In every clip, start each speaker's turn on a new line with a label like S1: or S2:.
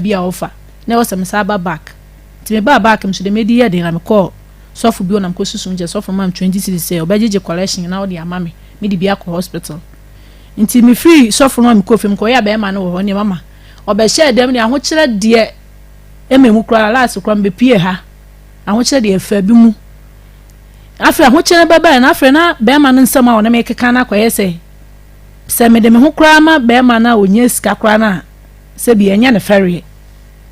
S1: bi a ɔfa na ɛwɔ sɛ mesan ba back. Nti mebaa back nso deɛ medi yɛ den na mekɔɔ sɔfo bi hɔ na mekɔsusu nkyɛ sɔfo ma me 20 cedis sɛ ɔbɛgyegye collection na ɔde ama me mede bi akɔ hospital. Nti mefiri sɔfo no a mekɔɔ fie mekɔyɛ bɛrima no wɔ hɔ ne mama ɔbɛhyɛɛ dɛm deɛ ahokyerɛ deɛ ɛma mu koraa last koraa mebɛpie ha ahokyerɛ deɛ ɛfa bi mu. Afei ahokyerɛ no bɛbaeɛ no afei na bɛrima no nsɛm a ɔne me keka no akɔyɛ sɛ sɛ mede me ho koraa ma bɛrima no a ɔnya sika koraa no a sɛbi ɛnyɛ ne fɛreɛ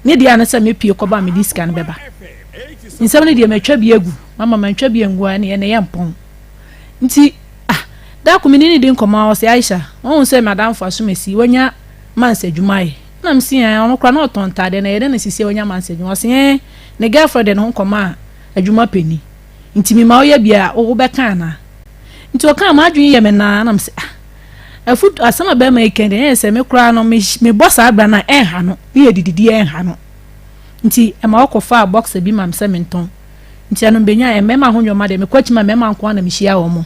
S1: ne deɛ ano sɛ mepie kɔba a mede sika no bɛba. Nsɛm no deɛ matwa bi agu mama mantwa bi angu a ɛne ɛyɛ mpɔn. Nti ah da ko me ne ne di nkɔmmɔ a ɔsɛ Aisha wɔn sɛ madamfo asomasi wanya mansa adwuma yɛ na msi ɛn ɔno koraa na ɔtɔn ntaadeɛ na ɛyɛ dɛ na sisi wanya mansa adwuma ɔsɛ ɛn ne girlfriend de ne ho nkɔmmɔ a adwuma pɛni nti mema woyɛ bi a wobɛka anaa. Nti ɔka m'adwene yɛ me naa na msɛ ah afutu asɛm a bɛrima yi kan deɛ ɛyɛ sɛ me koraa no mebɔ saa abira no a ɛnha no ne yɛ dididi ɛnha no. Nti ɛma ɔkɔfaa boxer bi ma me sɛ mentɔn. Nti ɛno mbɛnya mmarima ho nneɛma deɛ mekɔ akyi ma mmarima nko ara na mehyia wɔn.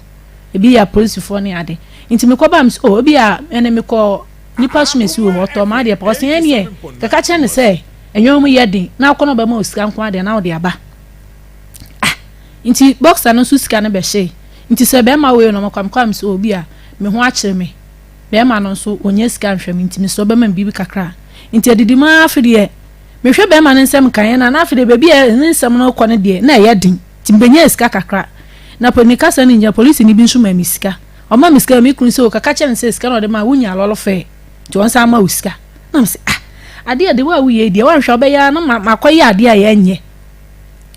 S1: Ebi yɛ apolisifoɔ ne ade. Nti mekɔ baa me sɛ oh ebi a ɛne mekɔ nipa so mesi wɔ hɔ ɔtɔ maa deɛ pa ɔsɛ ɛneɛ kɛka kyerɛ ne sɛ ɛnwom mu yɛ den na akɔ na ɔbɛma osika nko ara deɛ na ɔde aba. Ah nti boxer no nso sika no bɛhyee. Nti sɛ bɛrima wei no mekɔ mekɔ a me sɛ oh bi a me ho akyere me. Bɛrima no nso ɔnya sika nhwɛ me nti mesɛ ɔbɛma me biribi kakra. Nti adidi mu ara afei deɛ mehwɛ bɛrima no nsɛm nkaeɛ no a na afei deɛ baabi a ne nsɛm no rekɔ no deɛ na ɛyɛ den. Nti mebɛnyaa sika kakra. Na ne kasa no nyinaa polisini bi nso maa me sika. Ɔma me sika me kunu sɛ o kaka kyerɛ no sɛ sika na ɔde maa wonya lɔlɔ fɛɛ nti ɔnsan ma wo sika. Na me sɛ ah adeɛ de wo a woyɛ deɛ woanhwɛ wobɛyɛ ara na makɔyɛ adeɛ a yɛnyɛ.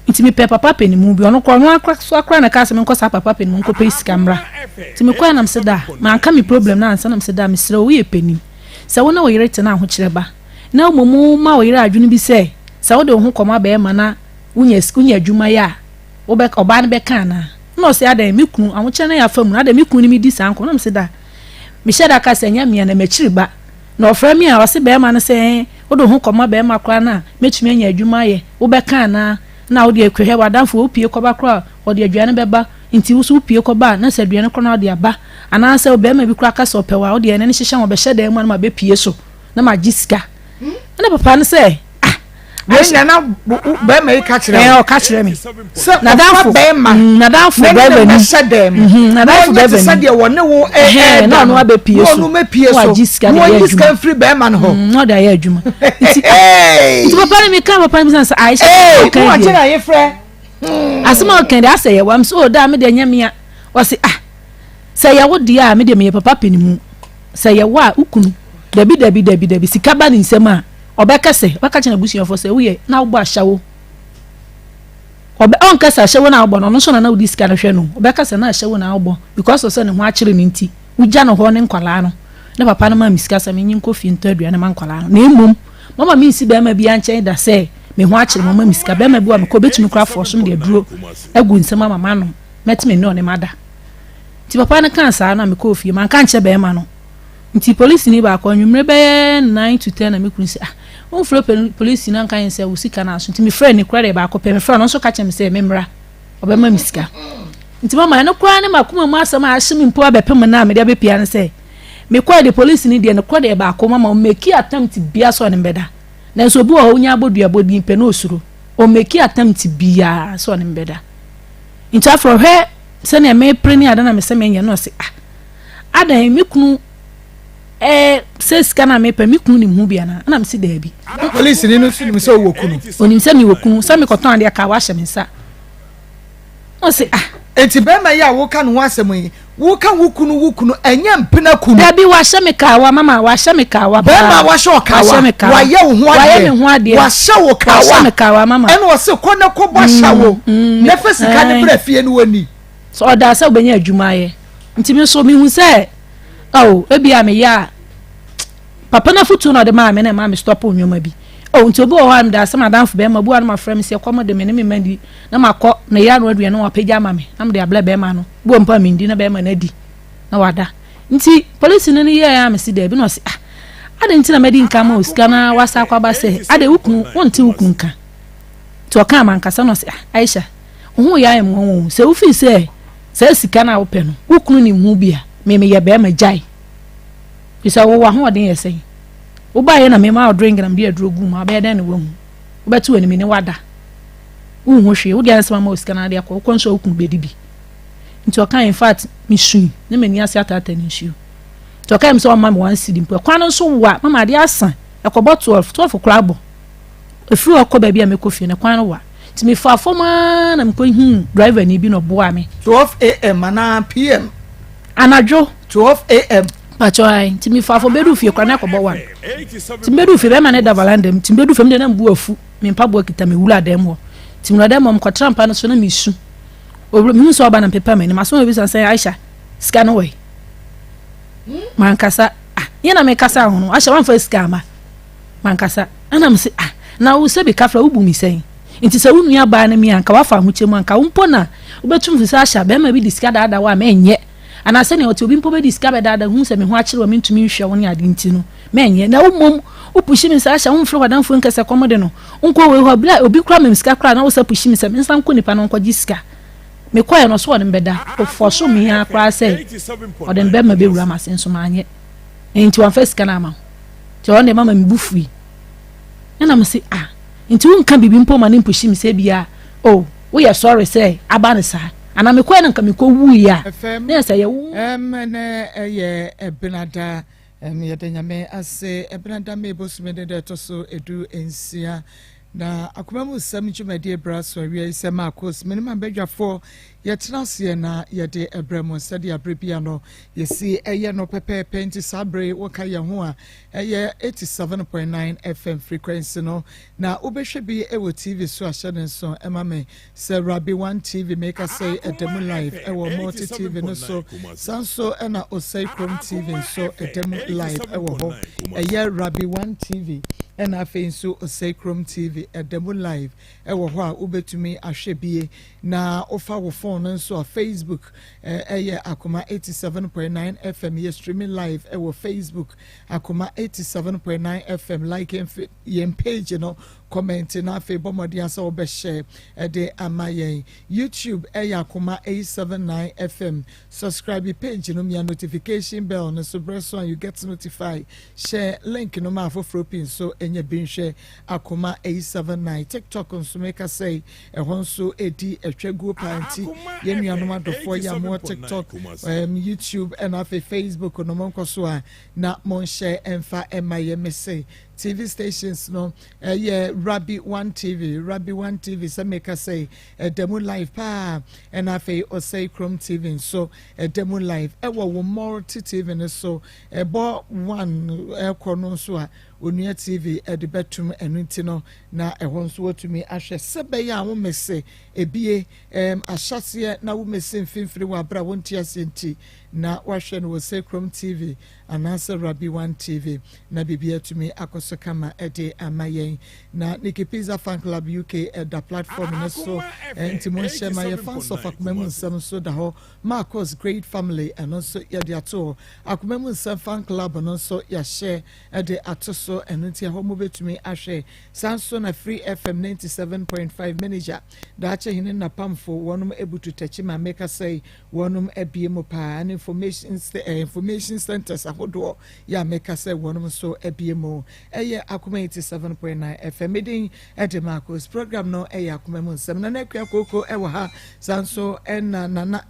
S1: Nti mepɛ papa panimu bi ɔno korɔ ɔno akora so akora na kaa sɛ menkɔ saa papa panimu nkɔpɛ sika mmra. Nti mekɔɛ na mesɛ da manka me problem no ansa na mesɛ da mesrɛ wo woyɛ panin sɛ wo ne wo yere te na ahokyerɛ ba na mmom ma wo yere adwene bi sɛ sɛ wode wo ho kɔma bɛrima na wonya wonya adwuma yɛ a wobɛ ɔbaa no bɛka anaa na ɔsɛ adɛn me kunu ahokyerɛ no yɛ afa mu no adɛn me kunu ne me di saa nkɔmɔ na mesɛ da mehyɛ da ka sɛ ɛnyɛ mmea na m'akyiri ba na ɔfrɛ me a ɔse bɛrima no sɛ wode wo ho kɔma bɛrima koraa no a mɛtumi anya adwuma ayɛ wobɛka anaa na wode hwɛ w'adamfo wopie kɔba koraa ɔde aduane bɛba nti wo so wopie kɔba a na sɛ aduane koraa na ɔde aba anaasɛ bɛrima bi koraa ka sɛ ɔpɛ wo a wode ɛne no hyehyɛ ho ɔbɛhyɛ dan mu a na mabɛpie so na magye sika ɛna papa no sɛ ah
S2: wei na na bɛrima yi ka kyerɛ
S1: wo ɔka kyerɛ me
S2: sɛ ɔfa bɛrima
S1: nadamfo bɛrima
S2: ni hyɛ dɛm
S1: mhm, nadamfo bɛrima ni
S2: sɛ deɛ wɔne wo ɛɛda
S1: na ɔno abɛpie so
S2: na ɔno mɛpie so
S1: wagye sika de
S2: ayɛ
S1: adwuma
S2: sika mfiri bɛrima no hɔ
S1: mm, na ɔde ayɛ adwuma nti nti papa no meka papa no bisa sɛ Aisha
S2: ɔka deɛ
S1: asɛm a ɔka deɛ asɛ yɛ wam so ɔda me deɛ nyɛ mea ɔse ah sɛ yɛ wo deɛ a me deɛ meyɛ papa panimu sɛ yɛ wo a wo kunu dabi dabi dabi dabi sika ba ne nsam a ɔbɛka sɛ ɔbɛka kyerɛ n'abusuafoɔ sɛ woyɛ na wobɔ ahyɛwo ɔbɛ ɔnka sɛ ahyɛwo na wobɔ no ɔno nso na na wodi sika no hwɛ no ɔbɛka sɛ na ahyɛwo na wobɔ because of sɛ ne ho akyere ne nti wogya no hɔ ne nkwadaa no ne papa no ma me sika sɛ menye nkɔ fie ntɔ aduane ma nkwadaa no na mmom mama mensi bɛrima bi ankyɛn da sɛ me ho akyere mama me sika bɛrima bi wa mekɔ bɛtumi kora afɔ so de aduro agu nsɛm ama manom mɛtumi ne ɔne mada. Nti papa no kaa saa na mekɔɔ fie manka nkyerɛ bɛrima no. Nti polisini baako anwummere bɛyɛ 9 to 10 na me kunu sɛ ah womfrɛ polisi no anka yɛn sɛ wo sika no aso. Nti mefrɛ ne kora deɛ baako pɛ mefrɛ no nso ka kyerɛ me sɛ memmra ɔbɛma me sika. Nti mama ɛno koraa ne makoma mu asɛm a ahye me mpo abɛpem no a mede abɛpia no sɛ mekɔɛ de polisini deɛ ne korɔ deɛ baako mama ɔmmeki attempt bia sɛ ɔne mbɛda. Nanso obi wɔ hɔ wonya abɔdua bɔdin pɛ na osuro ɔmmeki attempt biara sɛ ɔne mbɛda. Nti afei ɔhwɛ sɛnea mepere ne ade na mesɛ menyɛ no ɔse ah adan me kunu ɛɛ sɛ sika na mepɛ me kunu nim ho bi anaa ɛna mese daabi.
S2: Polisi ni no nso nim sɛ wowɔ kunu.
S1: Onim sɛ mewɔ kunu sɛ mekɔtɔn adeɛ ka wahyɛ me nsa ɔse ah.
S2: Eti bɛrima yi a woka ne ho asɛm yi woka wo kunu wo kunu ɛnyɛ mpena kunu.
S1: Dabi wahyɛ me kawa mama wahyɛ me kawa paa.
S2: Bɛrima wahyɛ ɔkawa wayɛ wo ho adeɛ
S1: wayɛ me ho adeɛ
S2: wahyɛ wo kawa
S1: wahyɛ me kawa mama.
S2: Ɛna ɔse kɔ na kɔ bɔ ahyɛ wo na fɛ sika ne brɛ fie no wɔ ni.
S1: So ɔda sɛ wobɛnya adwuma ayɛ nti me nso mehu sɛ oh ebi a meyɛ a papa no afotuo na ɔde maa me na ɛma me stop nneɛma bi oh nti obi wɔ hɔ a meda sɛ madamfo bɛrima obi wɔ hɔ a na mafrɛ me sɛ kɔm de me ne me mma di na makɔ na yɛ ano aduane na wapagya ama me na mede ablɛ bɛrima no bi wɔ mpo a mendi na bɛrima no adi na wada nti polisi no no yɛɛ a mese daabi na ɔse ah adɛn nti na madi nka ma osika na wasa akɔ aba sɛ adɛn wo kunu wonte wo kunu nka nti ɔkaa mankasa na ɔse ah Aisha wo ho yɛ ayɛ mmoa wɔn sɛ wofii sɛ saa sika no a wopɛ no wo kunu nim ho bi a me meyɛ bɛrima gyae fi sɛ wowɔ ahoɔden yɛ sɛn. Wobaeɛ na mema wo drink na mede aduro gu mu a, wobɛyɛ dɛn na woahu? Wobɛte w'anim ne wada. Wonhu hwee. Wode ayɛ sɛ mama wo sika na ade akɔ. Wokɔ nso a wo kunu bɛdi bi. Nti ɔkae, in fact, mesui na m'ani ase ataataa ne nsuo. Nti ɔkae me sɛ ɔmma me 1 cedi mpo. Ɛkwan no nso wa, mama adeɛ asa. Ɛkɔbɔ 12, 12 koraa bɔ. Ɛfiri hɔ kɔ baabi a mɛkɔ fie no, ɛkwan no wa. Nti mefaa fam ara na mekɔhuu driver ni bi na ɔboaa me.
S2: 12 a.m. anaa p.m.?
S1: Anadwo.
S2: 12 a.m.
S1: Pakyɛ ae. Nti mefaa fam bɛduu fie koraa na ɛkɔbɔ 1. Nti mebɛduu fie, bɛrima no da veranda mu. Nti mebɛduu fie, medeɛ na mebu afu. Me mpaboa kita me wura dan mu hɔ. Nti mewura dan mu hɔ, mekɔtena mpa no so na mesu. Owura, mehu sɛ ɔba na mepepa m'anim. Asɛm a ɔbisa sɛ, Aisha, sika no wɔ he? Mankasa. Ah, yɛ na mekasa ho no. Aisha, wamfa sika ama. Mankasa. Ɛna mese, ah, na wo sɛ bi kafra, wobu me sɛn? Nti sɛ wo nua baa ne me a, anka wafa ahokyɛ mu, anka wo mpo na wobɛtum fi sɛ Aisha, bɛrima bi de sika daadaa wo a, mɛnyɛ. Anaa sɛnea ɔte, obi mpo bɛde sika bɛdaadaa, hu sɛ me ho akyere wo a, mentumi nhwɛ wo ne ade nti no, mɛnyɛ. Na wo mmom, wopushi me sɛ, Aisha, womfrɛ w'adamfo nka sɛ kɔm de no, nkɔ wei hɔ, bere a obi koraa ma me sika koraa na wo sa pushi me sɛ mensan nkɔ nipa no hɔ nkɔgye sika. Mekɔeɛ no, ɔse ɔde me bɛda. Ɔfɔso me ara koraa sɛ ɔde me bɛma bɛwura m'ase nso manyɛ. Enti wamfa sika no amma wo. Nti ɔno deɛ mama me bo fui. Ɛna mese, ah, nti wonka biribi mpo ma no mpushi me sɛ ebia, oh, woyɛ sorry sɛ aba no saa. Anaa mekɔeɛ no nka mekɔwuiɛ a,
S2: FM,
S1: na yɛ sɛ yɛ wo.
S2: M ɛnɛ ɛyɛ Ɛbenada. M yɛda Nyame ase. Ɛbenada May bosome ne da ɛtɔ so 16 na akoma mu nsɛm dwumadie bra so awia yi sɛ Marcos me ne m'abadwafoɔ yɛtena aseɛ na yɛde ɛbrɛ mo sɛdeɛ aberɛ bia no yɛsi ɛyɛ no pɛpɛɛpɛ. Nti saa berɛ yi woka yɛn ho a, ɛyɛ 87.9 FM frequency no na wobɛhwɛ bi ɛwɔ TV so. Ahyɛ ne nso ɛma me sɛ Rabi One TV, meka sɛ ɛda mu live ɛwɔ Multi TV no so. Saa nso ɛna Osei Krom TV nso ɛda mu live ɛwɔ hɔ. Ɛyɛ Rabi One TV ɛna afei nso Osei Krom TV ɛda mu live ɛwɔ hɔ a wobɛtumi ahwɛ bie. Na wofa wo phone no nso a, Facebook ɛyɛ Akoma 87.9 FM. Yɛ streaming live ɛwɔ Facebook, Akoma 87.9 FM. Like yɛn page no, comment, na afei bɔ mmɔden asɛ wobɛhyɛ ɛde ama yɛn. YouTube ɛyɛ Akoma 879 FM. Subscribe page no, mia notification bell no so berɛ so a you get notified. Share link no ma afoforɔ pii nso ɛnyɛ bi nhwɛ Akoma 879. TikTok nso, meka sɛ ɛhɔ nso ɛdi ɛtwa guo paa. Nti yɛn nuanom adɔfoɔ yɛ amoɔ TikTok, YouTube ɛna afei Facebook no, monkɔ so a na monhyɛ ɛmfa ɛma yɛ. Mese TV stations no ɛyɛ Rabi One TV, Rabi One TV sɛ meka sɛ ɛda mu live paa, ɛna afei Ɔsɛe Krom TV nso ɛda mu live ɛwɔ wo Multi TV no so. Ɛbɔ 1 ɛkɔ no nso a, Onua TV ɛde bɛtum. Ɛno nti no na ɛhɔ nso watumi ahwɛ sɛ bɛyɛ a womese ebie ahyɛseɛ na womese mfimfini wɔ abere a wonte aseɛ. Nti na wahwɛ no wɔ Sɛ Krom TV anaasɛ Rabi One TV na biribi atumi akɔ so kama ɛde ama yɛn. Na Nikki Pizza Fan Club UK ɛda platform no so, nti monhyɛ ma yɛ. Fans of Akoma Mu Nsɛm nso da hɔ. Marcos Great Family, ɛno nso yɛde ato hɔ. Akoma Mu Nsɛm Fan Club no nso yɛahyɛ ɛde ato so, ɛno nti ɛhɔ mobɛtumi ahwɛ. Saa nso na Free FM 97.5 manager Daakye Hene Napamfo wɔnom ebutu takyi ma meka sɛ wɔnom abie mu paa ne information centers ahodoɔ yɛ a meka sɛ wɔnom nso abie mu. Ɛyɛ Akoma 87.9 FM. Medin ɛde Marcos. Program no ɛyɛ Akoma Mu Nsɛm. Nana Akua Kooko ɛwɔ ha. Saa nso ɛna Nana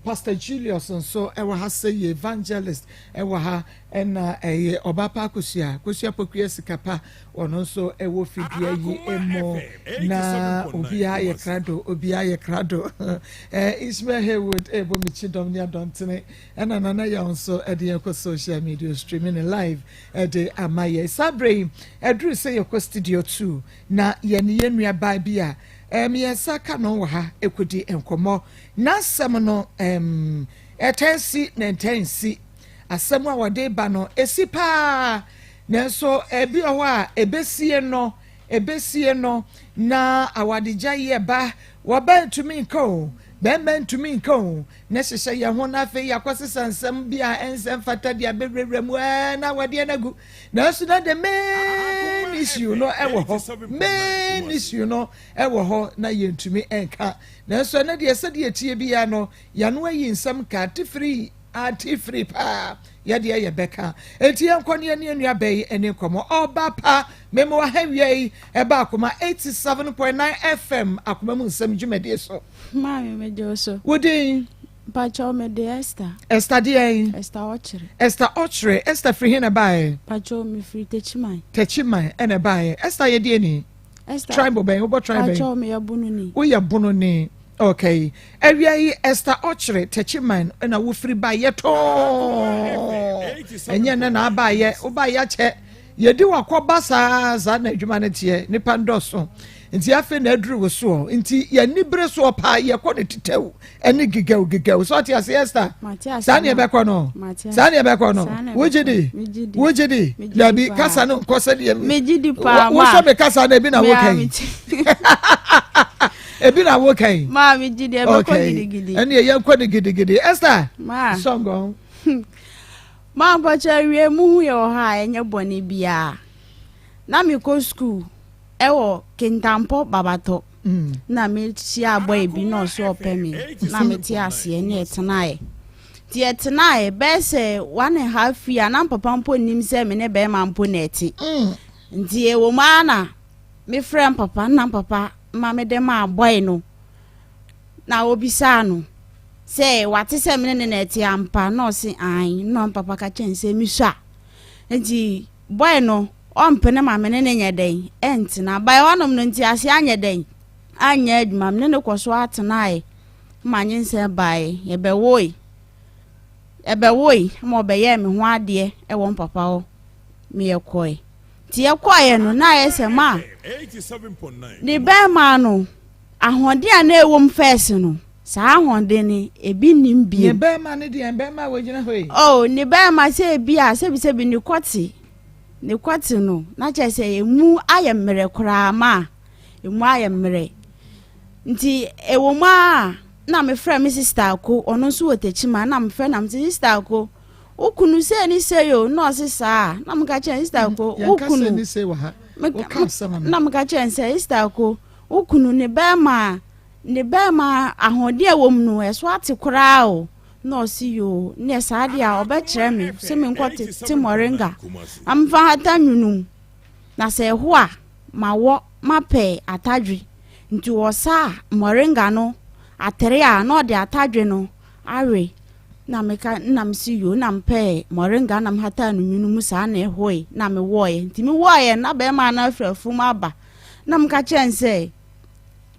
S2: Pastor Julius nso ɛwɔ ha, sɛ yɛ evangelist ɛwɔ ha, ɛna ɛyɛ ɔbaa pa Akosua, Akosua Pokuya Sikapa, ɔno nso ɛwɔ fidua yi mu. Na obiara yɛ krado, obiara yɛ krado. Ismail Haywood ɛbɔ mi kyi dɔm ne adɔntene, ɛna Nana Yaw nso ɛde yɛn kɔ social media streaming live ɛde ama yɛ. Saa bere yi ɛduru sɛ yɛkɔ studio 2 na yɛne yɛn nua baa bi a mmiɛnsa ka no wɔ ha ɛkɔdi nkɔmmɔ. N'asɛm no ɛtɛn si na ɛntɛn si. Asɛm a wɔde ba no esi paa, nanso ebi wɔ hɔ a ebesie no na awadegya yɛ ba wɔba ntumi nka o, bɛrima ntumi nka o, na hyehyɛ yɛn ho. Na afei yɛakɔsesa nsɛm bi a ɛnsɛ mfata de abɛwurawura mu ɛɛ na awadeɛ no agu. Nanso na the main issue no ɛwɔ hɔ, main issue no ɛwɔ hɔ na yɛntumi nka. Nanso ɛno deɛ, sɛdeɛ tie biara no, yɛano ayi nsɛm ka tifiri. Ante firi paa. Yɛdeɛ yɛbɛka. Enti yɛnkɔ ne yɛne yɛn nua bɛ yi ɛne nkɔmmɔ. Ɔba pa, mema waha wia yi ɛba Akoma 87.9 FM Akoma mu nsɛm dwumadie so.
S3: Maame megye wo so.
S2: Wo din?
S3: Mpakyɛw mede Esther.
S2: Esther deɛn?
S3: Esther Ɔkyere.
S2: Esther Ɔkyere. Esther firi he na ɛbaeɛ?
S3: Mpakyɛw mefiri Techiman.
S2: Techiman ɛna ɛbaeɛ. Esther yɛ deɛ ni?
S3: Esther.
S2: Tribe bɛn? Wobɔ tribe bɛn?
S3: Mpakyɛw meyɛ Bononi.
S2: Woyɛ Bononi. Okay. Awia yi Esther Ɔkyere Techiman ɛna wofiri baeɛ tɔɔ. Ɛnyɛ nnɛ na abaeɛ. Wobaeɛ akyɛ. Yɛdi wakɔba saa saa na adwuma no teɛ. Nipa ndɔso. Nti afei na aduru wo soɔ. Nti yɛni bere soɔ paa yɛkɔ no titɛw ɛne gigɛw gigɛw. So ɔte ase Esther? Saa ne ɛbɛkɔ no. Saa ne ɛbɛkɔ no. Wogye di? Wogye di? Dabi kasa no nkɔ sɛdeɛ.
S3: Megye di paa
S2: ma. Wosɔ me kasa no ebi na woka yi. Ebi na woka yi.
S3: Maa megye di ɛbɛkɔ gidigidi.
S2: Ɛne yɛnkɔ no gidigidi. Esther.
S3: Ma.
S2: Sɔngɔn.
S3: Ma mpakyɛ awie mu hu yɛ wɔ hɔ a ɛnyɛ bɔne biara. Na mekɔ sukuu ɛwɔ Kintampo Babatɔ. Na mehyia boy bi na ɔso ɔpɛ me na mete aseɛ ne yɛtenaeɛ. Nti yɛtenaeɛ bɛyɛ sɛ 1.5 year na papa mpo nnim sɛ me ne bɛrima mpo na ɛte. Nti ɛwɔ mu ara na mefrɛ papa na papa ma mede maa boy no na obisaa no sɛ wate sɛ me ne ne na ɛte ampa na ɔse ae na papa ka kyɛn sɛ misua. Nti boy no ɔmpene ma me ne ne nyɛ dɛn ɛntena bae hɔnom no nti ase anyɛ dɛn anyɛ adwuma me ne ne kɔ so atenaeɛ ma nyinsɛn baeɛ yɛbɛwoe ɛbɛwoe ma ɔbɛyɛɛ me ho adeɛ ɛwɔ mpapa hɔ meyɛ kɔe nti yɛkɔeɛ no na ayɛ sɛ ma ne bɛrima no ahoɔden a na ɛwɔ mu first no saa ahoɔden no ebi nim
S2: Ne
S3: bio.
S2: bɛrima ne deɛ bɛrima a wɔgyina hɔ yi.
S3: Oh, ne bɛrima sɛ ebi a sɛbisɛbi ne kɔte ne kɔte no na kyerɛ sɛ emu ayɛ mmerɛ koraa ma emu ayɛ mmerɛ nti ɛwɔ mu a na mefrɛ me sister ako ɔno nso wɔ Techiman na mefrɛ na mese sister ako wo kunu sɛ ni sɛ yo na ɔse saa na meka kyerɛ sister ako wo
S2: Yɛnka sɛ
S3: kunu
S2: ne sɛ wɔ ha. Woka asɛm no.
S3: Na meka kyerɛ sɛ sister ako wo kunu ne bɛrima ne bɛrima ahoɔden a ɛwɔ mu no ɛso ate koraa o na ɔsi yoo ne saa deɛ a ɔbɛkyerɛ me sɛ menkɔ tete moringa amfa hata nwunum na sɛ ɛho a ma wɔ mapɛ atadwe nti ɔsa moringa no atere a na ɔde atadwe no awe na meka na mesi yoo na mpɛ moringa na mhata no nwunu mu saa na ɛhoe na mewɔɔyɛ nti mewɔɔyɛ na bɛrima no afiri afum aba na meka kyerɛ n sɛ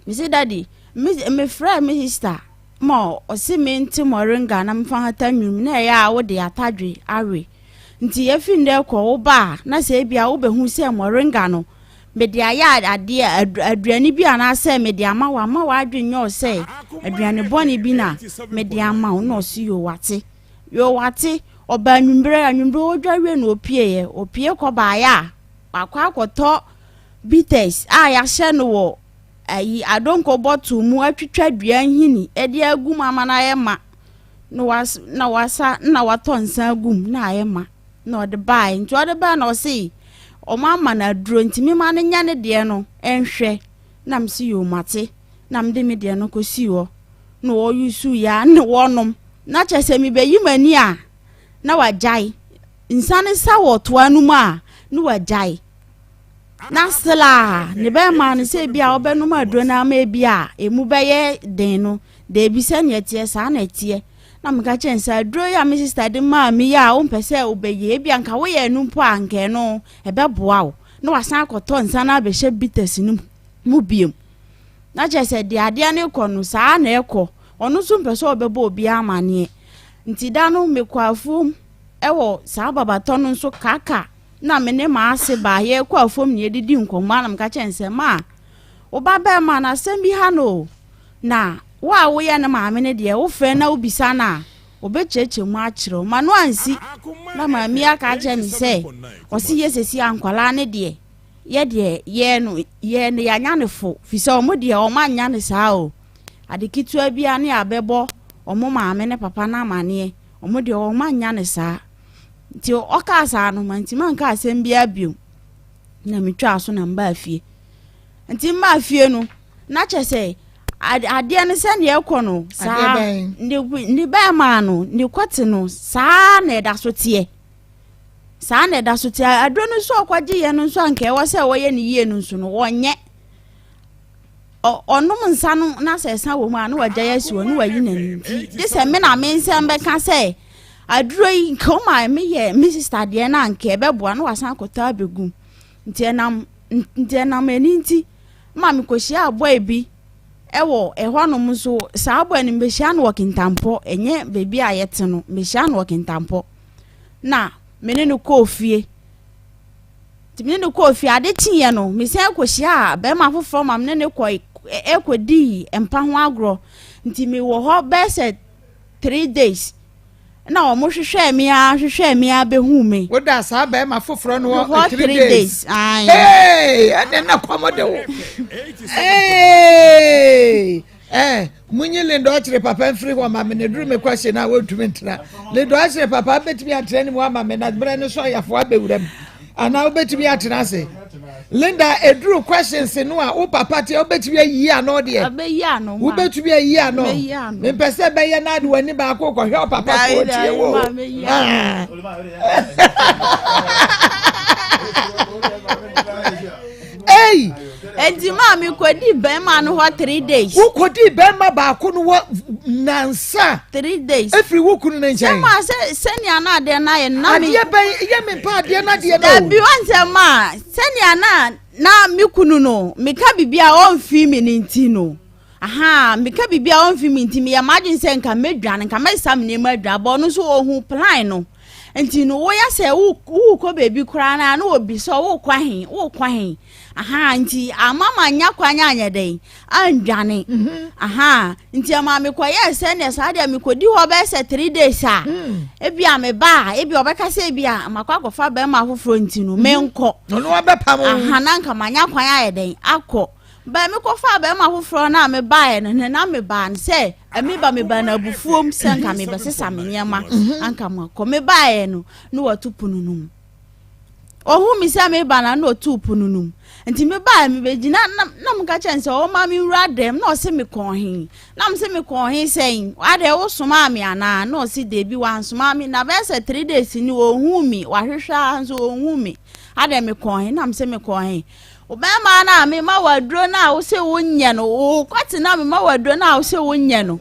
S3: mesi daddy me mefrɛ me sister ma ɔsi me nte moringa na mfa hata nwunu na ɛyɛ a wode atadwe awe nti efi ndɛ kɔ wo ba a na sɛ ebia wobɛhu sɛ moringa no mede ayɛ adeɛ aduane bi anaasɛ mede ama wo ama w'adwe nyɛ wo sɛ aduane bɔne bi na mede ama wo na ɔsi yo wate yo wate. Ɔba anwummerɛ anwummerɛ ɔdwa wie na opieɛ opie kɔ baayɛ a wakɔ akɔtɔ bitters a yɛahyɛ no wɔ ayi adonko bottle mu atwitwa dua nhini ɛde agu mu ama no ayɛ ma na was na wasa na watɔ nsa agu mu na ayɛ ma na ɔde baeɛ nti ɔde baeɛ na ɔse ɔmo ama no aduro nti mema no nya ne deɛ no ɛnhwɛ na mesi yɛ ɔmate na mede me deɛ no kɔsii hɔ na ɔyusu ya ne wɔnom na kyerɛ sɛ mebɛyi m'ani a na wagyae nsa ne sa wɔ toa no mu a na wagyae na sela ne bɛrima no sɛ ebi a ɔbɛnom aduro no ama ebi a emu bɛyɛ den no deebi sɛnea ɛteɛ saa na ɛteɛ na meka kyerɛ sɛ aduro yi a me sister de maa mi yi a wompɛ sɛ wobɛyɛ ebi a nka woyɛ no mpo a nka ɛno ɛbɛboa wo na wasan akɔtɔ nsa no abɛhyɛ bitters no mu biem na kyerɛ sɛ deɛ adeɛ no kɔ no saa na ɛkɔ ɔno nso mpɛ sɛ ɔbɛbɔ obiara amanneɛ nti da no mekɔ afuom ɛwɔ saa babatɔ no nso kaka na me ne maa ase baa yɛkɔ afuom ne yɛdidi nkɔmmɔ a na meka kyerɛ sɛ maa wo ba bɛrima no asɛm bi ha no o na wo a woyɛ ne maame no deɛ wofrɛ na wobisa no a wɔbɛkyerɛkyerɛ mu akyerɛ wo ma no ansi na maame aka akyerɛ me sɛ ɔsi yɛ sɛsi a nkwalaa ne deɛ yɛ deɛ yɛ no yɛ no yɛanya ne fo fi sɛ ɔmo deɛ ɔmo anya ne saa o ade ketewa bi a ne abɛbɔ ɔmo maame ne papa no amaneɛ ɔmo deɛ ɔmo anya ne saa nti ɔkaa saa no ma nti manka asɛm biara bio na metwaa so na mbaa fie nti mbaa fie no na kyɛ sɛ Adeɛ no sɛdeɛ ɛkɔ no saa ne bɛrima no ne kɔte no saa na ɛda so teɛ. Saa na ɛda so teɛ. Aduro no nso ɔkɔgye yɛ no nso anka ɛwɔ sɛ wɔyɛ no yie no nso no wɔnyɛ. Ɔnom nsa no na sɛ ɛsa wɔ mu a na wagyae asi hɔ na wayi n'ani nti gye sɛ me na me nsɛm bɛka sɛ aduro yi nka ɔma meyɛ me sista deɛ no anka ɛbɛboa na wasan akɔtɔ abɛgu nti ɛnam nti ɛnam ɛni nti ma mekɔhyia abɔe bi ɛwɔ ɛhɔnom nso saa abɔe no mehyia no wɔ Kintampɔ ɛnyɛ baabi a yɛte no mehyia no wɔ Kintampɔ na me ne no kɔɔ fie Nti me ne no kɔɔ fie. Ade kyeeɛ no, mesan kɔhyiaa barima foforɔ ma me ne no kɔe kɔdii mpa ho agorɔ. Nti mewɔ hɔ bɛyɛ sɛ 3 days. Na wɔn hwehwɛɛ me ara hwehwɛɛ me ara bɛhuu me.
S2: Woda saa barima foforɔ no hɔ 3 days? Hey, ɛnɛ na kɔm de wo. Hey. Eh, munyi Linda Ɔkyere papa mfiri hɔ ma me na duru me kwahye na wɔntumi ntena. Linda Ɔkyere papa bɛtumi atena ne mu ama me na berɛ no so ayafo abɛwura mu. Anaa wobɛtumi atena ase. Linda, ɛduru questions no a wo papa teɛ wobɛtumi ayi ano deɛ.
S3: Ɔbɛyi ano ma.
S2: Wobɛtumi ayi ano. Mempɛ sɛ bɛyɛ na ade w'ani baako kɔhwɛ wo papa so ɔtie wo. Ah. Ei!
S3: Enti maa mekɔdii bɛrima no hɔ 3 days.
S2: Wokɔdii bɛrima baako no hɔ nansa.
S3: 3 days.
S2: Efiri wo kunu ne nkyɛn.
S3: Sɛ maa sɛ sɛnea na adeɛ no ayɛ na
S2: me. Adeɛ bɛn yɛ me mpa adeɛ no adeɛ no.
S3: Dabi wɔn sɛ maa sɛnea na na me kunu no meka biribi a ɔnfi mi ne nti no. Ahaa meka biribi a ɔnfi mi nti meyɛ m'adwene sɛ nka mɛdwane nka mɛsesa me nneɛma adwane bɔ ɔno nso ɔhu plan no. Nti no woyɛ sɛ wokɔ baabi koraa na na wɔbisa wokɔ he wokɔ he aha nti ama manya kwan anyɛ dɛn andwane mhm. aha nti ama mekɔyɛɛ sɛ neɛ saa deɛ mekɔdi hɔ bɛyɛ sɛ 3 days a mm. ebi a meba a ebi ɔbɛka sɛ ebi a makɔ akɔfa bɛrima foforɔ nti no mhm. menkɔ aha na nka manya kwan ayɛ dɛn akɔ bɛn mekɔfaa bɛrima foforɔ no a mebaeɛ no na mebaa no sɛ Meba mebaa no abufuom sɛ anka mebɛsesa me nneɛma mhm. anka makɔ. Mebaeɛ no na watu pono no mu. Ɔhu me sɛ meba na na ɔtu pono no mu. Nti mebaeɛ mebɛgyina na na meka kyerɛ no sɛ ɔma me nwura dɛm na ɔse mekɔɔ he. Na mese mekɔɔ he sɛn? Adɛ wosomaa me anaa? Na ɔse deebi wansomaa me. Na bɛyɛ sɛ 3 days ni ɔnhuu me. Wahwehwɛ ara nso ɔnhuu me. Adɛ mekɔɔ he? Na mese mekɔɔ he? Wo bɛrima no a mema wo aduro no a wose wonyɛ no, wo kwati no a mema wo aduro no a wose wonyɛ no.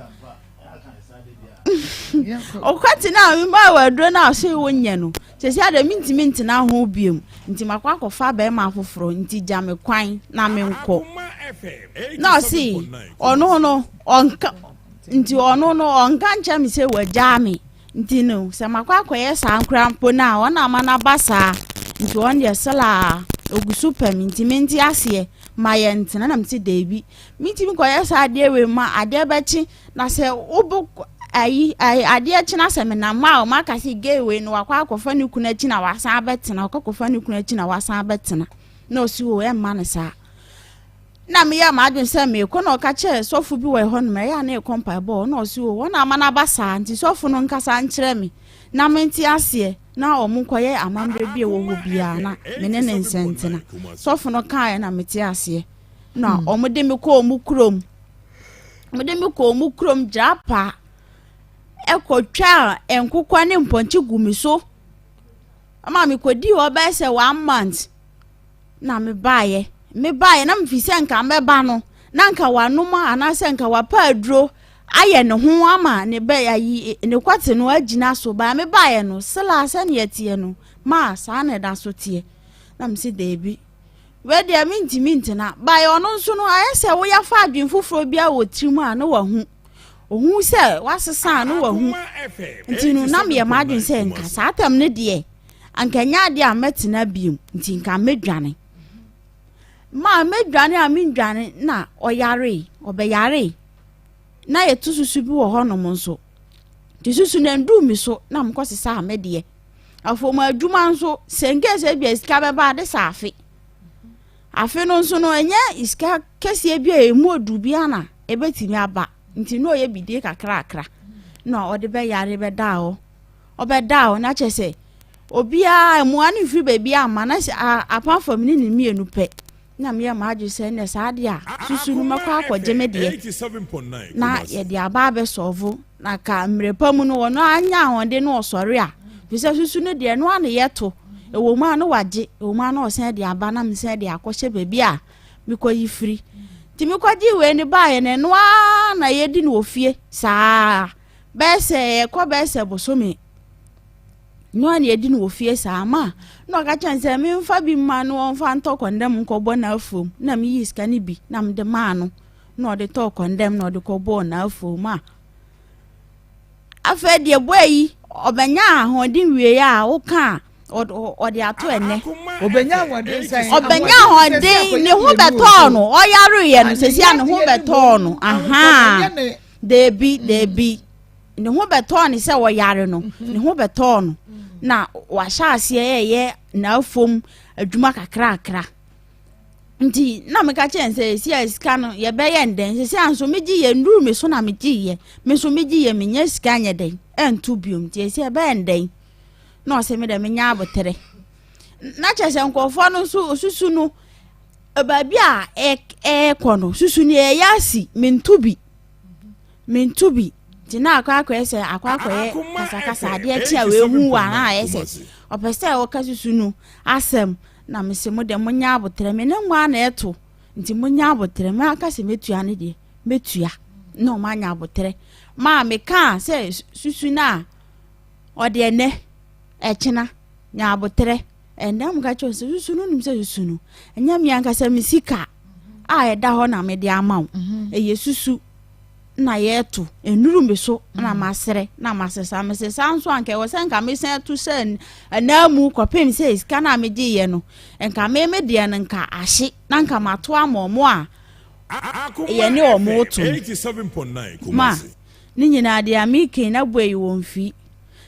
S3: Wo kwati no a mema wo aduro no a wose wonyɛ no. Sɛsi adeɛ mentumi ntena ho biom. Nti makɔ akɔfa bɛrima foforɔ nti gya me kwan na menkɔ. Na ɔse ɔno no ɔnka nti ɔno no ɔnka nkyɛ me sɛ wagyaa me. Nti no, sɛ makɔ akɔyɛ saa koraa mpo no a, ɔno ama no aba saa. Nti ɔno deɛ selaa ɔgu so pɛ me nti mente aseɛ ma yɛntena. Na mese daabi, mentumi kɔyɛ saa adeɛ wei ma adeɛ bɛkye na sɛ wobɔ ayi ayi adeɛ kye na sɛ menam hɔ a wɔn aka sɛ gay wei no wakɔ akɔfa ne kunu akyi na wasan abɛtena, wakɔ akɔfa ne kunu akyi na wasan abɛtena. Na ɔsi o ɛmma no saa. Na meyɛɛ m'adwene sɛ merekɔ na ɔka kyerɛɛ sɔfo bi wɔ ɛhɔnom, ɛyɛ a na yɛkɔ mpaebɔ hɔ, na ɔse o wɔn na ama no aba saa, nti sɔfo no nkasa nkyerɛ me na mente aseɛ na wɔn nkɔyɛ amammerɛ bi a ɛwɔ hɔ biara na me ne ne nsɛntena. Sɔfo no kaeɛ na mete aseɛ na hmm. wɔn de me kɔɔ wɔn kurom, wɔn de me kɔɔ wɔn kurom gyapa ɛkɔtwaa nkokɔ ne mpɔnkye gu me so ama mekɔdii hɔ bɛyɛ sɛ one month. Na mebaeɛ. Mebaeɛ na mefiri sɛ nka mɛba no na nka wanom anaasɛ nka wapɛ aduro ayɛ ne ho ama ne bɛ ayi ne kwate no agyina so baa mebaeɛ no sela sɛdeɛ ɛteɛ no maa saa na ɛda so teɛ na mese daabi wei deɛ mentumi ntena baeɛ ɔno nso no ayɛ sɛ woyɛ fa adwene foforɔ bi a wɔ tirim a na wahu ohu sɛ wasesa a na wahu nti no na meyɛ m'adwene sɛ nka saa tam no deɛ Anka ɛnyɛ adeɛ a mɛtena bio nti nka mɛdwane. Maa mɛdwane a mendwane na ɔyaree, ɔbɛyaree. Na yɛto susu bi wɔ hɔnom nso. Nti susu no nduu me so na mekɔ sesaa me deɛ. Afei mu adwuma nso, sɛ nkɛ sɛ ebia sika bɛba ade sɛ afe. Afe no nso no ɛnyɛ sika kɛseɛ bi a ɛmu odu bi ana ɛbɛtumi aba. Nti na ɔyɛ bidie kakrakra na ɔde bɛyare bɛdaa hɔ. Ɔbɛdaa hɔ na kyerɛ sɛ obiara mmoa no mfiri baabi amma na sɛ apart from ne ne mmienu pɛ. Na meyɛ m'adwene sɛ ɛnɛ saa deɛ a susu no mɛkɔ akɔgye me deɛ na yɛde aba abɛsɔvo na ka mmerɛ pa mu no ɔno anya ahoɔden no ɔsɔre a fi sɛ susu no deɛ ɛno a na yɛto ɛwɔ mu a no wagye ɛwɔ mu a na ɔsan de aba na mesan de akɔhyɛ baabi a mekɔyi firi nti mekɔgye wei no baeɛ no ɛno ara na yɛdi no wɔ fie saa bɛyɛ sɛ yɛkɔ bɛyɛ sɛ bosome No a na yɛdi no wɔ fie saa ma na ɔka kyerɛ sɛ memfa bi mma no ɔmfa ntɔ kɔndɛm nkɔbɔ n'afuom na meyii sika no bi na mede maa no na ɔde tɔɔ kɔndɛm na ɔde kɔbɔɔ n'afuom a afei deɛ bɔɔ yi ɔbɛnya ahoɔden wie a woka a ɔde ato ɛnɛ
S2: ɔbɛnya ahoɔden sɛn
S3: ɔbɛnya ahoɔden ne ho bɛtɔɔ no ɔyareeɛ no sɛsi a ne ho bɛtɔɔ no aha deebi deebi ne ho bɛtɔɔ no sɛ ɔyare no mhm. ne ho bɛtɔɔ no na wahyɛ aseɛ ɛyɛ n'afom adwuma kakrakra nti na meka kyerɛ sɛ esi a sika no yɛbɛyɛ ndɛn sisi a nso megye yɛ nduru me so na megye yɛ me nso megye yɛ menya sika nyɛ dɛn ɛnto biom nti esi ɛbɛyɛ ndɛn na ɔsɛ me dɛ menya abotere na kyerɛ sɛ nkurɔfoɔ no nso osusu no baabi a ɛɛkɔ no susu no ɛyɛ asi mento bi Mentu bi. Nti na akɔ akɔyɛ sɛ akɔ akɔyɛ kasakasa adeɛ kye a wehu wa na ayɛ sɛ ɔpɛ sɛ ɔka susu no asɛm na mese mo deɛ monyɛ abotrɛ me ne mo a na ɛto nti monyɛ abotrɛ me aka sɛ mɛtua no deɛ mɛtua na ɔmo anya abotrɛ maa mekaa sɛ susu no a ɔde ɛnɛ ɛkyena nya abotrɛ Ɛnna meka kyerɛ sɛ susu no nim sɛ susu no ɛnyɛ me ankasa me sika a ɛda hɔ na mede ama wo mhm. ɛyɛ susu na yɛto nnuru me so na mhm. masrɛ na masesa mesesa nso anka ɛwɔ sɛ nka mesan to sɛ ɛnan mu kɔpem sɛ sika no a megyeeɛ no nka me me deɛ no nka ahye na nka mato ama ɔmo a yɛne ɔmo to no ma ne nyinaa deɛ a meke na bɔ yi wɔn fi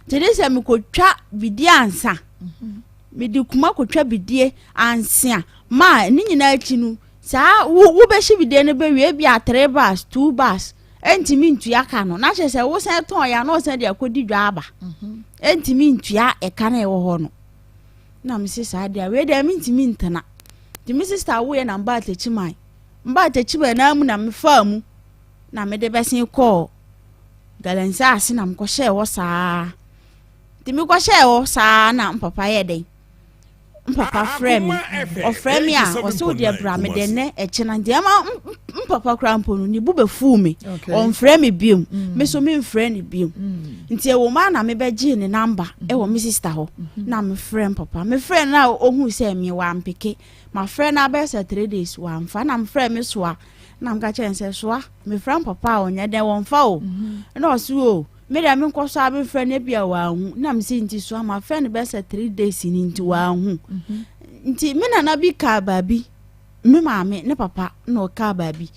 S3: Nti de sɛ mekɔtwa bidie ansa, mede kuma kɔtwa bidie ansa ma ne nyinaa akyi no, saa wobɛhye bidie no bɛwie bi a three bars, two bars, ɛntumi ntua ka no. Na kyerɛ sɛ wosan tɔn yɛ a na ɔsan de akɔdi dwa aba. Ɛntumi ntua ɛka no ɛwɔ hɔ no. Na mese saa deɛ wei deɛ mentumi ntena. Nti me sista woyɛ na mbaa Takyiman. Mbaa Takyiman naa mu na mefaa mu na mede bɛsen kɔɔ Galamsey ase na mekɔhyɛɛ hɔ saa nti mekɔhyɛɛ hɔ saa na mpapa yɛ dɛn mpapa frɛ me ɔfrɛ me a ɔsɛ wo deɛ bra me deɛ nnɛ ɛkyena nti ɛma mpapa koraa mpo no ne bu bɛfuu me ɔmfrɛ me biom mm. me so memfrɛ ne biom mm. nti ɛwɔ mu a na mebɛgyee ne namba ɛwɔ me sista hɔ mm-hmm. na mefrɛ mpapa mefrɛ no a ɔhuu sɛ me wampeke mafrɛ no abɛyɛ sɛ three days wamfa na mefrɛ me soa na meka kyerɛ no sɛ soa mefrɛ papa a ɔnyɛ dɛn wɔmfa o mhm. na ɔse o me deɛ menkɔ so a mefrɛ no ebia wanhu na mese nti soa mafrɛ no bɛsɛ three days ni nti wanhu mhm. nti me nana bi kaa baabi me maame ne papa na ɔkaa baabi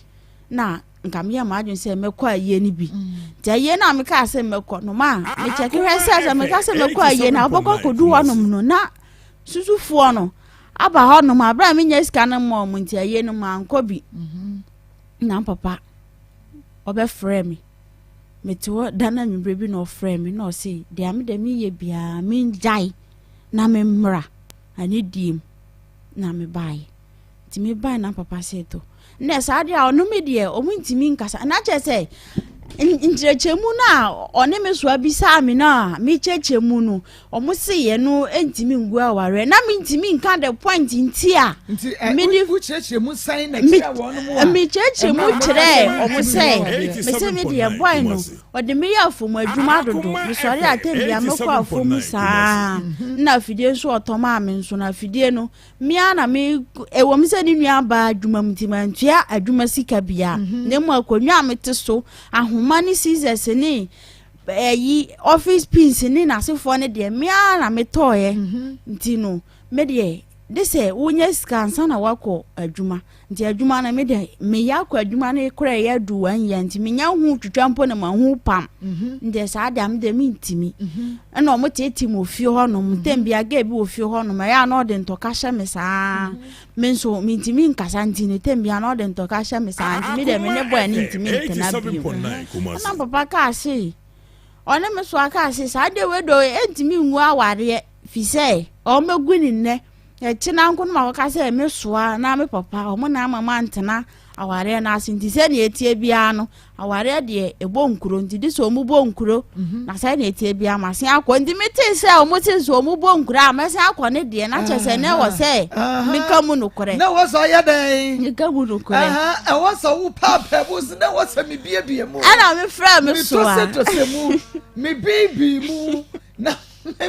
S3: na nka meyɛ m'adwene sɛ mɛkɔ ayie no bi mm. nti ayie no a mekaa sɛ mɛkɔ no ma mekyɛke hwɛ sɛ sɛ meka sɛ mɛkɔ ayie no a wobɛkɔ akɔdu hɔnom no na susufoɔ no aba hɔnom a berɛ a menya sika no mmɔɔ mo nti ayie no mankɔ bi mhm. na papa ɔbɛfrɛ me mete hɔ da no anwummerɛ bi na ɔfrɛ me na ɔse deɛ me deɛ meyɛ biara mengyae na memmra ane diem na mebaeɛ nti mebae na papa sɛ to na saa deɛ a ɔno me deɛ ɔmo ntumi nkasa na kyerɛ sɛ nkyerɛkyerɛmu no a ɔne me soa bisaa me no a mekyerɛkyerɛ mu no ɔmo se yɛ no ntumi ngu awareɛ na mentumi nka the point nti a
S2: mede wokyerɛkyerɛ mu sɛn na kyerɛ wɔn mu a
S3: mekyerɛkyerɛ mu kyerɛɛ ɔmo sɛ mese me deɛ boy no ɔde me yɛ afom adwuma dodo mesɔre atɛm bia mɛkɔ afom saa na afidie nso ɔtɔ maa me nso na afidie no Me ara na me ɛwɔ mu sɛ ne nua baa adwuma mu nti mantua adwuma sika bia mhm. na mmom akonnwa a mete so ahoma ne scissors ne ɛyi office pins ne n'asefoɔ no deɛ me ara na metɔɔeɛ mhm. nti no me deɛ de sɛ wonya sika ansa na wakɔ adwuma nti adwuma no me deɛ meyɛ akɔ adwuma no korɛ yɛ adu wɔn yɛ nti menya ho twitwa mpo na ma ho pam mhm. nti saa deɛ me deɛ mentimi mhm. ɛna ɔmo tete mu ofie hɔnom mhm. ntɛm bi aga bi wɔ fie hɔnom ɛyɛ a na ɔde ntɔka hyɛ me saa me nso mentimi nkasa nti ne tɛm bi a na ɔde ntɔka hyɛ me saa nti me deɛ me ne bɔɛ ne ntimi ntena bio ɛna papa kaa se ɔne me so aka se saa deɛ wei deɛ ɛntumi ngu awareɛ fi sɛ ɔmɛgu ne nnɛ. Ɛkyena nko no ma wɔka sɛ me soa na me papa wɔn na ama mantena awareɛ no ase nti sɛdeɛ ɛteɛ biara no awareɛ deɛ ɛbɔ nkuro nti de sɛ wɔn bɔ nkuro mhm. na sɛdeɛ ɛteɛ biara ma se akɔ nti metee sɛ wɔn se sɛ wɔn bɔ nkuro a mɛsen akɔ ne deɛ na kyerɛ sɛ na ɛwɔ sɛ meka mu nokorɛ.
S2: Na ɛwɔ sɛ ɔyɛ dɛn.
S3: Meka mu nokorɛ.
S2: Ɛwɔ sɛ wo paapaa mu na ɛwɔ sɛ mebiebie mu.
S3: Ɛna mefrɛ me soa.
S2: Metosɛtosɛ mu mebiibii mu na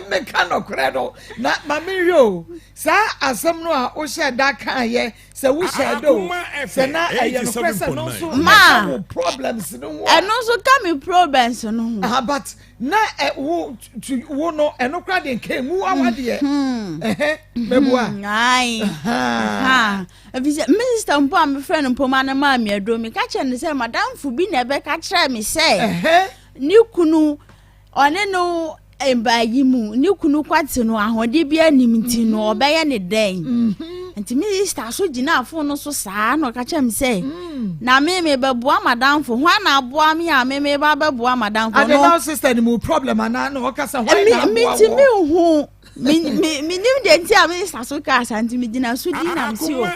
S2: meka nɔkorɛ no na ma menhwɛ o saa asɛm no a wohyɛ da kaayɛ sɛ wohyɛ da o sɛ na ɛyɛ nokorɛ sɛ no nso ɛka wo problems no ho
S3: ɛno nso ka me problems no ho
S2: ah, but na ɛ wo tu wo no ɛno kora deɛ nka emu awadeɛ mhm. ɛhɛ mɛboa
S3: mhm. ɛfiri sɛ me sister mpo a mefrɛ no mpo ma no maa me aduro meka kyerɛ no sɛ madamfo bi na ɛbɛka kyerɛ me sɛ ne kunu Ɔne no mba yi mu ne kunu kwate no ahoɔden bi anim nti no mhm. ɔbɛyɛ ne dɛn mhm. nti me sista so gyina afon no so saa na ɔka kyerɛ me sɛ mm. na me mebɛboa madamfo hwan na aboa me a me meba bɛboa madamfo no.
S2: ade na sista ni mu problem anaa na ɔka sɛ hwan na aboa wɔ.
S3: mi mi hu mi mi nim deɛ nti a me sista so kaa saa nti mi gyina so di na mi si o o de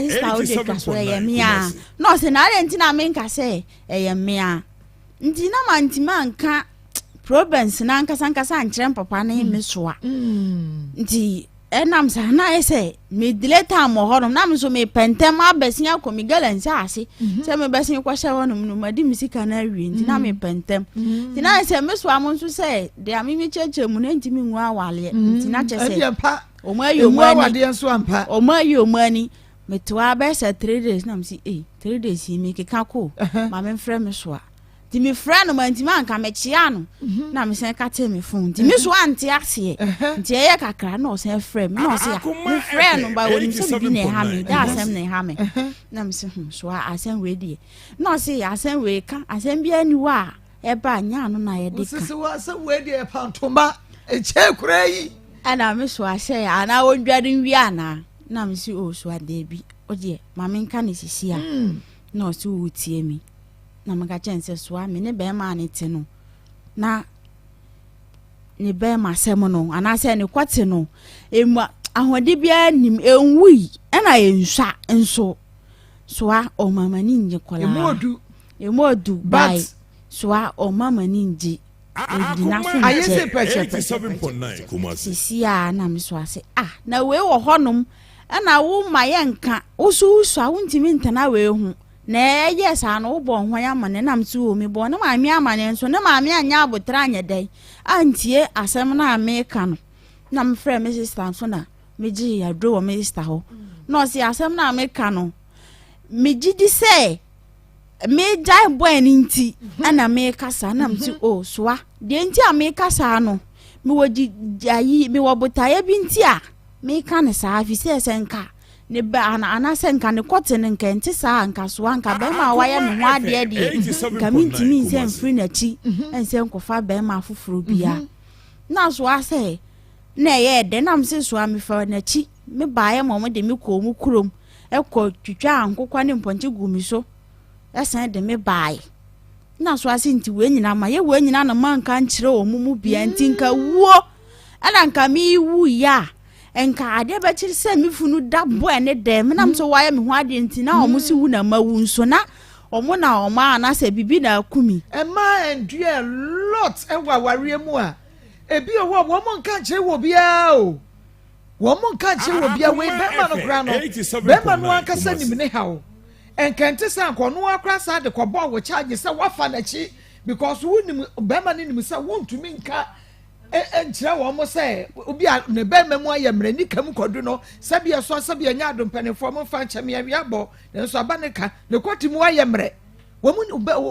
S3: sista o de ka so ɛyɛ me a na ɔsɛ na ade nti na mi nka sɛ ɛyɛ me a. Nti na mantumi anka problems no ankasa ankasa ankyerɛ mpapa ne me soa. Mm. Nti ɛnam saa na ayɛ sɛ me delay time wɔ hɔnom na me nso mepɛ ntɛm abɛsen akɔ me gala nsa ase mhm. sɛ mebɛsen kɔhyɛ hɔnom no madi me sika no awie nti na mhm. mepɛ ntɛm mhm. nti na ayɛ sɛ me soa mo nso sɛ deɛ me mekyerɛkyerɛ mu no ntumi ngu awaleɛ nti na kyɛ sɛ ɔmo ayi ɔmo ani ɔmo ayi ɔmo ani Mete hɔ ara bɛyɛ sɛ 3 days na mesi ei 3 days yi mekeka ko ma memfrɛ me soa nti mefrɛ no mantumi anka mekyea no mhm. na mesan ka tee me fon nti me soa ante aseɛ nti ɛyɛ kakra na ɔsan frɛ me na ɔse a mefrɛ no ba wɔnim sɛ biribi na ɛha me da asɛm na ɛha me na mese hmm soa asɛm wei deɛ na ɔse asɛm wei ka asɛm biara ni hɔ a ɛba nyɛ ano na yɛde ka
S2: wosisi wɔ asɛm wei deɛ pantoma ɛkyɛ koraa yi
S3: ɛna me soa sɛ anaa wɔndware nwie anaa Na me se oh so a daabi wo deɛ ma menka no sisi a mm. na ɔse wo tie mi na meka kyɛn sɛ soa me ne bɛrima a ne te no na ne bɛrima asɛm no anaasɛ ne kɔte no emu ahoɔden biara nim enwui ɛna ensua nso soa ɔma m'ani ngye koraa
S2: emu odu
S3: emu odu bae soa ɔma m'ani ngye. Ɛgyina so nkyɛ. Sisi a na me so ase ah na wei wɔ hɔnom ɛna wo ma yɛ nka wo so wo sua wontumi ntena wei ho na ɛyɛ saa no wobɔ ho amane nam so wɔ mi bɔ ne maame amane nso ne maame anyɛ abotra anyɛ dɛn antie asɛm no a meka no na mefrɛ me sista nso na megye aduro wɔ me sista hɔ na ɔse asɛm no a meka no megye di sɛ megyae bɔe no nti ɛna meka saa na mete o oh, soa deɛ nti a meka saa no mewɔ gyayi mewɔ botaeɛ bi nti a meka ne saa fi sɛ sɛ nka ne ba ana anaasɛ nka ne kɔte no nka nte saa nka soa nka bɛrima a wayɛ me ho adeɛ deɛ nka mentumi nsɛ mfiri n'akyi nsɛ nkɔfa bɛrima foforɔ bia mhm. na soa sɛ na ɛyɛ dɛ na mese soa mefa n'akyi mebaeɛ ma wɔde me kɔɔ mu kurom kɔ twitwaa nkokɔ ne mpɔnkye guu me so san de me baeɛ. Na so ase nti wei nyinaa ma yɛ wei nyinaa na manka nkyerɛ wɔn mu bia nti nka wuo ɛna nka mewu yɛ a nka adeɛ bɛkyerɛ sɛ me funu da bɔɛ ne dɛm menam sɛ wɔayɛ me ho adeɛ nti na wɔn si wu na ma wu nso na wɔn na wɔn a anaasɛ biribi na aku mi.
S2: Mmaa endure a lot wɔ awareɛ mu a ebi wɔ hɔ a wɔn nka nkyerɛ wɔ biara o. Wɔn nka nkyerɛ wɔ bia wei bɛrima no koraa no bɛrima no ankasa nim ne haw nkɛnte sɛ anka ɔno ara koraa saa de kɔbɔɔ wo charge sɛ wafa n'akyi because wonim bɛrima no nim sɛ wontumi nka nkyerɛ wɔn sɛ obi a ne bɛrima mu ayɛ mmerɛ ne kam kɔdu no sɛbi ɛsɔ sɛbi ɛnyɛ ado mpanimfoɔ mo nfa nkyɛn mi awia bɔ nanso aba ne ka ne kɔte mu ayɛ mmerɛ wɔn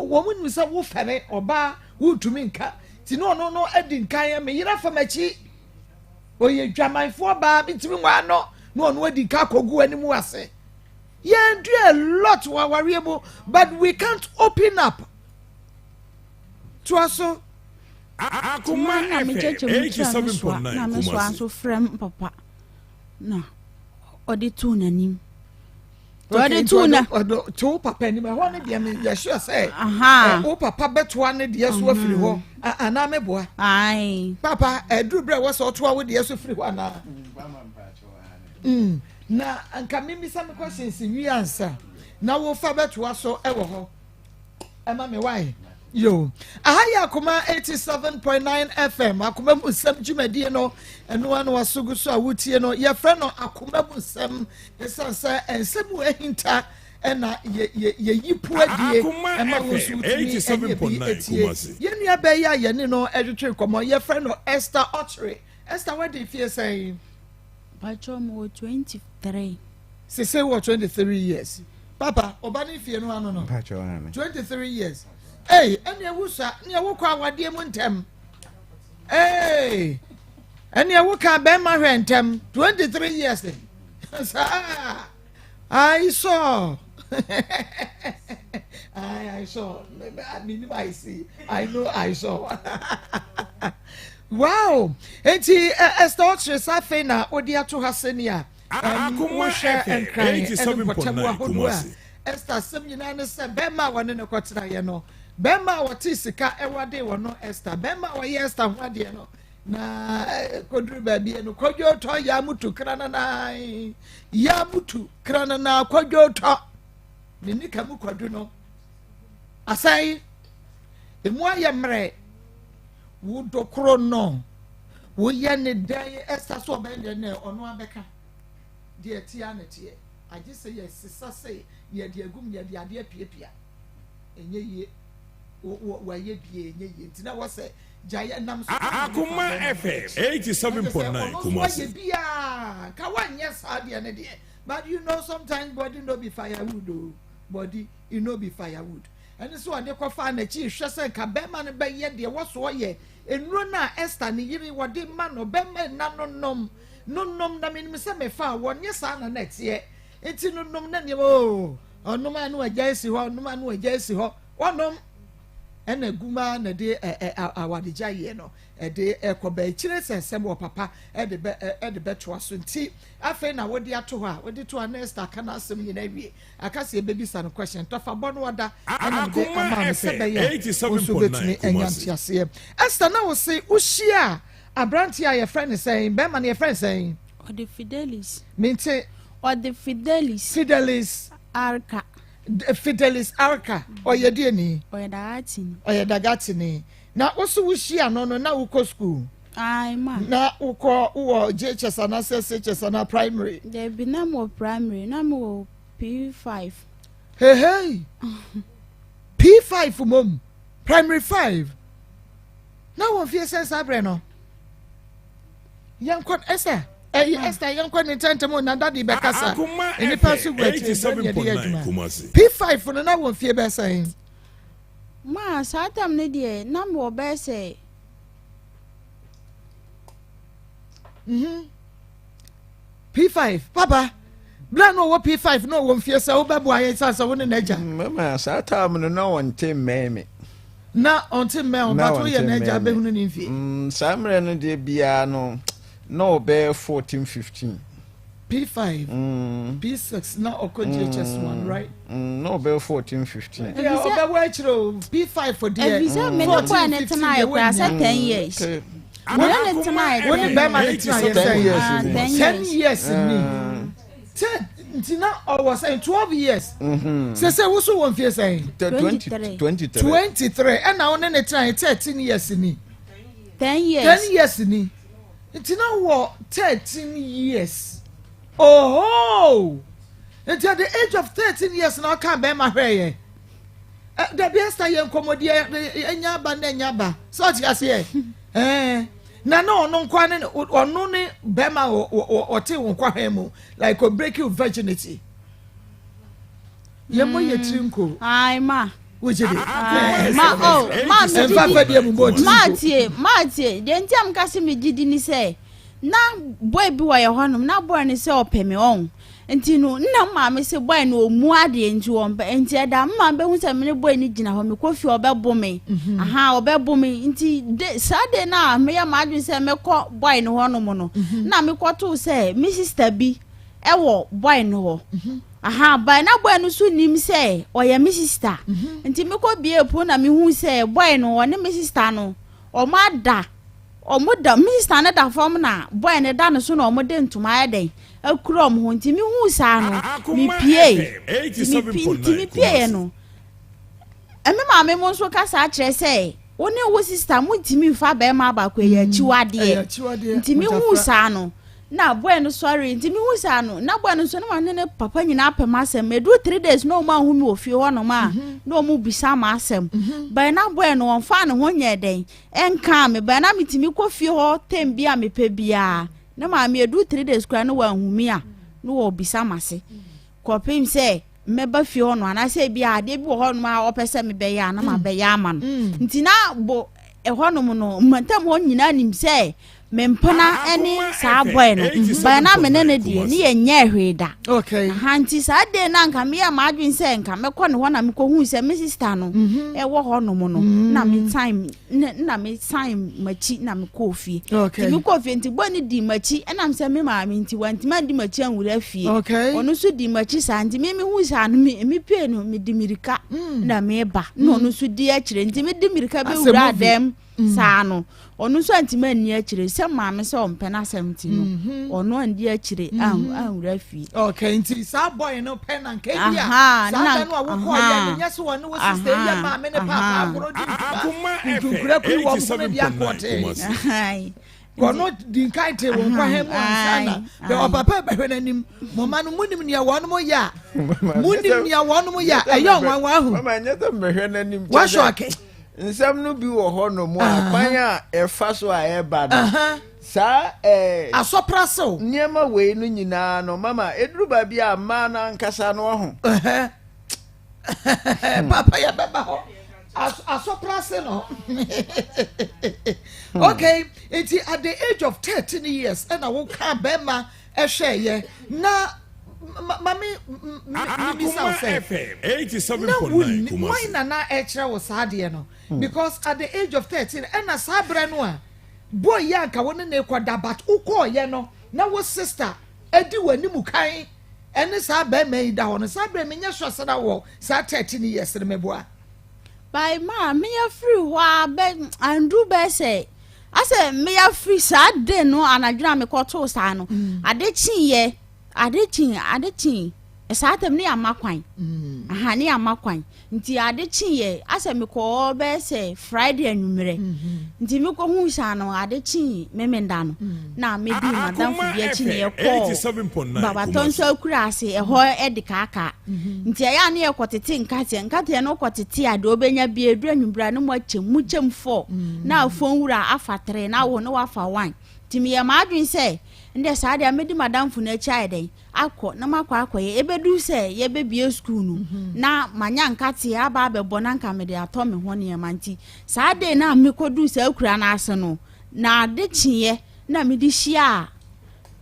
S2: wɔn nim sɛ wofɛre ɔbaa wontumi nka ti ne ɔno no adi nkan me yere afa m'akyi. Ɔyɛ dwamanfoɔ baa mentumi nwaa no na ɔno adi nka akɔgu anim ase. Yɛn do a lot wɔ awareɛ mu but we can't open up. Toa so.
S3: Akoma na mekyerɛkyerɛ mu kyerɛ me soa na me soa nso frɛ m papa na ɔde too n'anim.
S2: Ɔde too na ɔde to wo papa anim ɛhɔ ne deɛ me yɛ sure sɛ wo papa bɛtoa ne deɛ so afiri hɔ mhm. anaa meboa. Papa ɛduru berɛ wɔ sɛ ɔtoa wo deɛ so firi hɔ anaa. Na nka memmisa me questions nwie ansa na wofa bɛtoa so wɔ hɔ ɛma me wae. Yo, aha yɛ Akoma 87.9 FM, Akoma mu nsɛm dwumadie no, ɛno ano waso gu so a wotie no, yɛfrɛ no Akoma mu nsɛm, ɛsiane sɛ nsɛm mu ahinta ɛna yɛyi po adie ɛma wo nso wotumi ɛnyɛ bi etie. Yɛn nua bɛyɛ a yɛne no ɛtwetwe nkɔmmɔ, yɛfrɛ no Esther Ɔkyere. Esther, wadi fie sɛn?
S3: Patrɔ, mo wɔ 23.
S2: Sese wɔ 23 years. Papa, ɔba ne fie no ano no. 23 years. Ee, ɛne ewu sa, ne ewu kɔ awadeɛ mu ntɛm. Ee, ɛne ewu ka bɛrima hwɛ ntɛm. 23 years. Saa, I saw. I saw. I mean, I see. I know I saw. Wow. Enti Esther ɔkyerɛ sɛ afei na ɔde ato ha sɛnea wohwɛ Nkran ne mpɔtam ahodoɔ a, Esther asɛm nyinaa ne sɛ bɛrima a wɔne no kɔtenaeɛ no, bɛrima a wɔte sika ɛwade wɔ no, Esther, bɛrima a wɔyɛ Esther ho adeɛ no, na kɔduru baabi no, kɔdwo tɔ ya mutu kranana, ya mutu kranana, kɔdwo tɔ ne nika mu kɔdu no asɛe, emu ayɛ mmerɛ. Wodɔ koro no, woyɛ ne dɛn? Esther so ɔbɛn deɛ ne ɔno abɛka deɛ ɛteɛ ne teɛ, agye sɛ yɛsesa sɛ yɛde agum, yɛde adeɛ piapia, ɛnyɛ yie. Wɔayɛ bie, ɛnyɛ yie, nti na wɔsɛ gyaeɛ nam so.
S4: Akoma FM 87.9 Kumasi.
S2: Wayɛ biaa ka wanyɛ saa deɛ ne deɛ, but you know, sometimes body no be firewood o, body e no be firewood. Ɛne sɛ ɔde kɔfa n'akyi hwɛ sɛ nka bɛrima no bɛyɛ deɛ wɔsoɔ yɛ nnuro no a Esther ne yere wɔde ma no, bɛrima nna no nom no nom, na menim sɛ mefa a wɔnyɛ saa na na ɛteɛ, nti no nom na nneɛma o, ɔnom a no agya esi hɔ, ɔnom a no agya esi hɔ, ɔnom ɛna guma na de ɛ ɛ awadegya yɛ no ɛde ɛkɔba akyire sɛ nsɛm wɔ papa ɛde bɛ ɛde bɛtoa so. Nti afei na wɔde ato hɔ a wɔde to a na Esther aka n'asɛm nyinaa wie, aka sɛ ebebisa no question tɔfa bɔ no ɔda ɛna mede ama no sɛ bɛyɛ wɔn nso bɛtumi anya nteaseɛ. Esther, na wɔsi wohyia aberanteɛ a yɛfrɛ no sɛn? Bɛrima no yɛfrɛ no sɛn?
S3: Ɔde Fidelis.
S2: Mente.
S3: Ɔde Fidelis.
S2: Fidelis.
S3: Arka.
S2: Fidelis Arka, ɔyɛ deɛ ni?
S3: Ɔyɛ Dagatini.
S2: Ɔyɛ Dagatini. Na woso wohyia no no, na wokɔ school?
S3: Ayi ma.
S2: Na wokɔ, wowɔ JHS anaasɛ SHS anaa primary?
S3: Dabi, na mo wɔ primary, na mo wɔ P5.
S2: Hey hey, P5 mom, primary 5 na wɔn fie sɛ saa berɛ no yɛnkɔ. Esther, ɛyi, Esther, yɛnkɔ ne ntɛntɛm o, na dade bɛkasa nnipa nso gu akyire bɛ ne yɛde yɛ adwuma. P5 no, na wɔn fie bɛsɛn?
S3: Ma, saa tam no deɛ, na mewɔ bɛyɛ sɛ
S2: P5, papa, bla na ɔwɔ P5 na ɔwɔ mfie sɛ wobɛboa yɛn sɛ wo ne n'agya.
S5: Mama, saa time no na ɔnte mmɛn me.
S2: Na ɔnte mmɛn wo, but woyɛ n'agya bɛhunu ne mfie.
S5: Saa mmerɛ no deɛ biara no na ɔbɛyɛ 14, 15.
S2: P5, P6 na ɔkɔ JHS 1, right?
S5: Na ɔbɛyɛ 14, 15.
S2: Yeah, ɔbɛwɔ akyerɛ o, P5 deɛ.
S3: Efisɛ me ne boy ne tena yɛ koraa sɛ 10 years. Me ne ne tena yɛ
S2: Wo ne bɛrima ne tena yɛ
S5: 10 years.
S3: Ah, 10
S2: 10 years ni ten, nti na ɔwɔ sɛn? 12 years. Sese woso wɔ mfie sɛn?
S3: 23.
S5: 23.
S2: 23, ɛna wo ne ne tena yɛ 13 years ni?
S3: 10 years.
S2: 10 years ni, nti na wɔ 13 years. Oho, nti at the age of 13 years na ɔka bɛrima hwɛ yɛ ɛ dabi. Esther, yɛ nkɔmɔdi ɛnya aba na ɛnya aba sɛ ɔte aseɛ na na ɔno nkwa ne ɔno ne bɛrima ɔte wɔn nkwa mu like o break your virginity, yɛn mo yɛ tiri nko.
S3: Ayi ma.
S2: Wogye de?
S3: Ma o ma mi
S2: ɛnfa fɛ deɛ mu bɔ tiri
S3: Ma
S2: nko.
S3: Tie, ma tie, deɛ nti a meka sɛ megye di ni sɛ na boy bi wɔ yɛ hɔnom, na boy no sɛ ɔpɛ me ɔn, nti no nna maame sɛ boy no ɔmu adeɛ nti wɔmpɛ, nti ɛda mma bɛhu sɛ mene boy no gyina hɔ, mekɔ fie, ɔbɛbo me. Aha, ɔbɛbo me, nti de saa de no a meyɛ m'adwene sɛ mɛkɔ boy no hɔnom no, na mekɔtoo sɛ me sister bi ɛwɔ boy no hɔ. Aha, boy na boy no so nim sɛ ɔyɛ me sister, nti mekɔ bie po na mehu sɛ boy no ɔne me sister no ɔmo ada, ɔmo da, me sister no da fam na boy no da ne so na ɔmo de ntoma ayɛ dɛn. akura ɔmo ho. Nti mehuu saa no, mepiee. Nti mepieeɛ no, me maame mo nso kasa kyerɛ sɛ wo ne wo sista montumi mfa bɛrima baako, ɛyɛ akyiwadeɛ. Nti mehuu saa no na boy no sɔre. Nti mehu saa no na boy no nso ne maame ne papa nyinaa pɛ m'asɛm. Eduru 3 days na ɔmo ahu mi wɔ fie hɔnom a, na ɔmo bisa m'asɛm bɛn na boy no wɔnfa ne ho nyɛ dɛn ɛnkaa me bɛn na metumi kɔ fie hɔ tem bi a mepɛ biara. Ne maame eduru 3 days koraa na wɔahu mi a, na wɔbisa m'ase kɔpem sɛ mmɛba fie hɔ no, anaasɛ ebi a adeɛ bi wɔ hɔnom a ɔpɛ sɛ mebɛyɛ a, na mabɛyɛ ama no. Nti na bo ɛhɔnom no mmantam hɔ nyinaa nim sɛ mempena ne saa boy no bɛn na me ne ne deɛ ne yɛ nyɛ hwee da. Ha nti saa de na nka meyɛ m'adwene sɛ nka mɛkɔ ne hɔ na mekɔhu sɛ me sister no ɛwɔ hɔnom no, na me time na me san m'akyi na mekɔɔ fie. Nti mekɔɔ fie, nti boy no di m'akyi, ɛnam sɛ me maame nti wantumi andi m'akyi anwura fie. Ɔno nso di m'akyi saa. Nti me mehu saa no, me pie no, medi mirika na meba, na ɔno nso di akyire. Nti medi mirika bɛwura dɛm saa no, ɔno nso antumi anni akyire sɛ maame sɛ ɔmpɛ n'asɛm nti no, ɔno andi akyire anwura fie.
S2: Okay, nti saa boy no pɛ na nka ebi a saa da no a wokɔ yɛ no, nyɛ sɛ wɔne wo sister yɛ maame ne paapa agorɔ di ntoma ntunkura kuri wɔn ho no de akɔte kɔno di nkan te wɔn nkwa mu ansa na bɛ ɔpapa bɛhwɛ n'anim. Mo ma no munim nea wɔn mo yɛ a, munim nea wɔn mo yɛ a, ɛyɛ ɔnwanwa ahu.
S5: Mama, nyɛ sɛ mbɛhwɛ n'anim.
S2: Wɔahyɛ ɔkɛ.
S5: Nsɛm no bi wɔ hɔ nom a, kwan a ɛfa so a ɛba no saa
S2: asɔprasew.
S5: Nneɛma wei no nyinaa no, mama, eduru baabi a mmaa no ankasa no ɔho.
S2: Papa, yɛ bɛba hɔ asɔprase no. Okay, nti at the age of 13 years ɛna woka bɛrima ɛhwɛ yɛ na mame mibisa wo sɛ na wunni wɔn na na ɛkyerɛ wo saa adeɛ no? Because at the age of 13 ɛna saa berɛ no a boy yɛ anka wo ne ne kɔda, but wokɔɔyɛ no na wo sister edi w'anim kan ɛne saa bɛrima yi da hɔ no, saa berɛ menyɛ sure sɛ na wɔ saa 13 years no, mɛboa.
S3: By ma meyɛ firi hɔ a, bɛ andu bɛ sɛ asɛ meyɛ firi saa de no anadwo a mekɔtoo saa no, ade kyeeɛ, ade kyee saa tam ne yɛ ama kwan aha, ne yɛ ama kwan. Nti ade kyeeɛ asɛ mekɔɔ bɛyɛ sɛ Friday anwummerɛ. Nti mekɔhu saa no, ade kyee memenda no na medi madamfo bi akyi ne yɛkɔɔ Babatɔ nso akura ase ɛhɔ ɛde kaakaa. Nti ɛyɛ a ne yɛkɔtete nkateɛ. Nkateɛ no wokɔtete a, deɛ wobɛnya bi ɛduru anwummerɛ a ne mu akyɛm mu kyɛm four na afon wura afa three na wo ne wafa one. Nti meyɛ m'adwene sɛ ndɛ saa deɛ medi madamfo no akyi ayɛ dɛn akɔ na makɔ akɔyɛ. Ɛbɛdu sɛ yɛbɛbie school no na manya nkateɛ aba abɛbɔ na nka mede atɔ me ho nneɛma. Nti saa de na mekɔdu saa akura no ase no na ade kyeeɛ na mede hyia a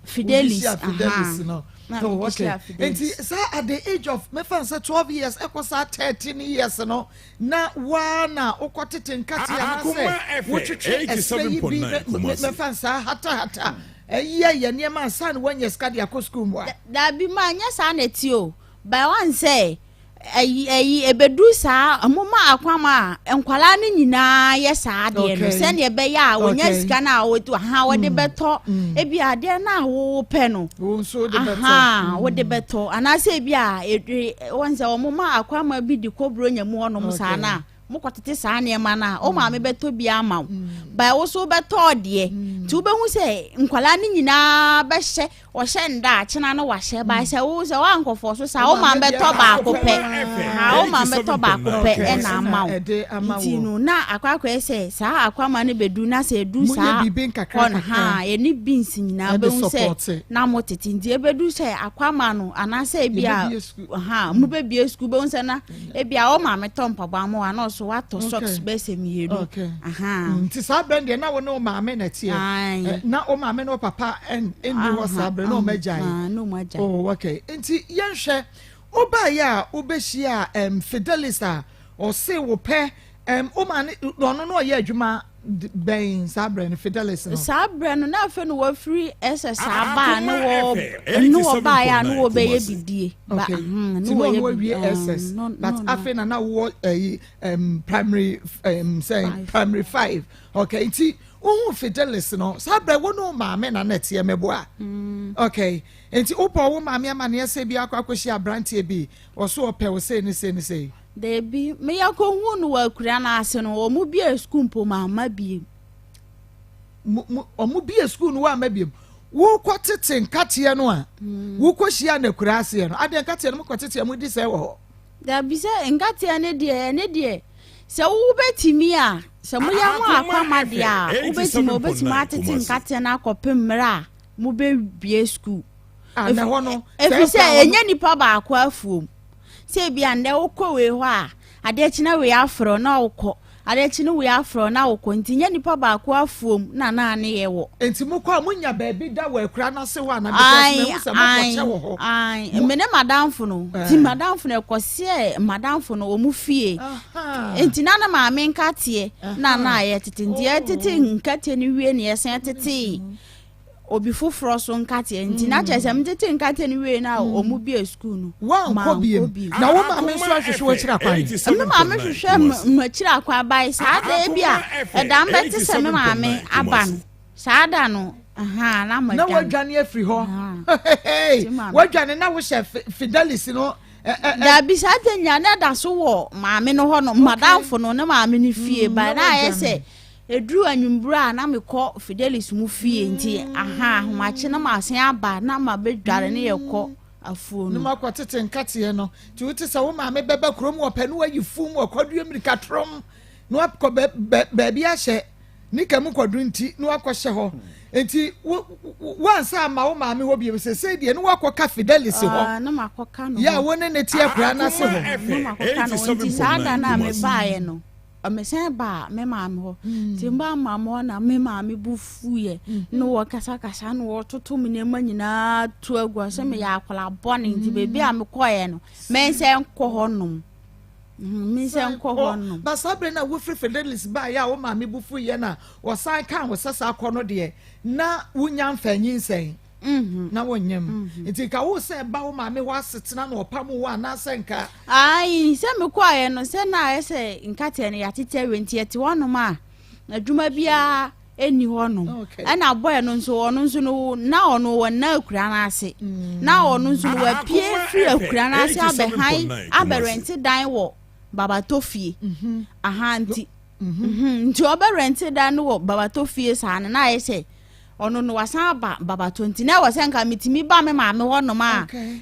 S3: Fidelis.
S2: Wode hyia Fidelis no.
S3: Na
S2: Oh,
S3: mede
S2: okay.
S3: hyia Fidelis.
S2: Nti saa at the age of mefa sɛ 12 years ɛkɔ saa 13 years no na waa na wokɔ tete nkate anaasɛ wotwetwe ɛsrɛ yi bi mɛfa saa hatahata ɛyɛ yɛ nneɛma ansa na woanya sika de akɔ sukuu mu a?
S3: Dabi, ma nyɛ saa na ɛte o. By one sɛ ɛyi ebedu saa moma akwam a nkwalaa no nyinaa yɛ saa adeɛ no sɛnea ɛbɛyɛ a wɔnya sika no a wɔde ha wɔde bɛtɔ ebi adeɛ no a wɔwɔ pɛ no.
S2: Wo nso wode bɛtɔ.
S3: Aha, wɔde bɛtɔ anaasɛ ebi a edwe wɔn sɛ wɔn ma akwama bi de kɔ buronya mu hɔnom saa na mokɔtete saa nneɛma no a, wo maame bɛtɔ bi ama wo ba, wo so wobɛtɔ deɛ. Nti wobɛhu sɛ nkwalaa no nyinaa bɛhyɛ, ɔhyɛ nda a kyena no wahyɛ ba sɛ wo sɛ woankɔfɔ so saa, wo maame bɛtɔ baako pɛ ha, wo maame bɛtɔ baako pɛ ɛna ama wo. Nti no na akɔ akɔyɛ sɛ saa akwama no bɛdu na sɛ ɛdu saa hɔ no ha, ɛne beans nyinaa bɛhu sɛ na mo tete. Nti ɛbɛdu sɛ akwama no anaasɛ ebi a ha mobɛbie sukuu, bɛhu sɛ na ebi a wo maame tɔ mpaboa ama wo ana ɔso watɔ socks bɛsɛ mmienu.
S2: Nti saa bɛn deɛ na wo ne wo maame na teɛ, na wo maame ne wo papa ɛnni hɔ saa bɛn na ɔmo agyae? Oh, okay. Nti yɛnhwɛ, wobaayɛ a wobɛhyia Fidelis a ɔse wo pɛ wo maame, ɔno no ɔyɛ adwuma bɛn saa berɛ no, Fidelis no?
S3: Saa berɛ no na afei no wɔfiri ɛsɛ saa baa ne wɔ ne wɔ baeɛ a ne wɔbɛyɛ bidie.
S2: Okay, nti na ɔno awie SS, but afei na na wɔ ɛyi primary sɛ primary five. Okay, nti Wohuu Fidelis no, saa berɛ wo ne wo maame na na ɛteɛ, meboa?
S3: Mm.
S2: Okay. Nti wobɔɔ wo maame amaneɛ sɛ bi akɔ akɔhyia aberanteɛ bi, ɔso ɔpɛ wo sei ne sei ne sei?
S3: Dabi, meyɛ kɔhuu no wɔ akura no ase no, wɔn bie sukuu mpo mamma biem.
S2: Wɔn bie sukuu no woamma biem? Wokɔ tete nkateɛ no a, mm. wokɔ hyia no akura aseɛ no, adeɛ nkateɛ no mokɔ tete a modi sɛ wɔ hɔ?
S3: Dabi sɛ nkateɛ no deɛ ɛne deɛ sɛ wobɛtumi a sɛ moyɛ ho akwama deɛ a wobɛtumi wobɛtumi atete nkateɛ no akɔpem mmerɛ a mobɛwie sukuu ɛfiri sɛ ɛnyɛ nipa baako afuom sɛ ebi a nnɛ wokɔ wei hɔ a adeɛ kye na wei afrɛ na wokɔ adeɛ kye no wei afrɛ na wokɔ nti nyɛ nipa baako afuom na naa ne yɛ wɔ.
S2: Nti mokɔ a monya baabi da wɔ akura no ase hɔ ana because mehu sɛ mokɔkyɛ wɔ hɔ.
S3: Ae me ne madamfo no nti madamfo no ɛkɔseɛ madamfo no wɔn fie nti na ne maame nkateɛ na na yɛtete nti yɛtete nkateɛ no wie na yɛsan tetee. obi foforɔ so nkateɛ nti na kyerɛ sɛ metete nkateɛ no wie no a mm. ɔmo bie sukuu no
S2: wankɔ biem na wo maame nso ahwehwɛ w'akyiri akwan
S3: me maame hwehwɛ m'akyiri akwan bae saa da bi a ɛda mbɛte sɛ me maame aba no saa da no na
S2: ma na wadwane afiri hɔ wadwane na wohyɛ fidelis no
S3: dabi saa da nya na ɛda so wɔ maame no hɔ no madamfo no ne maame no fie mm, bae na ayɛ sɛ Ɛduru anwummerɛ a na mekɔ Fidelis mu fie nti aha ahomakye na masan aba na mabɛdware ne yɛkɔ afuo no.
S2: Na makɔ tete nkateɛ no nti wote sɛ wo maame bɛba kurom wɔpɛ no wayi fum wɔkɔdua mmirika torom na wakɔ baabi ahyɛ nika mu kɔdo nti na wakɔhyɛ hɔ nti wansa ama wo maame hɔ bio sesei deɛ na wakɔka Fidelis hɔ
S3: ah, na makɔka no
S2: yɛ a wo ne ne te akura no ase hɔ
S3: na makɔka no nti saa da no a mebaeɛ no Mesan baa me maame hɔ. Nti mebaa me maame hɔ na me maame bo fuiɛ na wɔkasakasa na wɔtoto me nneɛma nyinaa to agu sɛ meyɛ akwadaa bɔne nti baabi a mekɔeɛ no mensɛ nkɔ hɔnom. Mensɛ nkɔ hɔnom.
S2: Ba saa berɛ no a wofiri Fidelis baeɛ a wo maame bo fuiɛ na wɔsan kaa wo sɛ saa kɔ no deɛ na wonya mfa nyinsɛn. Mm-hmm. na wonyem mm-hmm. nti nka wo sɛ ba wo maame hɔ asetena na ɔpam wo anaasɛ nka.
S3: ayi sɛ mekɔɔyɛ no sɛ na ayɛ sɛ nkateɛ no yɛatete awie nti yɛte hɔnom a adwuma biara ɛnni hɔnom ɛna bɔɛ no nso ɔno nso no na ɔno wɔ nna akura no ase mm. na ɔno nso no wapue firi akura no ase abɛhan abɛrɛnte dan wɔ babatɔ fie mm-hmm. aha nti mm-hmm. nti ɔbɛrɛnte dan no wɔ babatɔ fie saa no na ayɛ sɛ ɔno no wasan aba babato nti na ɛwɔ sɛ nka metumi ba me maame hɔnom a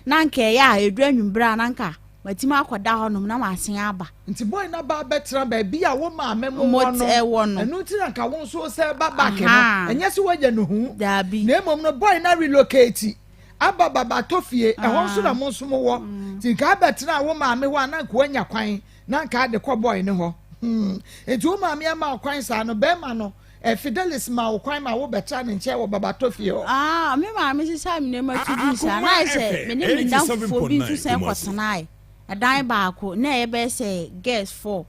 S3: na nka ɛyɛ a ɛduru anwummerɛ a na nka matumi akɔda hɔnom na masen aba.
S2: Nti boy na ba bɛtena baabi a wo maame mo wɔ no
S3: ɛwɔ no
S2: ɛno nti na nka wo nso sɛ ba back no ɛnyɛ sɛ woagya no hu
S3: daabi
S2: na mmom no boy na relocate aba babatɔ fie ɛhɔ nso na mo nso mo wɔ mm. nti nka abɛtena wo maame hɔ a na nka woanya kwan na nka ade kɔ boy no hɔ hmm. Nti wo maame ama kwan saa no bɛrima no Eh, Fidelis maa wo kwan ma wobɛtraa ne nkyɛn wɔ Babatɔ fie hɔ.
S3: Ah, me maame sesaa me nneɛma to gui saa. Na ayɛ sɛ me ne me nnamfofoɔ bi nso san kɔtenae ɛdan baako. Na ɛyɛ bɛyɛ sɛ girls four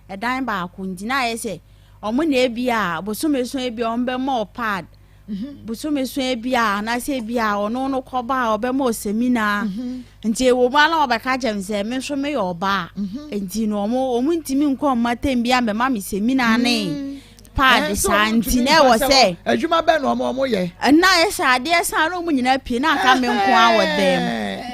S3: ɛdan baako nti na ayɛ sɛ wɔn na ebi a bosome so ebi a wɔn bɛma wɔ pad. Mhm. Bosome so ebi a anaasɛ ebi a ɔno no kɔba a ɔbɛma wɔ semina. Mhm. Nti ɛwɔ mu a na wɔbɛka kyerɛ me sɛ me nso meyɛ ɔbaa. Mhm. Nti no wɔn wɔn ntumi nkɔ mma tɛm bi a bɛma me semina ne. Paadi saa nti na ɛwɔ sɛ.
S2: Adwuma bɛn na wɔn wɔn yɛ.
S3: Ɛna ayɛ sɛ adeɛ san na wɔn nyinaa pie na aka me nko ara wɔ dan mu.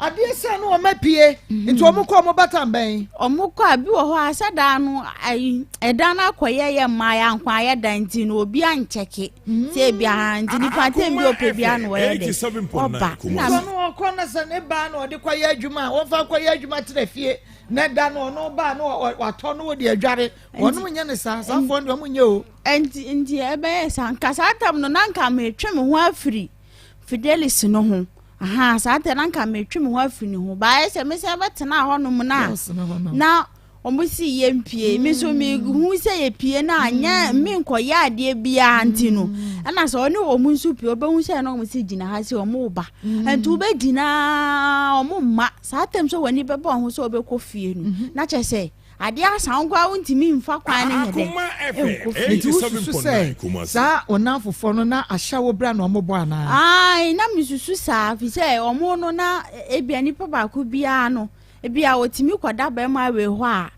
S2: Adeɛ san na wɔn apue mhm. nti wɔn kɔ wɔn bata bɛn.
S3: Wɔn kɔ a bi wɔ hɔ a sɛ dan no ayi ɛdan no akɔyɛ yɛ mmaa yɛ anko ayɛ dan nti no obi ankyɛke mhm. sɛ ebi aha nti nipa tɛm bi ɔpɛ bi ano ɔyɛ dɛ ɔba.
S2: Na ɔno ɔkɔ na sɛ ne ba na ɔde kɔyɛ adwuma a wɔnfa kɔyɛ adwuma tena fie na da no ɔno ba na watɔ no wɔde adware. Wɔnom nyɛ ne saa, saa foɔ no deɛ wɔn nyɛ o.
S3: Nti nti ɛbɛyɛ saa nka saa tam no na nka metwe me ho afiri Fidelis no ho aha saa tam na nka metwe me ho afiri ne ho baayɛ sɛ mesɛ bɛtena hɔnom na na wɔn si yɛ mpie me nso mehu sɛ yɛ pie na anyɛ mm. me nkɔyɛ adeɛ biara nti no mm. ɛna sɛ ɔne wɔn nso pie ɔbɛhu sɛ na wɔn si gyina ha sɛ wɔn ba mm. nti wobɛgyina wɔn mma saa tam sɛ wɔn ani bɛbɔ wɔn ho sɛ wɔbɛkɔ fie no mhm. na kyɛ sɛ Adeɛ asa wo nkoa wontumi nfa kwan no nyɛ dɛn nkɔ fie.
S2: Nti wosusu sɛ saa wo nnamfofoɔ no na ahyɛ wo bra na wɔbɔ anaa?
S3: Ae, na mesusu saa, firi sɛ wɔn no na ebia nipa baako biara no, ebia ɔtumi kɔda barima wei hɔ a,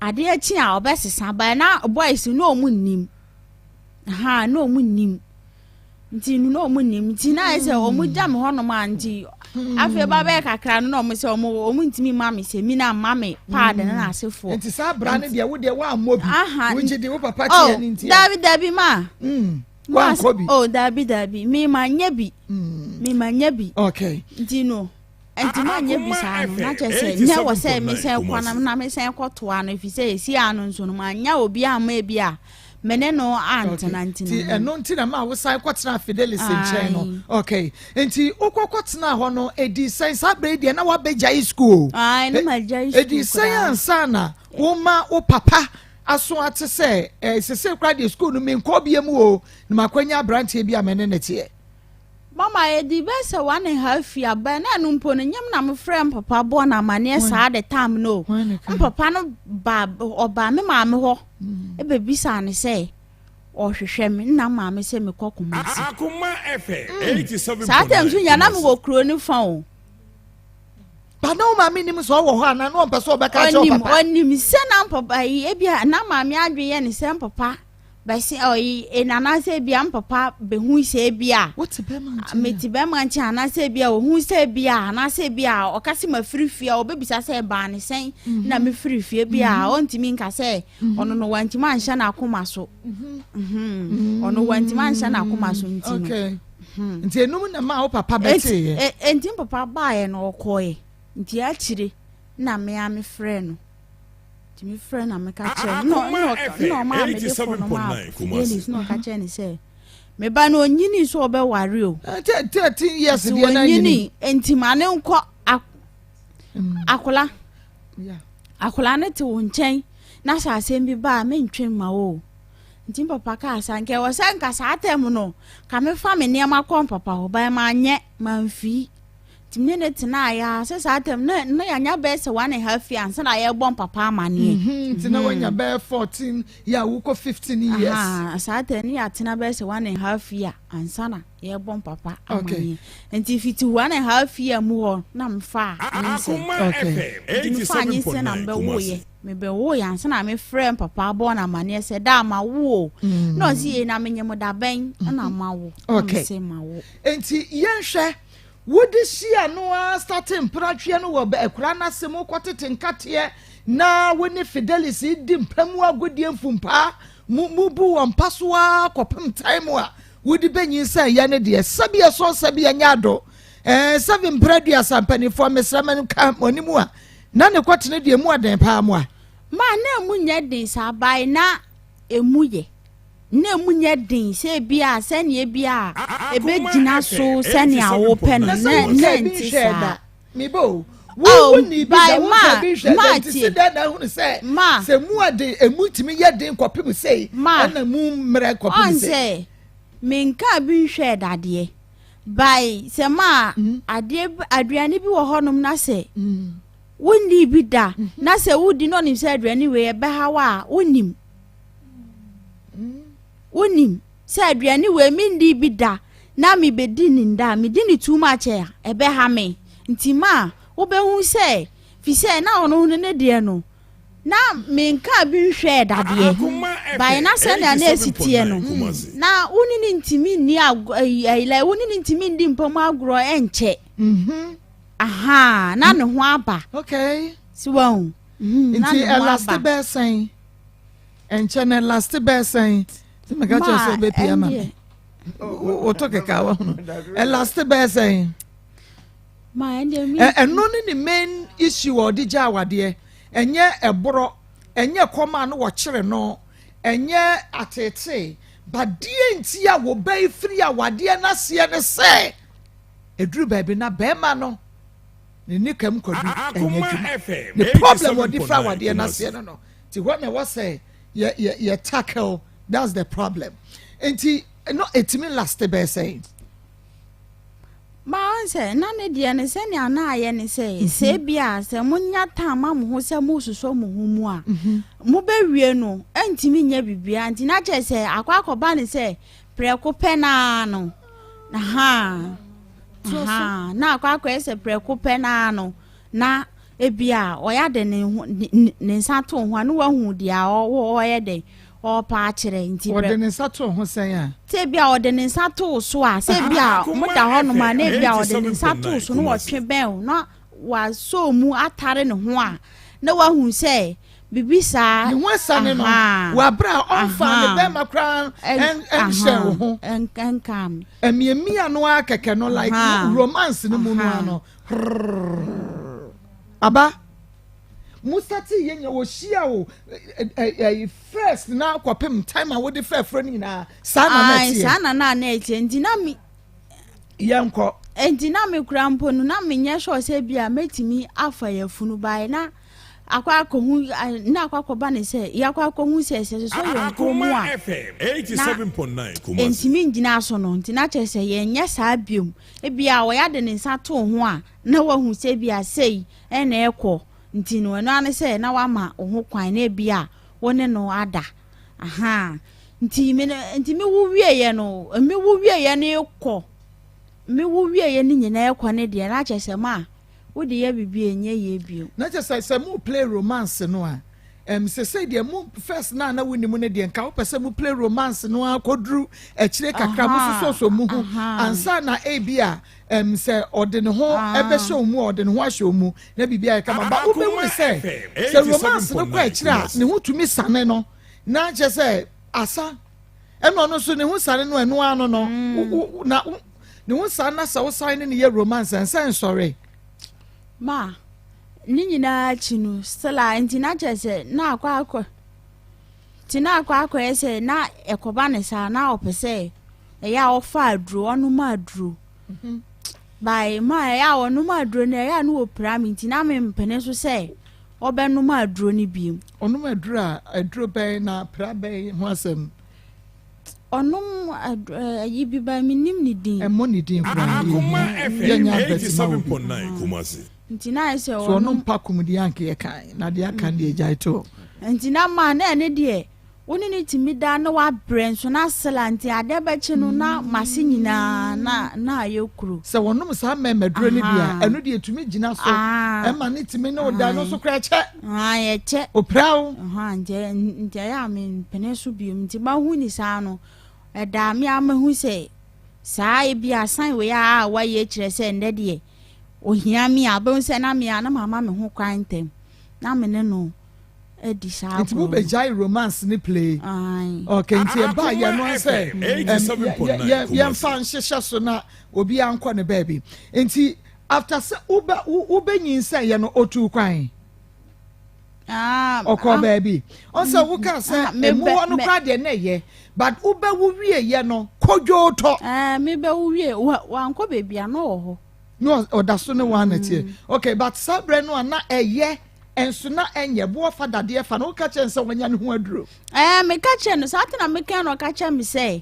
S3: Adeɛ kye a ɔbɛsesa but na boys no na ɔmo nnim ha na ɔmo nnim nti no na ɔmo nnim nti na ayɛ sɛ ɔmo gya me hɔnom a nti hmm. afei ba bɛyɛ kakra no na ɔmo sɛ ɔmo ɔmo ntumi ma me sɛ mi na ma me paadi ne n'asefoɔ.
S2: Nti saa abira no deɛ wo deɛ woammɔ bi wogye di wo papa tiɛ ne nti.
S3: Dabi dabi ma.
S2: Hmm. Wankɔ bi.
S3: Oh dabi dabi mi ma nye bi. Hmm. Mi ma nye bi.
S2: Okay.
S3: Nti no. Nti manyɛ bi saa no, na kyerɛ sɛ nyɛ wɔ sɛ mesɛn kɔ na na mesɛn kɔtoa no ɛfiri sɛ ɛsi ano nso no manya obi amma ebi a me ne no antena nti no.
S2: Nti ɛno nti na ma wosan kɔtena Fidelis nkyɛn no. Okay. Nti wokɔ kɔtena hɔ no ɛdi sɛn saa berɛ yi deɛ na wabɛgyae sukuu o.
S3: Ae, na magyae sukuu
S2: Ɛdi sɛn ansa na woma wo papa aso ate sɛ eh, sese koraa deɛ sukuu no menkɔ bie mu o na makɔnya aberanteɛ bi a me ne ne teɛ.
S3: Mama yɛdii bɛyɛ sɛ one and half year bɛn na ɛno mpo no nyɛ me na mefrɛɛ me papa bɔɔ no amanneɛ saa the time no o. Me papa no ba ɔbaa me maame hɔ ɛbɛbisaa no sɛ ɔhwehwɛ me nna maame sɛ mekɔ Kumasi.
S4: Akoma FM 87.9
S3: Saa time so nya na mewɔ kuro no fa o.
S2: Ba na wo maame nim sɛ ɔwɔ hɔ anaa na ɔmpɛ sɛ ɔbɛka akyerɛ wo papa?
S3: Ɔnim sɛ na mpapa yi ebia na maame adwene yɛ ne sɛ mpapa bɛse ɔyi eh, na anaasɛ ebia mpapa behu sɛ ebia
S2: wote bɛrima nkyɛn
S3: mete bɛrima nkyɛn anaasɛ ebia ohu sɛ ebia anaasɛ ebia ɔka sɛ mafiri fie a ɔbɛbisa sɛ ɛbaa ne sɛn mhm. na mefiri fie bia mhm. ɔntumi nka sɛ mhm. ɔno no wantumi anhyɛ n'akoma so ɔno wantumi anhyɛ n'akoma so nti
S2: no nti enum na maa wo papa bɛteeɛ
S3: nti papa baeɛ no ɔkɔɛ nti akyire na mmea mefrɛ no Nti me frɛ na meka kyerɛ no na na ɔmaa me de fo no maa Fidelis na ɔka kyerɛ ne sɛ me ba no onyini so ɔbɛware o.
S2: 13 years deɛ na nyini.
S3: Nti ma ne nkɔ mm. akola akola ne te wo nkyɛn na sɛ asɛm bi ba a mentwe mma wo o. Nti papa kaa sa nka ɛwɔ sɛ nka saa tɛm no ka mefa me nneɛma kɔ papa hɔ ban manyɛ mamfii. Nti me ne no tenaeɛ ara sɛ saa tam na na yɛanya bɛyɛ sɛ one and half year ansa na yɛrebɔ mpapa amaneɛ.
S2: Mhm, nti na wanya mhm. bɛyɛ 14 year wokɔ 15 years.
S3: Aha, saa tam ne yɛatena bɛyɛ sɛ one and half year ansa na yɛrebɔ mpapa amaneɛ. Nti fiti one and half year mu hɔ na mefaa nyinsɛn.
S2: Okay.
S3: Nti mefaa nyinsɛn na mebɛwoeɛ. Mebɛwoeɛ ansa na mefrɛ mpapa bɔɔ no amaneɛ sɛ da mawo o. Mm. Na ɔse yei na menye mo da bɛn na mawo.
S2: Okay.
S3: Na mese mawo.
S2: Nti yɛnhwɛ Wode hyia no ara starte mpratweɛ no wɔ akuraa no ase mo kɔtete nkateɛ na wo ne Fidelis di mpa mu agodie mfumpaa mo mo bu wɔ mpa so ara kɔpem time a wode bɛnyinsɛn yɛ ne deɛ sɛbi ɛsɔn sɛbi ɛnyɛ ado ɛɛ sɛbi mpra aduasa mpanimfoɔ mesrɛ me nka mo anim a na ne kɔtene deɛ mu aden paa mo a.
S3: Ma na emu nyɛ den saa by na emu yɛ. Na emu nyɛ den sɛ ebia sɛnea ebia ebegyina so sɛnea wopɛ no, na na ɛnte saa.
S2: Meba o, wo wo ni bi da wo nka bi nhwɛ da nti si dɛn na ahunu sɛ sɛ mu ade emu tumi yɛ den kɔpem sei ɛna mu mmerɛ kɔpem sei.
S3: Ɔn sɛ menka bi nhwɛ dadeɛ by sɛ ma mm. adeɛ aduane bi wɔ hɔnom na sɛ mm. wonni bi da mm-hmm. na sɛ wodi na ɔnim sɛ aduane wei ɛbɛhaw a wonim. Wonim sɛ aduane wei mennii bi da na mebɛdi ne nda a, medi ne too much a, ɛbɛha me. Nti ma wobɛhu sɛ, fi sɛ na ɔno no ne deɛ no, na menkaa bi nhwɛɛ dadeɛ. Bae na sɛnea na ɛsi teɛ no, na wo ne ne ntumi nni agorɔ, like wo ne ne ntumi ndi mpa mu agorɔ ɛnkyɛ.
S2: Mm-hmm.
S3: Aha, na ne ho aba.
S2: Okay.
S3: Si wɔn.
S2: Mm-hmm, Nti ɛlaste bɛɛ sɛn? Ɛnkyɛ na laste bɛɛ sɛn sɛ meka kyerɛ sɛ wobɛpia ma me wotɔ kɛkɛ a wahunu ɛlaste bɛɛ sɛn ɛno ne ne main issue a ɔde gya awadeɛ ɛnyɛ ɛborɔ ɛnyɛ kɔm a no wɔkyere no ɛnyɛ atetee badeɛ nti a wɔbɛyi firi awadeɛ no aseɛ ne sɛ ɛduru baabi na bɛrima no ne nika mu kwadu ɛnyɛ adwuma ne problem ɔde firi awadeɛ no aseɛ no no Nti hɔ na ɛwɔ sɛ yɛ yɛ yɛ tackle, that's the problem. Nti no etimi last bɛyɛ sɛn?
S3: Ma ɔn sɛ na ne deɛ no sɛnea na ayɛ ne sɛ mhm. sɛ ebi a sɛ monya time ma mo ho sɛ mosusɔ mo ho mu a mhm. mobɛwie no ɛntumi nyɛ biribiara nti na kyerɛ sɛ akɔ akɔba ne sɛ prɛko pɛ naa no aha na akɔ akɔyɛ sɛ prɛko pɛ naa no na. Ebia ɔyɛ ade ne ho ne nsa to ho a, na wahu deɛ ɔyɛ dɛn ɔrepa akyerɛ nti brɛ.
S2: Ɔde ne nsa to ho sɛn a?
S3: Sɛ ebia ɔde ne nsa to so a, sɛ ebia moda hɔnom a, na ebia ɔde ne nsa to so na wɔtwe bɛn wo na wasɔ mu atare ne ho a, na wahu sɛ biribi saa.
S2: Ne ho asiane no wɔ abere a ɔmfa ne bɛrima koraa nhyɛ wo ho.
S3: Nka me.
S2: Amiamia no ara kɛkɛ no like romance no mu no ano. Aba. Mo startee yɛ nyina wɔhyia wo ɛyi first na kɔpem time a wode fɛfrɛ no nyinaa saa na na ɛteɛ.
S3: Saa na na na ɛteɛ nti na me.
S2: Yɛnkɔ.
S3: Nti na me kura mpo no na menyɛ sure sɛ bi a mɛtumi afa yafunu bae na akɔ akɔhu na akɔ akɔba ne sɛ yɛakɔ akɔhu sɛ sɛ sosɔ yɛn kɔn mu a na ntumi ngyina so no nti na kyerɛ sɛ yɛnyɛ saa biom ebi a wɔyɛ ade ne nsa to ho a na wahu sɛ bi a sei na ɛrekɔ nti no, ɛno ara ne sɛ na wama wo ho kwan na ebi a wo ne no ada. Aha. Nti me no, nti me wo wieɛ no, me wo wieɛ no kɔ, me wo wieɛ no nyinaa kɔ ne deɛ, na kyerɛ sɛ ma wode yɛ biribi a ɛnyɛ yie bio.
S2: Na kyerɛ sɛ sɛ mo play romance no a, ɛm sesei deɛ mo first na na wonim no deɛ nka wopɛ sɛ mo play romance no ara kɔduru akyire kakra mo sosɔsɔ mu ho ansa na ebi a Ɛm sɛ ɔde ne ho bɛhyɛ wo mu a, ɔde ne ho ahyɛ wo mu na biribi ayɛ kama. Ba wobɛhu ne sɛ, sɛ romance no kɔ akyire a, ne ho tumi sane no na kyerɛ sɛ asa. Ɛna ɔno nso ne ho sane no ɛno ano no, mm. na ne ho sane na sɛ wosan ne ne yɛ romance ɛnsɛ nsɔre.
S3: Ma ne nyinaa akyi no still a nti na kyerɛ sɛ na akɔ akɔ nti na akɔ akɔyɛ sɛ na ɛkɔba ne saa na ɔpɛ sɛ Ɛyɛ a ɔfa aduro, ɔnom aduro. Mhm. By ma ɛyɛ a ɔnom aduro no ɛyɛ a no wɔpira me nti na mempene so sɛ ɔbɛnom aduro no bio.
S2: Ɔnom aduro a aduro bɛn na pira bɛn ho asɛm?
S3: Ɔnom ayi bi ba menim ne din.
S2: Ɛmmɔ ne din koraa. Yɛnyɛ advert ma obi.
S3: Nti na ayɛ sɛ
S2: ɔnom. So ɔnom pakum deɛ anka yɛ kan na deɛ aka deɛ gyae to.
S3: Nti na ma na ɛne deɛ Wo ne no tumi da na wabrɛ nso na sela nti adeɛ bɛkye no na mase nyinaa na na ayɛ kuro.
S2: Sɛ wɔnom saa mmɛɛmaduro no bi a, ɛno deɛ ɛtumi gyina so ɛma ne tumi ne wo da, ɛno nso koraa ɛkyɛ.
S3: Ɛkyɛ.
S2: Ɔpira wo.
S3: Nti nti ɛyɛ a mempene so biom nti mahu ne saa no ɛdaa me a mahu sɛ saa ebi asan wei a wayɛ kyerɛ sɛ ndɛ deɛ ohia me a bɛhu sɛ na me a na mama me ho kwan ntɛm na me ne no adi saa
S2: Nti mo bɛgyae romance ne play. Okay, nti ɛbaa yɛ no sɛ yɛmfa nhyehyɛ so na obiara nkɔ ne baabi. Nti after sɛ wobɛ wobɛnyinsɛn yɛ no otuu kwan.
S3: Ah,
S2: ɔkɔ
S3: ah.
S2: baabi. Ɔn sɛ woka sɛ
S3: ah,
S2: emu hɔ no koraa deɛ na ɛyɛ but wobɛwo wie yɛ no kodwoo tɔ.
S3: Ɛɛ mebɛwo wie wankɔ baabi a na ɔwɔ hɔ.
S2: Na ɔda so ne wɔn anɛteɛ. Mm. Okay, but saa berɛ no a na ɛyɛ Nso na ɛnyɛ boɔ fa dadeɛ fa no woka kyerɛ no sɛ wanya ne ho aduro.
S3: Ɛɛ meka kyerɛ no saa tena meka no ɔka kyerɛ me sɛ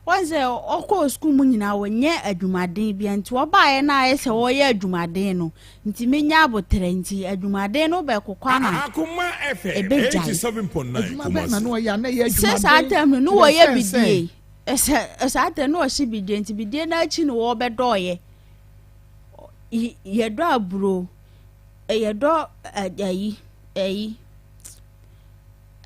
S3: wɔn sɛ ɔkɔɔ sukuu mu nyinaa wɔnyɛ adwumaden bia nti ɔbaeɛ no ayɛ sɛ ɔyɛ adwumaden no nti menya aboterɛ nti adwumaden no bɛkokɔ na ɛbɛgyae.
S2: Adwuma bɛn na na ɔyɛ a na ɛyɛ
S3: Sɛ saa
S2: adwumaden
S3: tam no
S2: to
S3: no
S2: the
S3: wɔyɛ
S2: extent sɛ
S3: bidie sɛ saa tam no ɔhye bidie nti bidie no akyi no wɔbɛdɔɔyɛ yɛdɔ aburo Yɛdɔ ayi ayi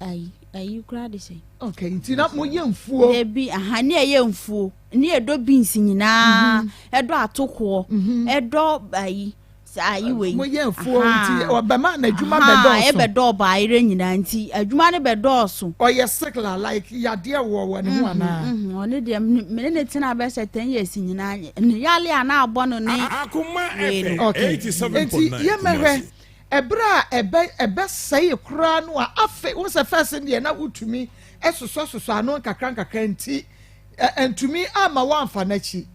S3: ayi ayi koraa de sɛ.
S2: Okay, nti na mo yɛ mfuo.
S3: Ebi aha ne ɛyɛ mfuo ne ɛdɔ beans nyinaa mhm. ɛdɔ atokoɔ mhm. ɛdɔ ayi ayi wei.
S2: Mo yɛ mfuo nti ɔbɛma na adwuma bɛdɔɔso.
S3: Ɛbɛdɔ ɔbaayerɛ nyinaa nti adwuma no bɛdɔɔso.
S2: Ɔyɛ sikla like yadeɛ wɔ wɔ ne ho mhm, anaa.
S3: Ɔne deɛ mene ne tena bɛsɛ 10 years nyinaa ne yale a na abɔ no ne
S4: Akoma
S3: wei no.
S4: FM
S2: Okay. Enti
S4: 87.9
S2: yɛmmɛhwɛ
S4: Kumasi.
S2: ɛberɛ a ɛbɛ ɛbɛsɛe koraa no a afei wohu sɛ first no deɛ na wotumi sosɔsosɔ ano nkakra nkakra nti ɛ ɛntumi amma woamfa n'akyi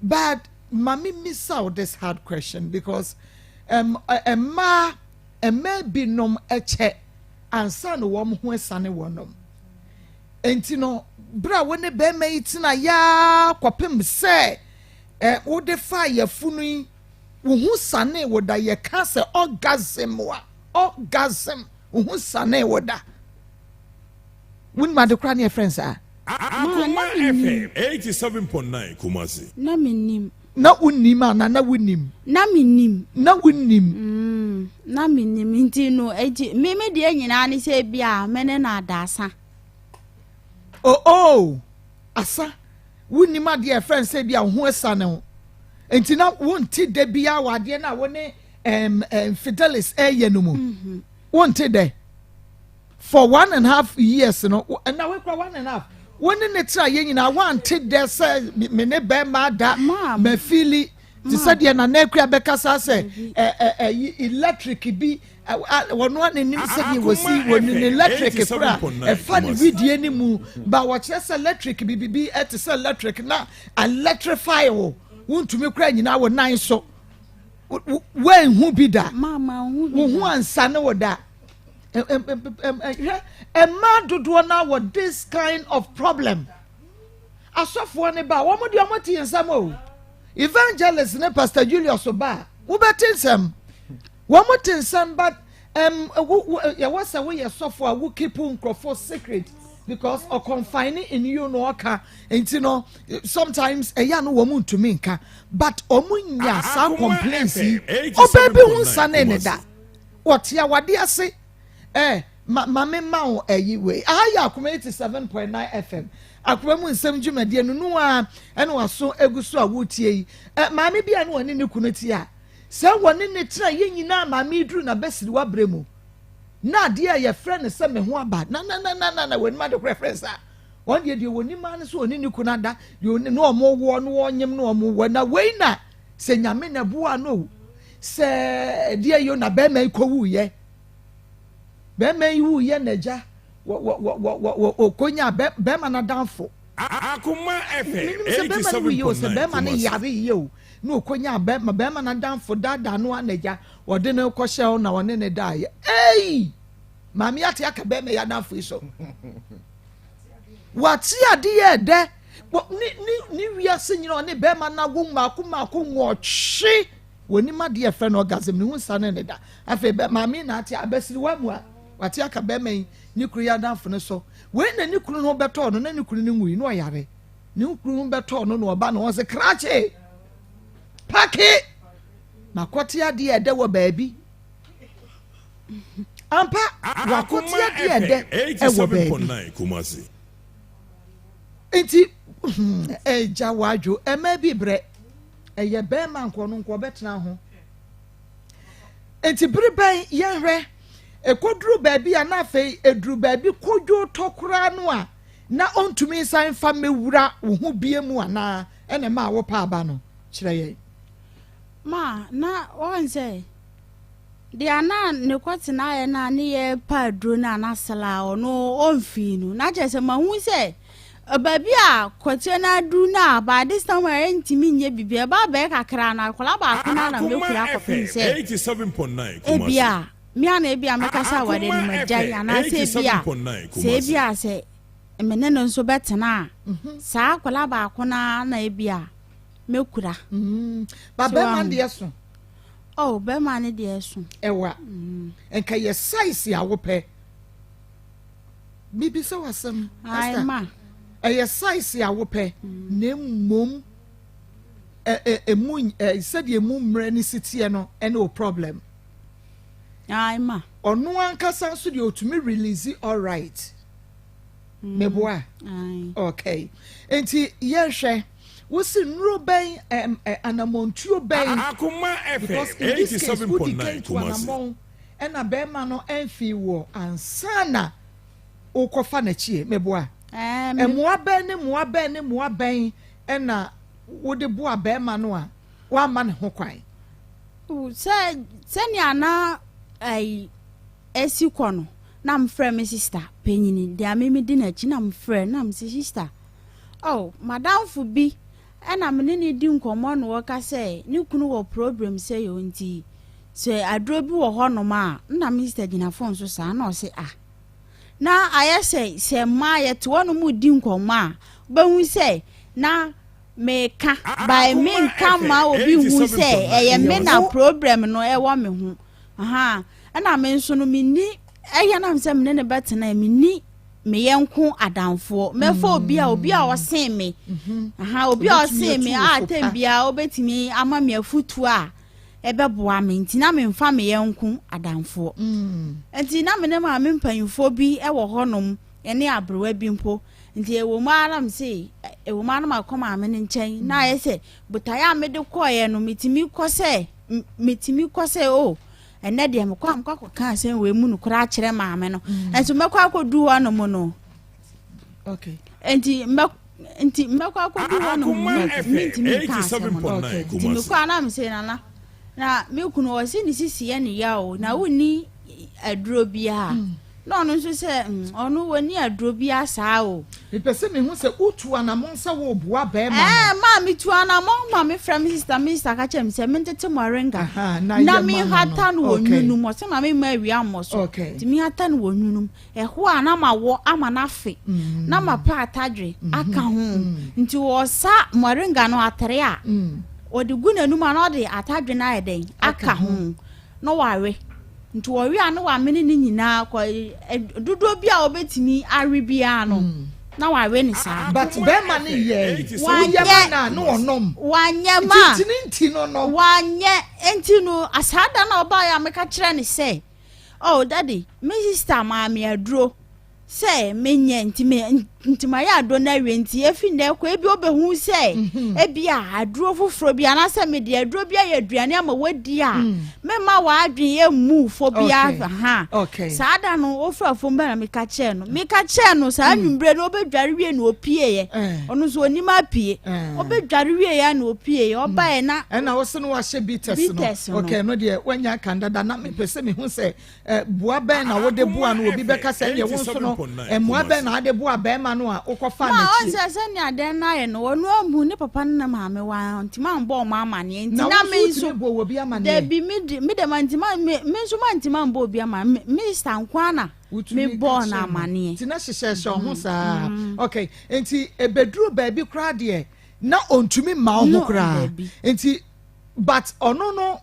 S2: but ma me mmisa wo this hard question because ɛm ɛ mmaa mmaa binom kyɛ ansa na wɔn ho asiane wɔnom. Enti no, bere a wo ne barima yi tenaeɛ ara kɔpem sɛ eh, wode faa yafunu yi, wo ho sanee wo da. Yɛka sɛ orgasm a, orgasm, wo ho sanee wo da. Wonim ade koraa ne yɛfrɛ no saa?
S3: Ma, na
S4: Akoma
S3: mennim.
S4: FM 87.9 Kumasi.
S3: Na mennim.
S2: Na wonnim anaa na wonim?
S3: Na mennim.
S2: Na wonnim.
S3: Mm. Mm, na menim nti no eti me me deɛ nyinaa ne sɛ bi a me ne no adaasa.
S2: Oh oh, asa, wonnim adeɛ a ɛfrɛ no sɛ bi a wo ho asiane wo nti na wonte da biara wɔ adeɛ no a wo ne um, um, Fidelis ɛyɛ no mu. Mm-hmm. Wonte dɛ. For 1.5 years no, na wekura 1.5. Wo ne ne tra yɛ nyinaa wante dɛ sɛ me ne bɛrima da mafili te sɛ deɛ Nana Akua bɛkasa sɛ ɛyi electric bi wɔn a n'anim sɛdeɛ wɔsi wɔn ne electric kora ɛfa ne widie ne mu ba wɔkyerɛ sɛ electric bi bibi ɛte sɛ electric na electrify wo wontumi kora nyinaa wɔ nan so wɔnhu bi da wo ho ansa ne wo da hwɛ mmaa dodoɔ na wɔ this kind of problem asɔfoɔ ne ba wɔn deɛ wɔn te nsɛm o. Evangelist ne Pastor Julius ba a, wobɛte nsɛm. Wɔn te nsɛm but um, yɛwɔ sɛ woyɛ sɔfo a wo keep nkurɔfo secret because ɔconfine in you no ɔka nti no sometimes ɛyɛ no wɔn ntumi nka but wɔn nya saa complaints yi ɔbaa bi ho nsa ne ne da wɔte awade ase ɛ ma maame ma wo ɛyi wei aha yɛ Akoma 87.9 FM Akoma mu nsɛm dwumadie no no a ɛna waso egu so a wotie yi ɛ maame bi a no wɔne ne kunu te a sɛ wɔne ne tena yɛ nyinaa maame yi duru na bɛsiri wabrɛ mu na adeɛ a yɛfrɛ no sɛ me ho aba na na na na na na wɔnim ade korɛ frɛ saa wɔn deɛ deɛ wɔnim ara ne sɛ wɔne ne kunu ada deɛ wɔne na wɔn woɔ na wɔnyem na wɔn wɔ na wei na sɛ nyame na ɛboa no sɛ deɛ yɛ na bɛrima yi kɔ wuyɛ bɛrima yi wuyɛ n'agya wɔ wɔ wɔ wɔ wɔ okonya bɛrima n'adamfo.
S4: Akoma FM
S2: Menim sɛ bɛrima no wuyɛ o sɛ
S4: 87.9
S2: bɛrima no
S4: Kumasi.
S2: yare yie o na okonya bɛrima bɛrima n'adamfo daadaa no anagya wɔde no kɔhyɛ hɔ na wɔne ne daayɛ ei maame ate aka bɛrima yi adamfo yi so wate adeɛ ɛdɛ ne ne ne wiase nyina ɔne bɛrima no awo mmaako mmaako 8 wɔnim adeɛ ɛfrɛ no orgasm ne ho nsa ne ne da afei bɛ maame na ate abɛsiri wa mu a wate aka bɛrima yi ne kuru yi adamfo no so wei na ne kunu no bɛtɔɔ no na ne kunu no nwui na ɔyare ne kunu no bɛtɔɔ no na ɔba na wɔn sɛ krakye pake makɔte adeɛ ɛdɛ wɔ baabi ampa wakɔte
S4: Akoma
S2: adeɛ ɛdɛ
S4: FM
S2: ɛwɔ baabi
S4: 87.9 Kumasi.
S2: nti ɛgya wadwo ɛmɛ bi brɛ ɛyɛ bɛrima nkɔ no nkɔ ɔbɛtena ho nti bere bɛn yɛhwɛ ɛkɔduru baabi a na afei ɛduru baabi kodwo tɔ koraa no a na ɔntumi nsan fa mɛwura wo ho bie mu anaa ɛna ma a wɔpa aba no kyerɛ yɛn.
S3: Ma na wɔn sɛ deɛ na ne kɔtena ayɛ na ne yɛ pa aduro no a n'asala a ɔno ɔmfii no na kyerɛ sɛ mahu sɛ baabi a kɔteɛ no aduru no a by this time a ɛntumi nyɛ biribi ɛba bɛyɛ kakra no akwadaa baako no na
S4: Akoma
S3: mɛkura akɔpem
S4: FM
S3: sɛ
S4: 87.9 Kumasi.
S3: ebia mmea na ebia mɛkasa aware no
S4: Akoma
S3: magyae
S4: FM
S3: anaasɛ ebia
S4: 87.9
S3: sɛ
S4: Kumasi.
S3: ebia sɛ me ne no nso bɛtena a saa akwadaa baako no na ebia mɛkura.
S2: Ba
S3: So,
S2: bɛrima deɛ so.
S3: Oh, bɛrima no deɛ so.
S2: Ɛwa nka yɛ size a wopɛ bibi sɛ wasɛm.
S3: Ae
S2: Esther,
S3: ma.
S2: Ɛyɛ size a wopɛ na mmom ɛ ɛ emu ɛ sɛdeɛ emu mmerɛ ne si teɛ no ɛne o problem.
S3: Ae ma.
S2: Ɔno ankasa nso deɛ otumi release alright meboa.
S3: Ae.
S2: Okay, nti yɛhwɛ wosi nnuro bɛn ɛm ɛ anamontuo bɛn
S4: Akoma
S2: because
S4: FM
S2: in this case wodi
S4: 87.9
S2: kan tu
S4: Kumasi.
S2: anamɔn ɛna bɛrima no ɛnfi wɔ ansana wokɔfa n'akyi meboa.
S3: Ɛɛ, me
S2: Mmoa bɛn ne mmoa bɛn ne mmoa bɛn ɛna wode boa bɛrima no a wama ne ho kwan?
S3: Sɛ sɛnea na ɛyi esi kɔ no na mfrɛ me sister panyini deɛ me di n'akyi na mfrɛ na msi sister oh madamfo bi ɛna me ne ne di nkɔmmɔ na wɔka sɛ ne kunu wɔ problem sɛ yɛ nti sɛ aduro bi wɔ hɔnom a na me sister gyina phone so saa na ɔse ah na ayɛ sɛ sɛ mmaa yɛte hɔnom di nkɔmmɔ a wobɛhu sɛ na meka by
S4: Akoma
S3: menka ma
S4: FM
S3: obi hu sɛ ɛyɛ me na
S2: 87.9.
S3: problem no ɛwɔ me ho aha ɛna me nso no menni ɛyɛ nam sɛ mene ne bɛtena menni meyɛ nko adamfoɔ mɛfa obi a ɔsen me aha obi a
S2: Obetumi
S3: ɔsen me
S2: atu wo
S3: a
S2: fo
S3: tem
S2: pa.
S3: biara wobɛtumi ama me afutuo a. ɛbɛboa me nti na memfa me yɛnko adamfoɔ. Nti na me ne maame mpanyinfoɔ bi wɔ hɔnom ne aberewa bi mpo. Nti ɛwɔ mu ara na mese ɛwɔ mu ara na makɔ maame no nkyɛn na ayɛ sɛ botaeɛ a mede kɔeɛ no metumi kɔ sɛ metumi kɔ sɛ o oh, ɛnɛ deɛ mekɔ a mekɔ akɔka asɛm wei mu nokorɛ akyerɛ maame no mm. nso mɛkɔ akɔdu hɔ nom no nti mɛ nti mɛkɔ akɔdu hɔ nom mentumi nka asɛm no nti mekɔ a na mesɛ nana na me kunu ɔse ne sisi yɛ ne ya o na wonni aduro biara mm. Na ɔno nso sɛ, mm, ɔno wɔnni aduro biara saa o.
S2: Mepɛ sɛ mehu sɛ wotu anamɔn sɛ woreboa bɛrima no.
S3: Ɛɛ, maa metu anamɔn ma mefrɛ me sista, me sista ka kyerɛ me sɛ mentete moringa
S2: Aha, na
S3: na
S2: yɛ ma no
S3: menhata
S2: no.
S3: no wɔ
S2: Okay.
S3: nwunu mu. Ɔsɛ ma memma awia mmɔ so.
S2: Okay.
S3: Nti mehata no wɔ nwunu mu. Ɛhɔ a na mawɔ ama no afe, na mapɛ atadwe aka ho. Nti ɔsa moringa no atere a, ɔde gu n'anum a na ɔde atadwe no ayɛ dɛn? Aka ho. Na wawe. Nti ɔwe a na wamene ne nyinaa kɔ dodoɔ bi a ɔbɛtumi awe biara no mm. na wawe ne saa.
S2: But bɛrima no yɛɛ woyɛ ma na na ɔnom.
S3: Wanyɛ ma
S2: nti nti no no.
S3: Wanyɛ nti no asaa da na ɔbaeɛ a meka kyerɛ ne sɛ oh daddy me sister maa me aduro. Sɛ menyɛ nti me nti mayɛ aduro no awie nti efi nnɛ kɔ ebi obehu sɛ mhm. ebi a aduro foforɔ bi anaasɛ mede aduro bi ayɛ aduane ama wadi a mm. mema w'adwene emu fo bi ha saa da no ofura fam bɛn na meka kyerɛ no meka kyerɛ no saa mm. anwummerɛ no obedware wie na opie yɛ eh. ɔno nso onim apue eh. obedware wie yɛ na opie yɛ ɔbaeɛ mm. na
S2: ɛna wɔsɛ no wahyɛ bitters no okay no deɛ wanya kan dada na mepɛ sɛ mehu sɛ Boa bɛn na wode boa no? Obi bɛka sɛ, ɛnneɛ wo nso no, mmoa bɛn na wode boa barima no a wokɔfaa
S3: Ma
S2: n'akyi?
S3: ɔnsɛ sɛnea dɛn no ayɛ no, ɔno ammu ne papa ne ne maame wantumi ambɔ wɔn amanneɛ nti
S2: Na wo
S3: na
S2: nso
S3: me nso
S2: wotumi bɔɔ obi amanneɛ?
S3: dabi me de me de mantumi me me nso mantumi ambɔ obi amanneɛ me sister nko ara na
S2: Wotumi ka
S3: mebɔɔ no
S2: kyerɛɛ no.
S3: amanneɛ.
S2: Nti na hyehyɛhyɛ wo ho saa. Okay, nti ɛbɛduru baabi koraa deɛ na ɔntumi mma wo ho
S3: No,
S2: koraa.
S3: dabi.
S2: Nti but ɔno no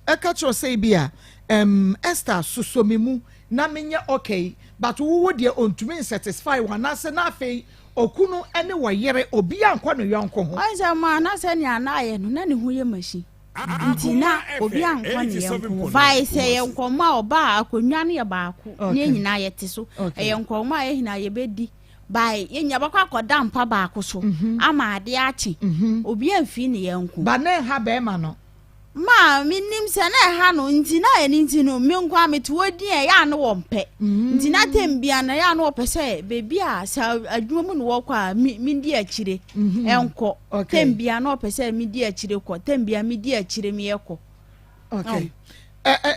S2: Ɛka kyerɛ wo sɛ ebia ɛmm Esther sosɔ me mu na menyɛ okay but wo wo deɛ ɔntumi nsatisfy wo anaasɛ na afei okunu ne ɔyere obiara nkɔ ne yɔnko ho.
S3: Ɔn sɛ maa na sɛnea na ayɛ no na ne ho yɛ machine nti na obiara nkɔ ne yɔnko ho vae sɛ ɛyɛ nkɔmmɔ a ɔba a akonnwa no yɛ baako na yɛn nyinaa yɛte so ɛyɛ nkɔmmɔ a yɛn nyinaa yɛbɛdi by yɛn nyinaa bɛkɔ akɔda mpa baako so ama adeɛ akye obiara mfii ne yɔnko.
S2: Ba na ɛha bɛrima no.
S3: Ma menim sɛ na ɛha no nti na ɛno nti no me nko a mete hɔ din a ɛyɛ a na wɔmpɛ nti na tɛm bia na ɛyɛ a na wɔpɛ sɛ baabi a sɛ adwuma mu na wɔkɔ a medi akyire ɛnkɔ tɛm bia na wɔpɛ sɛ medi akyire kɔ tɛm bia medi akyire meyɛ kɔ.
S2: Okay.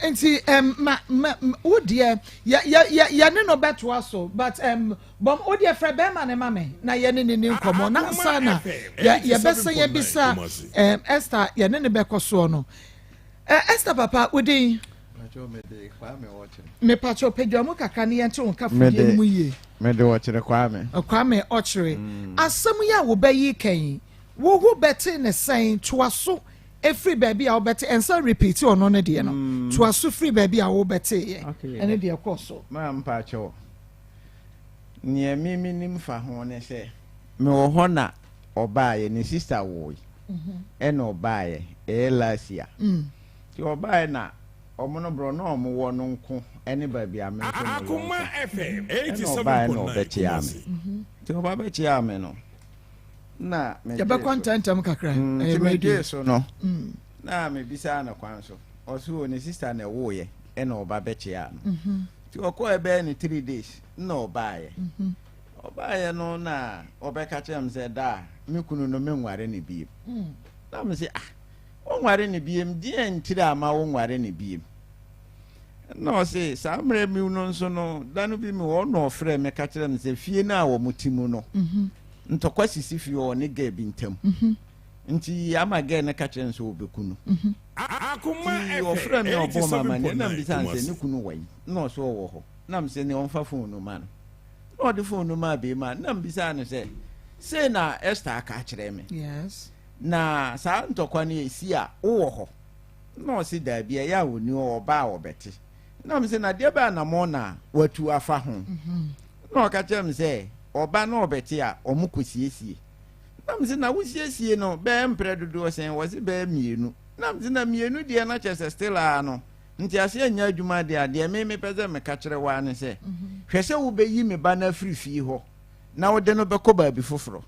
S2: Nti ma ma wo deɛ yɛ yɛ yɛ ne no bɛtoa so but um, Bɔm, wo deɛ frɛ bɛrima no ma me na yɛne no ni nkɔmmɔ na ansa na yɛbɛsan yɛbisa eh, Esther yɛne no bɛkɔ soɔ no. Eh, Esther papa, wo din? Mepakyɛ padwa mu kakra ne yɛnte wo nka fidie no mu yie.
S5: Mede ɔkyere Kwame.
S2: Kwame ɔkyere. Mm. Asɛm yi a wobɛyi kɛn, wo ho bɛte ne sɛn toa so ɛfiri baabi a wobɛte ɛnsa repeat ɔno ne deɛ no mm. toa so firi baabi a wobɛteeɛ ɛne deɛ kɔɔ so.
S5: Maa mpakyɛw. Neɛ me menim fa ho ne sɛ, mewɔ hɔ na ɔbaeɛ, ne sister woe ɛna ɔbaeɛ, ɛyɛ last year. Nti ɔbaeɛ na ɔmo no borɔ na ɔmo wɔ no nko ɛne baabi a me nso mewɔ nko. Ɛna ɔbaeɛ na ɔbɛkyeaa me. Nti ɔba bɛkyeaa me no, na megyee so.
S2: Yɛbɛkɔ ntɛmntɛm kakra.
S5: Nti megyee so no, na mebisaa no kwan so. Ɔse o ne sister na ɛwoeɛ ɛna ɔba bɛkyeaa no. Nti ɔkɔɛ bɛyɛ ne 3 days na ɔbaeɛ. Ɔbaeɛ no na ɔbɛka kyerɛ me sɛ daa me kunu no menware no biem. Na me se ah wonware no biem deɛn ntiri ama wonware no biem? Na ɔse saa mmerɛ mi no nso no da no bi me wɔ na ɔfrɛ me ka kyerɛ me sɛ fie no a wɔn te mu no ntɔkwa sisi fie hɔ ne gɛɛ bi ntam. Nti ama gɛɛ no ka kyerɛ no sɛ ɔbɛku no. Nti ɔfrɛɛ me a ɔbɔɔ me amanneɛ na mebisaa no sɛ ne kunu wɔ he? Na ɔse ɔwɔ hɔ. Na mese neɛ ɔmfa phone no ma no. Na ɔde phone no maa beema no na mebisaa no sɛ sei na Esther aka akyerɛ me. Na saa ntɔkwa no ɛsi a wowɔ hɔ? Na ɔse daabi ɛyɛ a ɔnni hɔ ɔba a ɔbɛte. Na mese na deɛ bɛn anamɔn na watu afa ho? Na ɔka kyerɛɛ me sɛ ɔba na ɔbɛte a wɔkɔsiesie. Na mese na wosiesie no bɛyɛ mprɛ dodoɔ sɛn? Wɔse bɛyɛ mmienu. Na mese na mmienu deɛ na kyerɛ sɛ still ara no nteaseɛ nyɛ adwuma deɛ a, deɛ me mepɛ sɛ meka kyerɛ wo ara ne sɛ, hwɛ sɛ wobɛyi me ba no afiri fie hɔ na wode no bɛkɔ baabi foforɔ.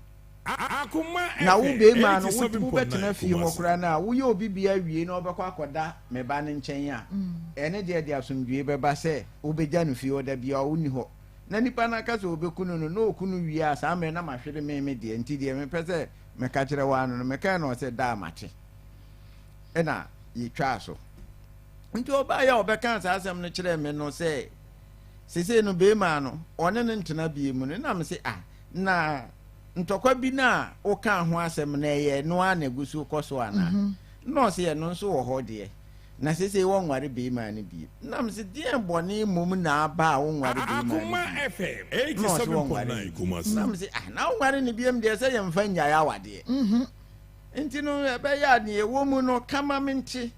S5: Na wo beema no, wobɛtena fie hɔ koraa no a, woyɛ obi bia wie na ɔbɛkɔ akɔda me ba no nkyɛn a, ɛne deɛ de asomdwoe bɛba sɛ wobɛgya no fie hɔ da biara wonni hɔ. Na nipa no aka sɛ ɔbɛku no no, na ɔku no wie a, saa mmerɛ na mahwere me me deɛ, nti deɛ mepɛ sɛ meka kyerɛ wo ara no no, mekae no ɔsɛ daa mate. Ɛna yɛtwaa so. Nti ɔbaeɛ a ɔbɛkaa saa asɛm no kyerɛɛ me no sɛ, sesei no beema no, ɔne no ntena bie mu no, na mese ah, na ntɔkwa bi no a wokaa ho asɛm no ɛyɛ ɛno ara na ɛgu so kɔ so anaa? Mhm. Na ɔse ɛno nso wɔ hɔ deɛ, na sesei wɔnware beema no bie. Na mese deɛn bɔne mmom na aba a wonware beema no bie? Na ɔse wɔnware no bie. Na mese ah, na wonware no biem deɛ sɛ yɛmfa nnyae awadeɛ. Mhm. Nti no ɛbɛyɛ a deɛ ɛwɔ mu no ka ma mente.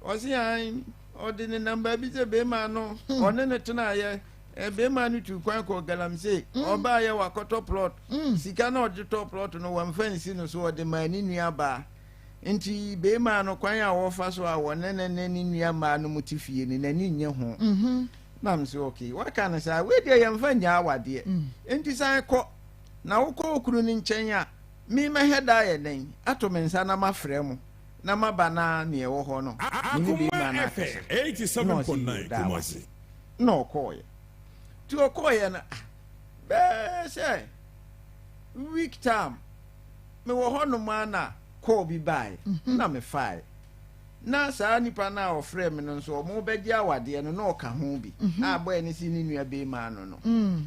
S5: Ɔse an ɔde ne nam baabi sɛ beema no hmm. ɔne no tenaeɛ beema no tu kwan kɔ galamsey hmm. ɔbaayɛ wakɔtɔ plot hmm. sika na ɔde tɔ plot no wɔmfa nsi no so ɔde maa ne nua baa nti beema no kwan a wɔfa so a wɔne ne ne ne nua mmaa no mu te fie no n'ani nye ho mhm. nam sɛ okay waka no saa wei deɛ yɛmfa nyaa awadeɛ nti san kɔ na wokɔ wo kunu no nkyɛn a me mɛhɛ da ayɛ dɛn ato me nsa na mafrɛ mo na maba na nea ɛwɔ hɔ no me ne beema no akasa na ɔse yoo daa wase na ɔkɔɔeɛ nti ɔkɔɔeɛ no ah bɛɛ sɛ week time mewɔ hɔ nom a na call bi baeɛ mhm. na mefaeɛ na saa nipa no a ɔfrɛ me no nso ɔmo bɛgye awadeɛ no na ɔka ho bi mhm. a bɔɛ ne si ne nua beema no no mm.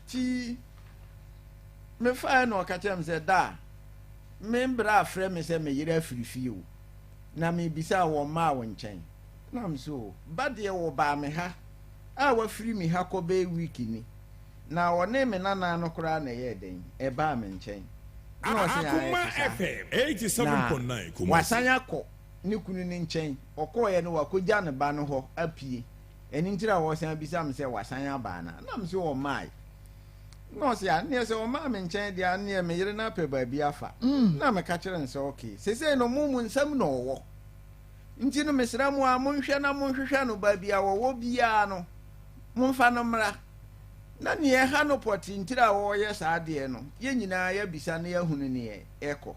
S5: ti mefaeɛ na ɔka kyerɛ me sɛ daa Me bra frɛ me sɛ me yere afiri fie o, na mebisa a wɔmmaa wo nkyɛn. Na me se o, ba deɛ wɔbaa me ha a wafiri me ha kɔ bɛyɛ week ni, na ɔne me nana no koraa na ɛyɛɛ dɛn ɛbaa me nkyɛn. Na ɔse ae ɛte saa. Na wasan akɔ ne kunu no nkyɛn, ɔkɔɔeɛ no wakɔgya ne ba no hɔ apue, ɛno nti na ɔsan bisa me sɛ wasan aba anaa, na me se ɔmmaae. Na ɔse a neɛ sɛ ɔmaa me nkyɛn deɛ a neɛ me yere no apɛ baabi afa. Mm. Na meka kyerɛ no sɛ okay, sesei no mo mo nsam na ɔwɔ. Nti no mesrɛ mo a monhwɛ na monhwehwɛ no baabi a ɔwɔ biara no, momfa no mmra. Na neɛ ɛha no pɔtee ntiri a ɔreyɛ saa adeɛ no, yɛn nyinaa yɛabisa na yɛahunu neɛ ɛkɔ.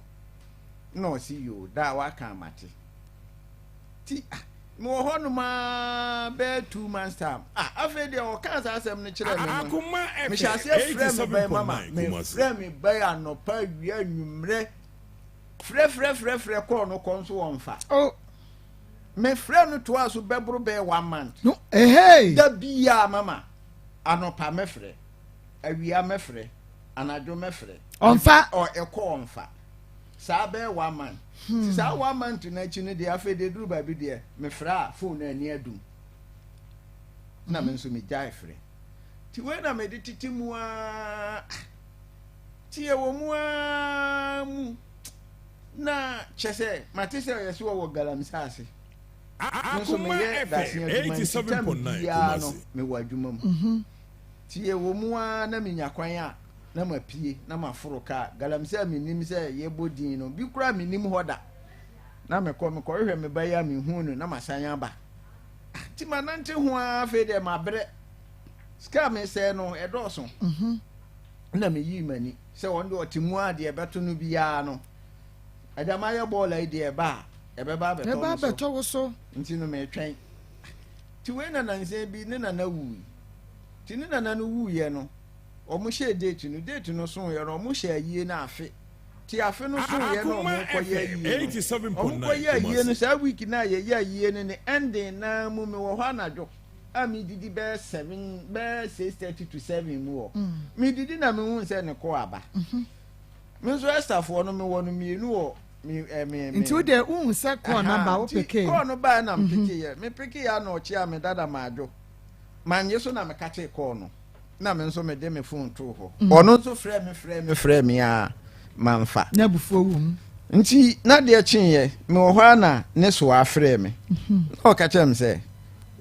S5: Na ɔse yoo, daa waka a mate. Ti ah, mewɔ hɔ nom ara bɛyɛ 2 months time. Ah, afei deɛ ɔkaa saa asɛm no kyerɛɛ me no, mehyɛ aseɛ frɛ me ba yi mama, mefrɛ me ba yi anɔpa, awia, anwummerɛ, frɛ frɛ frɛ frɛ kɔɔ no kɔ nso wɔmfa.
S2: Oh.
S5: Mefrɛ no toa so bɛboro bɛyɛ one month.
S2: No, eh, hey.
S5: Da biara mama, anɔpa mɛfrɛ, awia mɛfrɛ, anadwo mɛfrɛ.
S2: Ɔmfa.
S5: Ɔ ɛkɔ ɔmfa. Saa bɛyɛ one month. Ti saa one month no akyi no deɛ afei deɛ duru baabi deɛ mefrɛ a phone no ani adum. Na me nso megyae frɛ. Ti wei na mede tete mu aa. Ti ɛwɔ mu aa mu. Na kyɛ sɛ mate sɛ ɔyɛ so ɔwɔ galamsey ase. Me nso meyɛ dasen adwuma nti tam biara no mewɔ adwuma mu. Ti ɛwɔ mu aa na menya kwan a na mapue na maforo kaa galamsey a mennim sɛ yɛbɔ din no bi koraa mennim hɔ da na mekɔ mekɔhwehwɛ me ba yi a mehu no na masan aba ah, nti manante ho ara afei deɛ mabrɛ sika a mesɛe no ɛdɔɔso mhm. na meyii m'ani sɛ wɔn deɛ ɔte mu a deɛ ɛbɛto no biara no agya mayɛ bɔɔla yi deɛ ɛba a ɛbɛba abɛtɔ
S2: wo so
S5: nti no metwɛn nti wei na nansa bi ne nana wui nti ne nana no wuiɛ no wɔn hyɛɛ date no, date no soeɛ no wɔn hyɛ ayie no afe, ti afe no soeɛ no wɔn kɔ yɛ ayie no, wɔn kɔ yɛ ayie no saa week no a yɛyɛ ayie no ne ending naa mu me wɔ hɔ anadwo a me didi bɛyɛ 7 bɛyɛ 6:30 to 7 mu hɔ mm. me didi na me hu sɛ ne kɔ aba mm-hmm. me nso Estherfoɔ no me wɔ no mmienu wɔ me eh, me
S2: me nti wo de wohu sɛ kɔɔ no aba wo peke
S5: kɔɔ no baa na me peke yɛ me peke yɛ ana ɔkye a me dada maadwo manye so na me kakye kɔɔ no na me nso mede me phone too hɔ mm. Ɔno nso frɛ me frɛ me frɛ me a mamfa.
S2: Na abufuo wɔ mu.
S5: Nti na deɛ kyeeɛ mewɔ hɔ a na ne soa frɛ me mhm. Na ɔka kyerɛ me sɛ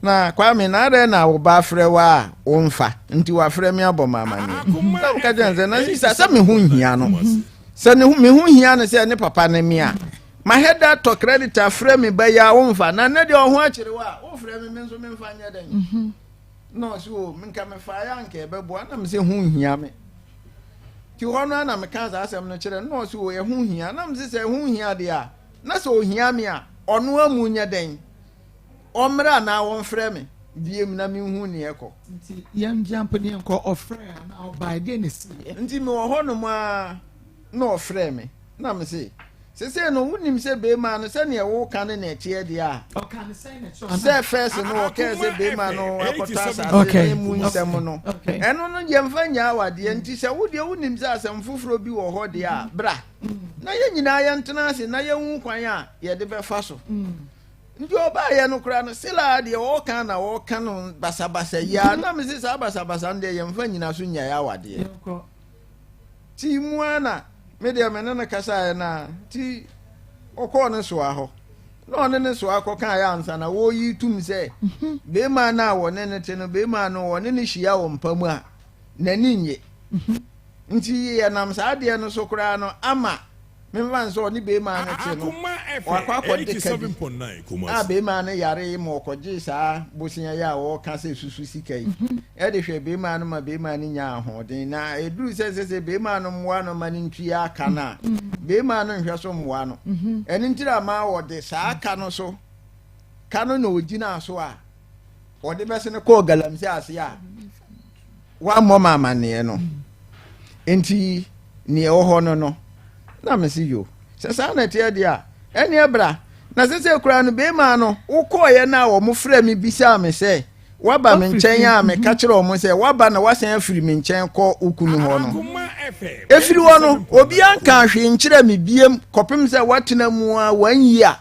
S5: na Kwame na adɛn na wo ba frɛ wo a womfa nti wafrɛ me abɔ me amanneɛ mhm. Na meka kyerɛ no sɛ na sisa sɛ me ho nhia no sɛ me ho hia no sɛ ne papa ne me a. Mahɛ da tɔ credit afrɛ me ba yi a womfa na nnɛ deɛ ɔho akyere wo a wofrɛ me me nso memfa nyɛ dɛn mhm. Na ɔse o nka mefaeɛ a nka ɛbɛboa na mese ho nhia me nti hɔ no a na meka saa asɛm no kyerɛ no na ɔse o ɛho hia na mese sɛ ɛho hia deɛ a na sɛ ɔhia me a ɔno amu nyɛ dɛn ɔmmrɛ anaa wɔmfrɛ me biem na menhu neɛ ɛkɔ.
S2: Nti yɛn mpo ne yɛnkɔ ɔfrɛ anaa ɔbae deɛ na ɛsiiɛ?
S5: Nti mewɔ hɔ nom a na ɔfrɛ me na mese sesei no wonim sɛ beema no sɛdeɛ woka no na ɛteɛ deɛ a
S2: Ɔka no sɛn na ɛkyerɛ
S5: sɛ fɛs no wɔkɛɛ sɛ beema no akɔtɔ asase ne mu nsɛm no ɛno no yɛmfa nyaa awadeɛ nti sɛ wo deɛ wonim sɛ asɛm foforɔ bi wɔ hɔ deɛ a bra na yɛn nyinaa yɛntena ase na yɛnhu kwan a yɛde bɛfa so. Nti ɔbaeɛ no koraa no Sila deɛ ɔreka na ɔreka no basabasa yi ara na mese saa basabasa no deɛ yɛmfa nyina so nnyae awadeɛ. Nti mu ara na me deɛ me ne no kasaeɛ no a nti ɔkɔɔ ne soa hɔ na ɔne ne soa kɔkaeɛ ansa na wɔreyi tum sɛ mhm. beema no a wɔne no te no beema no wɔne no hyia wɔ mpa mu a n'ani nnye. Mhm. Nti yɛnam saa adeɛ no so koraa no ama Memfa no sɛ ɔne beemaa no te no, wakɔ akɔde ka bi a beemaa no yaree ma ɔkɔgyee saa bosea yi a wɔreka sɛ susu sika yi de hwɛɛ beemaa no ma beemaa no nyaa ahoɔden. Na ɛduru sɛ ɛsɛ sɛ beemaa no mmoa no ma no ntua ka no a, beemaa no nhwɛ so mmoa no. Ɛno nti na ma ɔde saa ka no so ka no na ɔgyinaa so a ɔde bɛsene kɔɔ galamsey ase a wammɔ me amanneɛ no. Enti nea ɛwɔ hɔ no no, na mese yo, sɛ saa na ɛteɛ deɛ a, ɛneɛ bra. Na sɛsɛ koraa no, beemaa no, wokɔɔeɛ no a wɔn frɛ me bisaa me sɛ, woaba me nkyɛn a meka kyerɛ wɔn sɛ woaba na woasan afiri me nkyɛn kɔ wo kunu hɔ no. Ɛfiri hɔ no, obiara nkaa hwee nkyerɛ me biem kɔpem sɛ woatena mu a one year.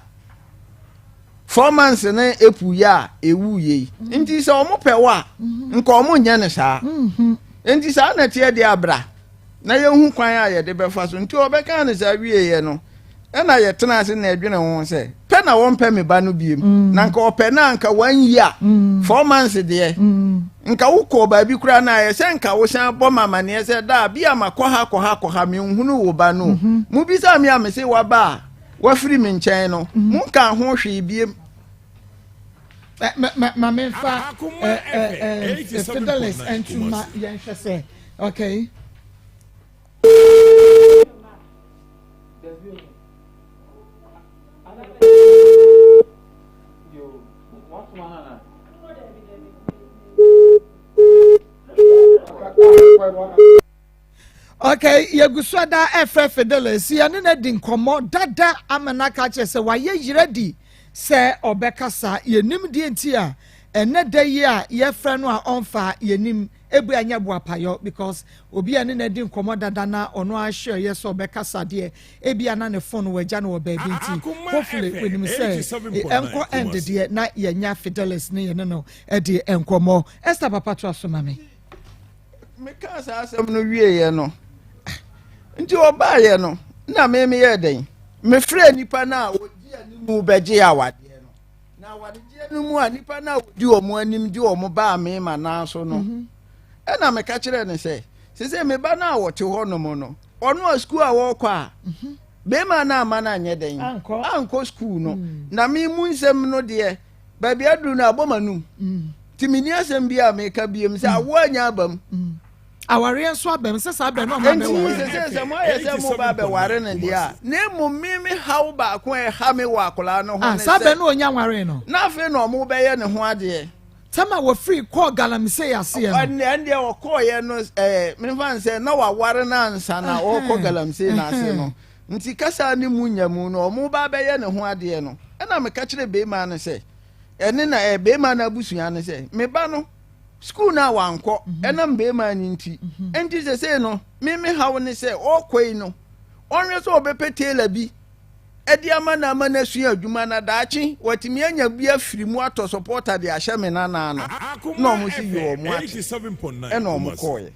S5: 4 months ne epu yɛ a ewu yɛ yi mm. Nti sɛ wɔn pɛ wɔ a mm-hmm. nka wɔn nyɛ no saa mm-hmm. Nti saa na ɛteɛ deɛ abra na yɛhu kwan a yɛde bɛfa so. Nti ɔbɛka no saa wieɛ no ɛna yɛtena ase na ɛdwene ho sɛ pɛ na wɔmpɛ me ba no biem mm. Na nka ɔpɛ na nka one year 4 months deɛ nka wokɔ baabi koraa na ayɛ sɛ nka wosan bɔ ma amaneɛ sɛ daa bi a makɔ ha kɔ ha kɔ ha menhunu wo ba no mm-hmm. Mubisa me a mese waba a wafiri me nkyɛn no, mhm. monka ho hwee biem.
S2: Ma memfa Fidelis nto ma yɛnhwɛ sɛ okay. Okay, yɛgu so ada ɛfrɛ Fidelis, yɛne no adi nkɔmmɔ dada ama no aka akyerɛ sɛ wayɛ yerɛ di sɛ ɔbɛkasa. Yɛnim deɛ nti a ɛnɛ da yi a yɛfrɛ no a ɔmfa yɛnim ebi anyɛ boapayɔ because obi a ne no adi nkɔmmɔ dada na ɔno ahyɛ yɛ sɛ ɔbɛkasa deɛ ebi a na ne phone wagya no wɔ baabi nti hopefully wɔnim sɛ ɛnkɔ ɛnde deɛ na yɛnya Fidelis ne yɛne no ɛde nkɔmmɔ. Esther papa to aso ma me.
S5: Mekaa saa asɛm no wieeɛ no, nti ɔbaeɛ no, na me meyɛɛ dɛn? Mefrɛɛ nnipa no a wɔdi animu bɛgyee awadeɛ no. Na awadegyeɛ no mu a nnipa no a wɔdi wɔn anim de wɔn baa me ma nan so no, mhm. ɛna meka kyerɛɛ no sɛ, sese me ba no a wɔte hɔ nom no, ɔno a sukuu a wɔrekɔ a, mhm. bɛrima no ama no anyɛ dɛn? Ankɔ sukuu no. Mm. Na me mu nsɛm no deɛ, baabi aduru no abɔ m'anum mm. nti menni asɛm bi a meka biem sɛ mm. awoɔ anya aba mu
S2: mm. Awareɛ nso aba mu sɛ saa bɛn na ɔma
S5: bɛware. Nti sɛ sɛ moayɛ sɛ mo ba bɛware no deɛ a na mmom me me haw baako a ɛha me wɔ akwadaa no ho ah, ne sɛ
S2: saa bɛn na ɔnya nware no
S5: na afei na ɔmo bɛyɛ ne ho adeɛ.
S2: Tɛm a wɔfiri kɔɔ galamsey aseɛ
S5: no. Ɛnɛ deɛ ɔkɔɔyɛ no ɛɛ mefa nsɛ na waware no ansa na ɔrekɔ galamsey no ase no. Nti kasa ne mu nya mu no ɔmo ba bɛyɛ ne ho adeɛ no ɛna meka kyerɛ beema no sɛ ɛne na ɛɛ beema no abusua no sɛ me ba no sukuu no a wankɔ mhm. ɛnam beema no nti mhm. nti sesei no me me haw ne sɛ ɔkɔ yi no ɔnhwɛ sɛ ɔbɛpɛ tailor bi ɛde ama no ama no asua adwuma na daakye watumi anya bi afiri mu atɔ supporter de ahyɛ me nana no na ɔmo si yɛ ɔmo ate ɛna ɔmo kɔɔyɛ.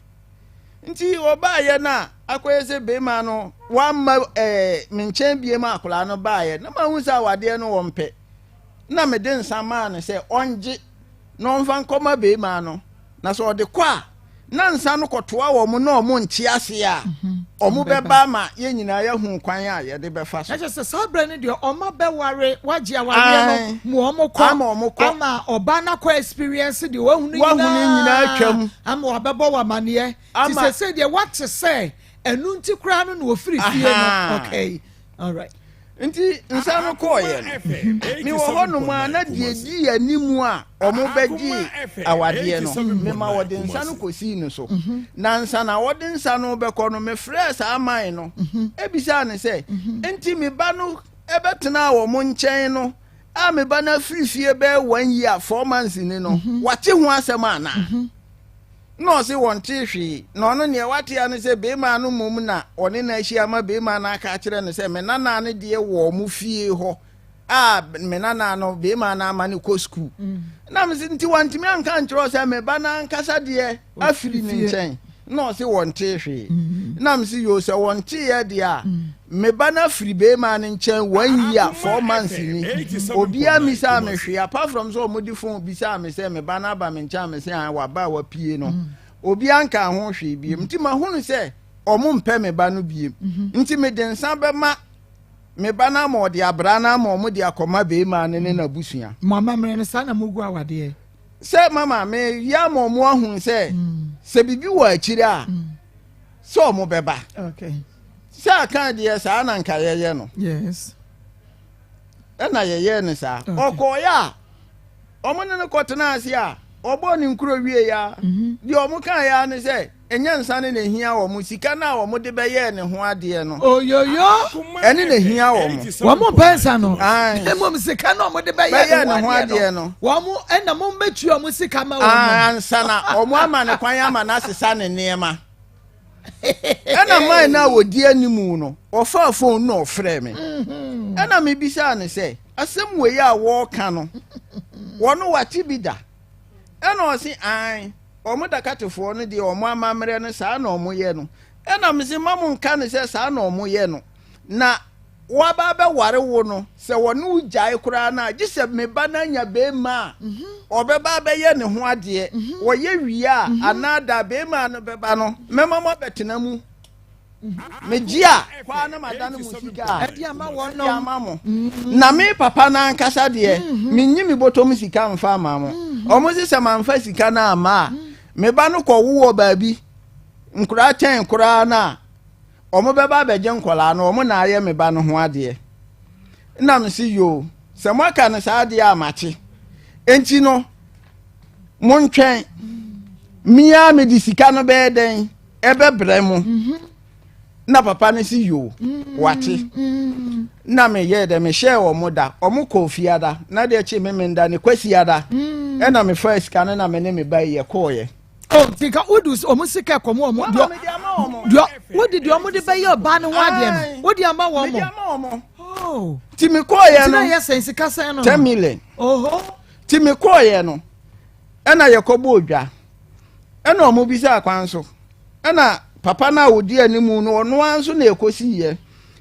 S5: Nti ɔbaayɛ no a akɔyɛ sɛ beema no wamma ɛɛ me nkyɛn biem a akwadaa no baayɛ na mahu sɛ awadeɛ no wɔmpɛ na mede nsa maa no sɛ ɔngye na ɔmfa nkɔma beema no na sɛ ɔde kɔ a Na nsa no kɔtoa wɔn na wɔn nte ase a, wɔn bɛba ama yɛn nyinaa yɛahu kwan a yɛde bɛfa so.
S2: Na kyerɛ sɛ saa berɛ no deɛ wɔn abɛware, wagye awareɛ no ma wɔn kɔ,
S5: ama wɔn kɔ,
S2: ama ɔbaa no akɔ experience deɛ wahunu
S5: nyinaa, wahunu nyinaa atwam,
S2: ama wabɛbɔ wɔ amaneɛ. Ti sɛ sɛ deɛ wate sɛ ɛnu nti koraa no na ofiri fie no. Okay, all right.
S5: Nti nsa no kɔɔeɛ no, mewɔ hɔnom a na deɛ di anim a wɔbɛgye awadeɛ no, mema wɔde nsa no kɔsii no so. Mhm. Na nsa na wɔde nsa no bɛkɔ no, mefrɛɛ saa man no, mhm. ebisaa no sɛ, mhm. nti me ba no ɛbɛtenaa wɔn nkyɛn no a me ba no afiri fie bɛyɛ one year 4 months ni no, wate ho asɛm anaa? Na ɔse wɔntee hwee, na ɔno neɛ wate ara ne sɛ beemaa no mmom na ɔne no ahyia ama beemaa no aka akyerɛ no sɛ me nanaa no deɛ wɔ ɔmo fie hɔ a me nanaa no beemaa no ama no kɔ sukuu. Na mese nti wantumi anka ankyerɛ wo sɛ me ba no ankasa deɛ afiri ne nkyɛn? Na ɔse wɔntee hwee. Na mese yoo sɛ wɔnteeɛ deɛ a me ba no afiri beemaa no nkyɛn one year 4 months ni obiara mmisaa me hwee apart from sɛ ɔmo de phone bisaa me sɛ me ba no aba me nkyɛn a me sɛ an waba a wapue no mm. obiara nka ho hwee biem nti mahunu sɛ ɔmo mpɛ me ba no biem mhm. nti mede nsa bɛma me ba no ama ɔde abra no ama ɔmo de akɔma beemaa no ne n'abusua.
S2: Mo amammerɛ no saa na mo gu awadeɛ.
S5: Sɛ mama me yɛ ama ɔmo ahunu sɛ mm. sɛ biribi wɔ akyire a mm. sɛ ɔmo bɛba.
S2: Okay.
S5: Sɛ akan deɛ saa na nka yɛyɛ no.
S2: Yes.
S5: Ɛna yɛyɛɛ no saa. Ɔkɔɔeɛ a, wɔn ne no kɔtenaa ase a, ɔbɔɔ ne nkuro wieeɛ a, mhm. deɛ wɔn kaeɛ ara ne sɛ, ɛnyɛ nsa no na ehia wɔn, sika no a wɔn de bɛyɛɛ ne ho adeɛ no.
S2: Oyoyo.
S5: Ɛne na ehia wɔn.
S2: Wɔn mpɛ nsa no. Mmom sika no a wɔn de bɛyɛɛ ne ho adeɛ no. Wɔn ɛna wɔn bɛtua wɔn sika ma wɔn.
S5: Ansa na wɔn ama ne kwan ama n'asesa ne nneɛma. Ɛna man no a wɔdi anim no, ɔfaa fon na ɔfrɛɛ me. Mm-hmm. Ɛna mebisaa no sɛ, asɛm wei a wɔreka no, wɔn wate bi da? Ɛna ɔse, ae, wɔn dakatefoɔ no deɛ wɔn amammerɛ no saa na wɔyɛ no. Ɛna mese, ma mo nka no sɛ saa na wɔyɛ no. Na wɔaba abɛware wo no, sɛ wɔne wo gyae koraa no a, gye sɛ me ba no anya beema a mhm. ɔbɛba abɛyɛ ne ho adeɛ. Mhm. Wɔyɛ wie a, mhm. anaa da beema no bɛba no, mɛma mo abɛtena mu. Megye a, kwaa na madane mo sika a,
S2: ɛde
S5: ama mo. Na me papa no ankasa deɛ, menyi me bɔtɔm sika mfa ama mo. Ɔmo se sɛ mamfa sika no amma a, me ba no kɔwo wɔ baabi, nkoraa kyɛn koraa no a, Wɔbɛba abɛgye nkwadaa no, wɔn na ayɛ me ba no ho adeɛ. Ɛna me se yoo, sɛ moaka no saa adeɛ a makye. Enti no, montwɛn. Me ara mede sika no bɛyɛ dɛn? Ɛbɛbrɛ mo. Mhm. Na papa no se yoo, mm. wate. Mm. Na meyɛɛ dɛ mehyɛɛ wɔn da. Wɔn kɔɔ fiada. Na deɛ kye me menda ne kwasiada. Mm. Ɛna mefaa sika no na me ne me ba yi yɛkɔɔyɛ.
S2: Oh, nti nka wode wɔn sika kɔm wɔn deɛ deɛ wode deɛ wɔn de bɛyɛ ɔbaa no ho adeɛ no wode ama wɔn
S5: mo. Oh. Ti mi kɔɔyɛ no.
S2: Ti na yɛ sɛn sika sɛn no.
S5: 10 million.
S2: Oho.
S5: Ti mi kɔɔyɛ no ɛna yɛ kɔ bɔ odwa ɛna wɔn bisa akwan so ɛna papa no a odi anim no ɔno ara nso na ekosi yɛ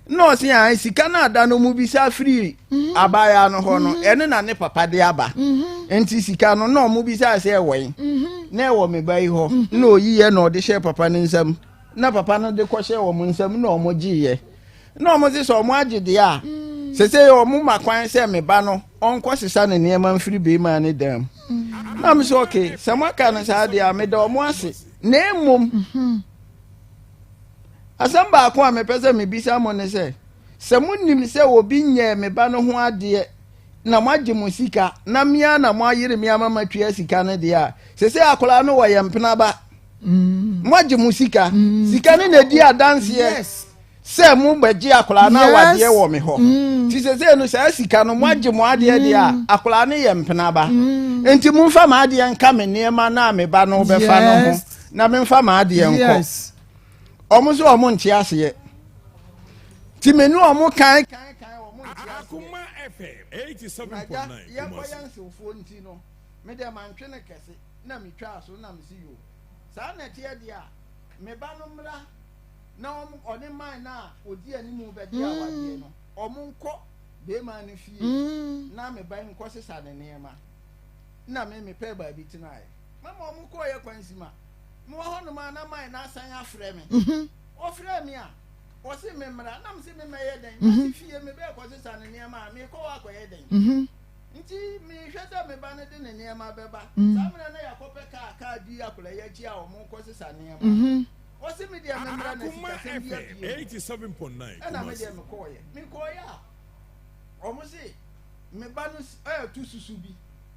S5: na ɔsi an sika no ada no mu bisa firi mhm. abaayewa no hɔ no mhm. ɛno na ne papa de aba mhm. nti sika no na ɔmo bisa sɛ ɛwɔ yi na ɛwɔ me ba yi hɔ na oyi yɛ na ɔde hyɛ papa no nsam na papa no de kɔhyɛ wɔn nsam na ɔmo gye yɛ na ɔmo sɛ sɛ ɔmo agye deɛ a sese ɔmo ma kwan sɛ me ba no ɔnkɔ sesa ne nneɛma mfiri beema ne dan mu na mo sɛ ɔke sɛ mo aka no saa deɛ a meda ɔmo ase na emom. Asɛm baako a mepɛ sɛ mebisa mo ne sɛ, sɛ monim sɛ obi nyɛɛ me ba no ho adeɛ na moagye mo sika na me ara na moayere me ama matua sika no deɛ a, seesei akwadaa no wɔyɛ mpena ba. Moagye mo sika. Sika no na ɛdi adanseɛ sɛ mobɛgye akwadaa no awadeɛ wɔ me hɔ. Nti seesei no saa sika no moagye mo adeɛ deɛ a, akwadaa no yɛ mpena ba. Nti momfa m'adeɛ nka me nneɛma no a me ba no bɛfa no ho na memfa m'adeɛ nkɔ. Wɔn nso wɔn nte aseɛ. Nti me ne wɔn kan kan kan wɔn nte aseɛ. Na agya yɛkɔyɛ nsewfoɔ nti no, me deɛ mantwe no kɛse na metwaa so na mese yoo. Saa na ɛteɛ deɛ a, me ba no mmra na wɔn ɔne man no a ɔdi anim bɛgye awadeɛ no, wɔn nkɔ beema no fie na me ba yi nkɔsesa ne nneɛma. Na me mepɛɛ baabi tenaeɛ. Mama wɔn kɔeɛ kwan si ma. Mewɔ hɔnom a na man no asan afrɛ me. Ɔfrɛɛ me a, ɔse memmra. Na mese memmɛyɛ dɛn? Mate fie, mebɛɛ kɔsesa ne nneɛma a, meekɔ hɔ akɔyɛ dɛn? Nti mehwɛ sɛ me ba no de ne nneɛma bɛba. Saa mmerɛ na yɛakɔpɛ kaa, kaa di akwadaa yi akyi a wɔrekɔsesa nneɛma. Ɔse me deɛ memmra na sikasɛm bi apue mu. Ɛna me deɛ mekɔɔeɛ. Mekɔɔeɛ a, wɔn se me ba no ɛreto susu bi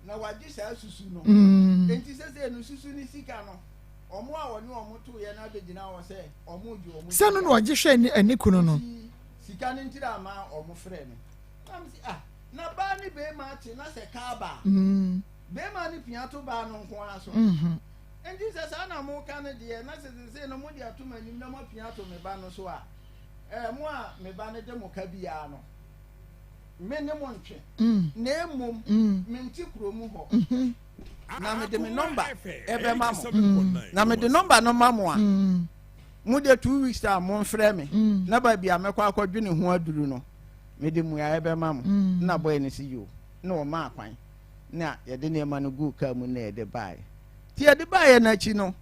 S5: na wagye saa susu no. Enti sesei no susu ne sika no, wɔn a wɔne wɔn toeɛ no abɛgyina hɔ sɛ wɔregye wɔn sika.
S2: Sɛ no na ɔgye hwɛ ne kunu no.
S5: Nti sika no ntira ama wɔn frɛ me. Na mese ah, na baa ne beema te na sɛ kaa ba a, beema no pia to baa no nko ara so. Enti sɛ saa na moka no deɛ, na sɛ seesei no mode ato m'anim na moapia ato me ba no so a, ɛɛ, mo a me ba no de mo ka biara no, me ne mo ntwe, na mmom mente kuro mu hɔ, na mede me nɔmba ɛbɛma mo, na mede nɔmba no ma mo a, mo deɛ 2 weeks a momfrɛ me, na baabi a mɛkɔ akɔdwene ho aduru no, mede mmuaeɛ bɛma mo. Na bɔyɛ no si yoo, na ɔmaa kwan, na yɛde nneɛma no guu kaa mu na yɛde baeɛ. Nti yɛde baeɛ no akyi no,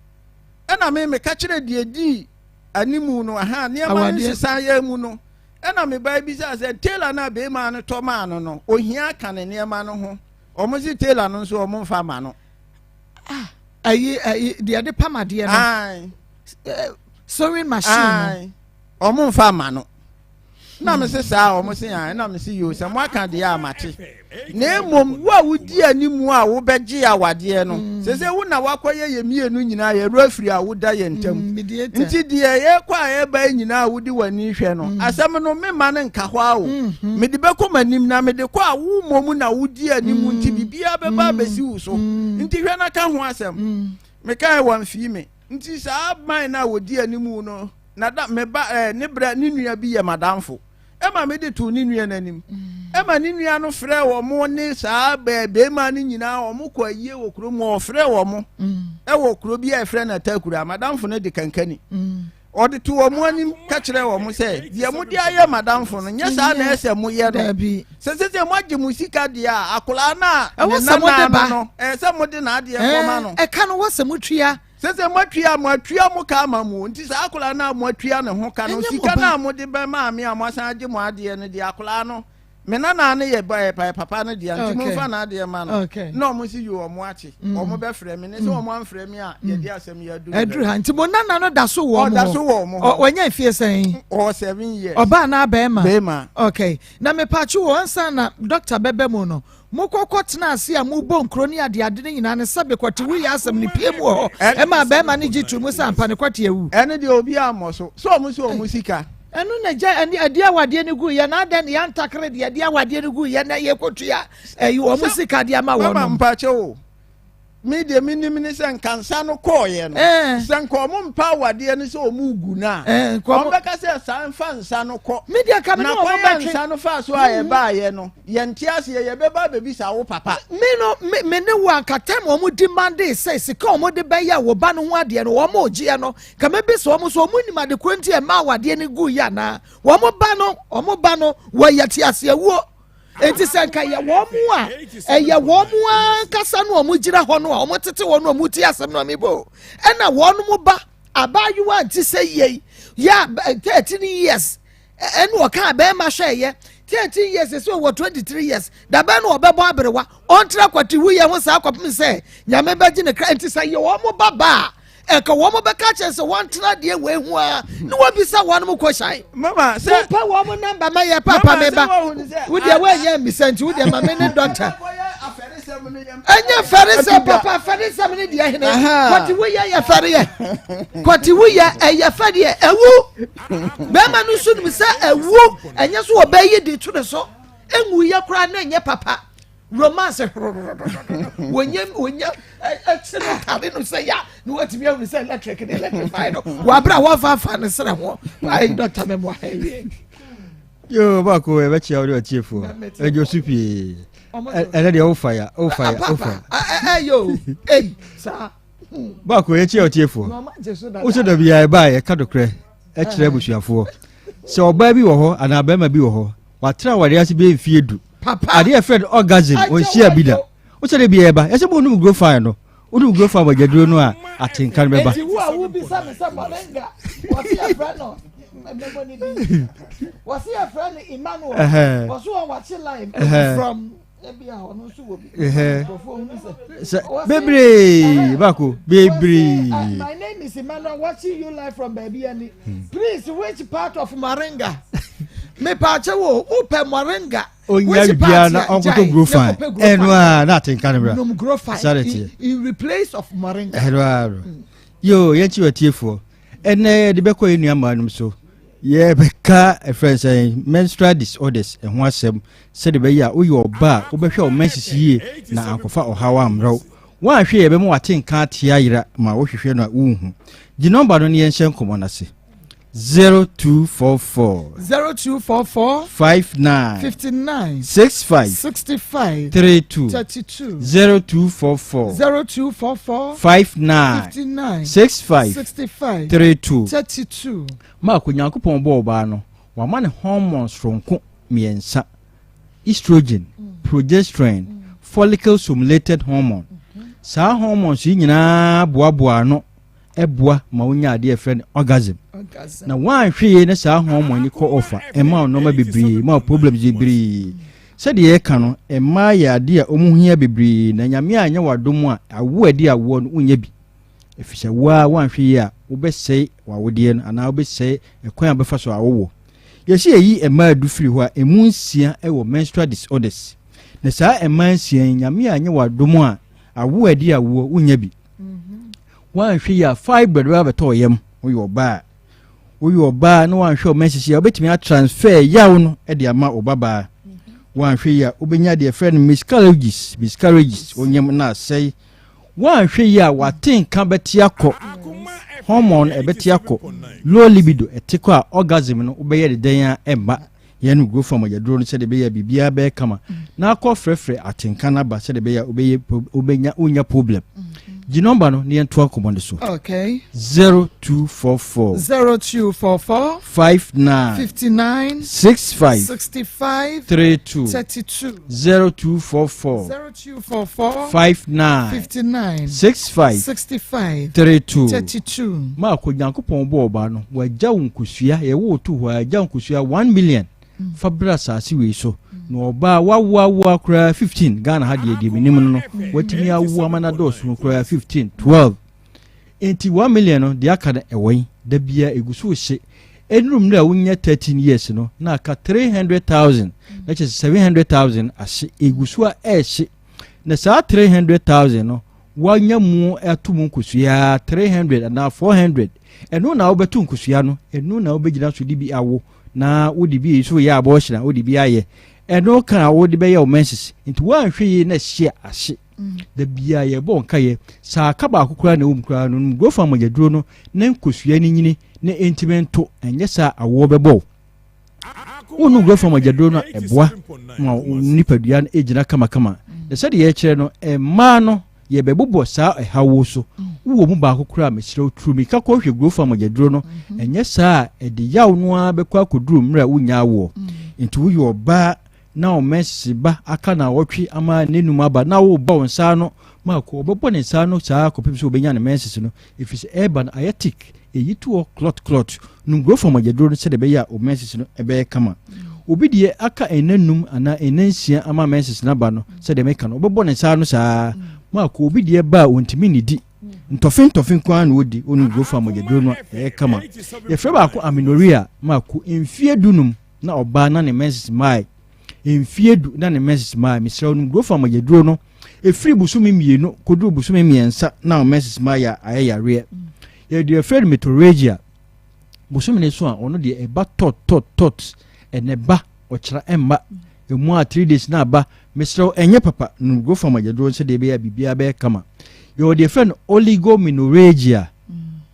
S5: ɛna me meka kyerɛ deɛ dii animu no, aha nneɛma no nsesa yɛ mu no, ɛna me baa bisa sɛ tailor no a beema no tɔ maa no no, ohia ka ne nneɛma no ho. Wɔn se tailor no nso wɔn mfa ma no.
S2: Ah, ayi ayi deɛ de pam adeɛ no.
S5: Ayi.
S2: Sewing machine no.
S5: Wɔn mfa ma no. Na me se saa wɔn se yan na me se yoo sɛ mo aka deɛ a mate. Na mmom wo a wodi animu a wobɛgye awadeɛ no, sese wo na wakɔyɛ yɛ mmienu nyinaa yɛ referee a woda yɛn ntam. Nti deɛ yɛkɔ a yɛba yi nyinaa a wode w'ani hwɛ no, asɛm no memma no nka hɔ a o. Mede bɛkɔ m'anim na mede kɔ a wo mmom na wodi animu nti biribiara bɛba abɛsi wo so. Nti hwɛ na ka ho asɛm. Mekae wɔamfii me. Nti saa man no a wɔdi animu no, na da me ba ɛɛ ne brɛ ne nua bi yɛ madamfo ɛma me de too ne nua n'anim ɛma ne nua no frɛ wɔn ne saa bɛɛ bɛrima no nyinaa wɔn kɔ ayie wɔ kuro mu ɔfrɛ wɔn ɛwɔ kuro bi a ɛfrɛ no Atakura madamfo no de kankani ɔde to wɔn anim ka kyerɛ wɔn sɛ deɛ mo de ayɛ madamfo no nyɛ saa na ɛsɛ mo yɛ no sɛ sɛ sɛ mo agye mo sika deɛ a akwadaa no a ne nana no no ɛsɛ mo de n'adeɛ kɔma no
S2: ɛka no wɔ sɛ mo tua.
S5: Sese moatua moatua mo ka ama mo nti saa akwadaa no a moatua ne ho ka no sika no a mode bɛmaa me a moasan agye mo adeɛ no deɛ akwadaa no me nana no yɛ ba papa no deɛ nti momfa n'adeɛ ma no na ɔmo si yi ɔmo akye ɔmo bɛfrɛ me ne sɛ ɔmo amfrɛ me a yɛde asɛm yi aduru
S2: aduru ha nti mo nana no da so wɔ ɔmo
S5: da so wɔ ɔmo
S2: hɔ ɔnyɛ mfie sɛn
S5: ɔwɔ 7 years.
S2: Ɔbaa na bɛrima?
S5: Bɛrima.
S2: Okay, na mepatwo wɔ ansa na doctor bɛbɛ mu no, mokɔkɔ tena ase a mobɔ nkuro ne adeade no nyinaa no sɛbe kɔte wuyɛ asɛm no pie mu wɔ hɔ ɛma bɛrima no gye to mu sɛ ampa ne kɔte awu.
S5: Ɛne deɛ obi ammɔ so sɛ ɔmo sɛ ɔmo sika.
S2: Ɛno na gya ɛne ɛde awadeɛ no gu yɛ na adɛn ne yɛntakere deɛ ɛde awadeɛ no gu yɛ na yɛkɔtua ɛyi wɔn sika de ama wɔn.
S5: Mama mpakyɛ o, me deɛ menim ne sɛ nkansa no kɔɔyɛ no sɛ nka ɔmo mpa awadeɛ no sɛ ɔmo gu no a ɔmo bɛka sɛ saa mfa nsa no kɔ
S2: Me deɛ ka me ne
S5: na
S2: wɔn
S5: kwan a
S2: bɛtwe.
S5: nsa no fa so a ɛbaayɛ no yɛnte aseɛ, yɛbɛba abɛbisa wo papa.
S2: Me no me ne wo anka time wɔn demand sɛ sika wɔn de bɛyɛ wɔ ba no ho adeɛ no wɔn gyeɛ no kama bi sɛ wɔn so wɔn nim ade koro nti ɛma awadeɛ no gu yɛ anaa wɔn ba no wɔyɛ te aseɛ wuo. Eti sɛ nka yɛ wɔn a ɛyɛ wɔn ankasa no wɔn gyina hɔ no a wɔn tete hɔ no wɔn ti asɛm no wɔn bɔ ɛna wɔn mo ba abaayewa nti sɛ yie yɛ 13 years ɛna ɔka bɛrima hwɛ yɛ 13 years sɛ ɔwɔ 23 years dabɛn na ɔbɛbɔ aberewa ɔntra kwati wuyɛ ho saa kɔpem sɛ Nyame bɛgye ne kra. Nti sɛ yɛ wɔn mo ba ba a ɛka wɔn mo bɛka kyerɛ sɛ wɔntena deɛ wɔ ehu a ne wɔbisa wɔn mo kɔ hyɛn.
S5: Mama sɛ
S2: mo pɛ wɔn mo number ma yɛ papa mi ba wo deɛ wɔnyɛ mbisa nti wo deɛ ma mi ne doctor ɛnyɛ fɛre sɛ papa fɛre sɛm ne deɛ hene kɔte wuyɛ yɛ fɛre yɛ kɔte wuyɛ ɛyɛ fɛ deɛ ɛwu bɛrima no nso nim sɛ ɛwu ɛnyɛ so ɔbɛyi de to ne so enwu yɛ koraa na ɛnyɛ papa romance horororororo wɔnyɛ wɔnyɛ ɛkyi no tare no sɛ ya na wɔatumi ahunu sɛ electric ne electrify no wɔabere a wɔmfa ne serɛ ho ayi doctor mɛmoa ha awie.
S6: Yo, baako ɛbɛkyia wode ɔtiefoɔ ɛdwo so pii ɛnɛ deɛ wofa ya wofa ya wofa.
S2: Ɛyɛ o ei saa.
S6: Baako yɛkyia ɔtiefoɔ wosɛ da biaa ɛbaa yɛka dokorɛ ɛkyerɛ abusuafoɔ sɛ ɔbaa bi wɔ hɔ anaa bɛrima bi wɔ hɔ watra awadeɛ ase bɛyɛ mfie 10 adeɛ ɛfrɛ no orgasm ɔnhyia bi da. Wosɛ de biaa ɛba yɛsɛ mo nom grow fine no. Wonom guro fa mogyaduro no a, atenka no bɛba.
S2: Enti wo a wobisa me sɛ moringa, wɔse yɛfrɛ no mmɛbɔ ne din. Wɔse yɛfrɛ no Emmanuel. Wɔse wɔn wakye live from
S6: Sɛ bebree baako bebree.
S2: My name is Emmanuel watching you live from baabi ani. Please which part of moringa? Mepaakyɛ wo wopɛ moringa.
S6: Onya biribiara na ɔnkɔtɔ guro fan ɛno a na atenka no bra.
S2: Nom guro fan in replace of moringa.
S6: Ɛno ara no. Yoo yɛn kyi wɔ tiefoɔ ɛnɛ yɛde bɛkɔ yɛn nua mmaa nom so. Yɛbɛka ɛfrɛ sɛ menstrual disorders ɛho asɛm sɛde bɛyɛ a woyɛ ɔba a wobɛhwɛ wo menses yie na ankɔfa ɔhaw ammerɛ wo. Woanhwɛ yɛ bɛma wate nka ate ayera ma wohwehwɛ no a wonhu. Gye nɔmba no ne yɛnhyɛ nkɔmmɔ no ase. 0244
S2: 0244
S6: 59
S2: 59
S6: 65
S2: 65
S6: 32
S2: 32
S6: 0244
S2: 0244
S6: 59
S2: 59
S6: 65
S2: 65
S6: 32
S2: 32.
S6: Maako, Nyankopɔn bɔɔ ɔbaa no, wama ne hormones soronko mmiɛnsa: estrogen, progesterone, follicle stimulated hormone. Saa hormones yi nyinaa boaboa ano ɛboa ma wonya adeɛ ɛfrɛ no orgasm. Na woanhwɛ yie ne saa hormone yi kɔ off a, ɛma wo nneɛma bebree, ma wo problems bebree. Sɛdeɛ yɛka no, mmaa yɛ adeɛ a wɔn hia bebree, na Nyame anyɛ w'adom a, awo a ɛde awoɔ no wonyɛ bi, ɛfiri sɛ wo a woanhwɛ yie a, wobɛsɛe w'awodeɛ no anaa wobɛsɛe ɛkwan a wobɛfa so awowɔ. Yɛsi yɛyi mmaa 10 firi hɔ a, emu 6 wɔ menstrual disorders. Na saa mmaa 6 yi, Nyame anyɛ w'adom a, awo a ɛde awoɔ wonya bi. Woanhwɛ yie a, fibroid bɛba bɛtɔ wo yam. Woyɛ ɔbaa na woanhwɛ wo menses a, wobɛtumi atransfer yaw no de ama wo babaa. Woanhwɛ yie a, wobɛnya deɛ yɛfrɛ no miscarriages, wonyam na asɛe. Woanhwɛ yie a, wate nka bɛte akɔ, hormone ɛbɛte akɔ, low libido ɛte kɔ a, orgasm no wobɛyɛ de dɛn a ɛmma. Yɛn no guro fam yɛduro no sɛdeɛ ɛbɛyɛ biribiara bɛyɛ kama na akɔ frɛfrɛ atenka no aba sɛdeɛ ɛbɛyɛ wobɛyɛ wobɛnya wonya problem. Gye nɔmba no na yɛntoa nkɔmmɔ no so. 0244
S2: 0244
S6: 59
S2: 59
S6: 65
S2: 65
S6: 32
S2: 32
S6: 0244
S2: 0244
S6: 59
S2: 59
S6: 65
S2: 65
S6: 32
S2: 32.
S6: Maako, Nyankopɔn bɔɔ ɔbaa no, wagya wo nkosua. Yɛwɔ wo to hɔ a, agya wo nkosua 1 million fa brɛ asase wei so. Na ɔbaa wawoawoa koraa 15, Ghana ha deɛ menim no, watumi awo ama no adɔɔso koraa 15, 12. Enti 1 million no deɛ aka no ɛwɔ yi da bia ɛgu so hye. Ɛnuru mmerɛ a wonya 13 years no na aka 300,000, na kyerɛ sɛ 700,000 ahye, ɛgu so a ɛɛhye. Na saa 300,000 no wanya mu ato mu nkosua 300 anaa 400, ɛno na wobɛto nkosua no, ɛno na wobɛgyina so de bi awo na wode bi so yɛ abortion a wode bi ayɛ, ɛno ka a wode bɛyɛ wo menses. Nti woanhwɛ yie na ɛhye ahye. Da bia yɛbɔ nkayɛ saa aka baako koraa na ɛwɔ mu koraa no no grofa mogyaduro no na nkosua no nyini na ɛntimi nto. Ɛnyɛ saa, awoɔ bɛbɔ wo. Wonu grofa mogyaduro no a, ɛboa ma wo nipadua no ɛgyina kamakama. Na sɛdeɛ yɛkyerɛ no, mmaa no yɛbɛbobɔ saa ɛhawo so. Wowɔ mu baako koraa, mesrɛ wo, turu mirika kɔhwɛ grofa mogyaduro no. Ɛnyɛ saa a, ɛde yaw no ara bɛkɔ akɔduru mmerɛ a wonya awoɔ. Nti woyɛ ɔbaa na wo menses ba aka na wɔtwe ama n'enum aba na wobɔ wo nsa ano maako, ɔbɛbɔ ne nsa ano saa kɔpem sɛ obɛnya ne menses no, ɛfiri sɛ ɛreba no ayɛ thick, ɛyi to hɔ clot clot. Nom grofa mogyaduro no sɛdeɛ ɛbɛyɛ a wo menses no ɛbɛyɛ kama. Obi deɛ aka ɛna 5 anaa ɛna 6 ama menses no aba no, sɛdeɛ meka no, wobɛbɔ ne nsa ano saa maako. Obi deɛ ba a ɔntumi nnidi, ntɔfe ntɔfe nko ara na ɔdi. Ɔnom grofa mogyaduro no a, ɛyɛ kama. Yɛfrɛ baako amenorrhea. Maako, mfie 15 na ɔbaa na ne menses maae, mfie 10 na ne menses maae. Mesrɛ wo, nom grofa mogyaduro no. Ɛfiri bosome 2 kɔduru bosome 3 na wo menses maae a, ayɛ yareɛ. Yɛde yɛfrɛ no metrorrhagia. Bosome ne so a, ɔno deɛ ɛba tɔt tɔt tɔt, ɛnɛ ba, ɔkyerɛ ɛmma, ɛmu a 3 days na aba. Mesrɛ wo, ɛnyɛ papa. Nom grofa mogyaduro no sɛdeɛ ɛbɛyɛ a biribiara bɛyɛ kama. Yɛwɔ deɛ yɛfrɛ no oligomenorrhagia.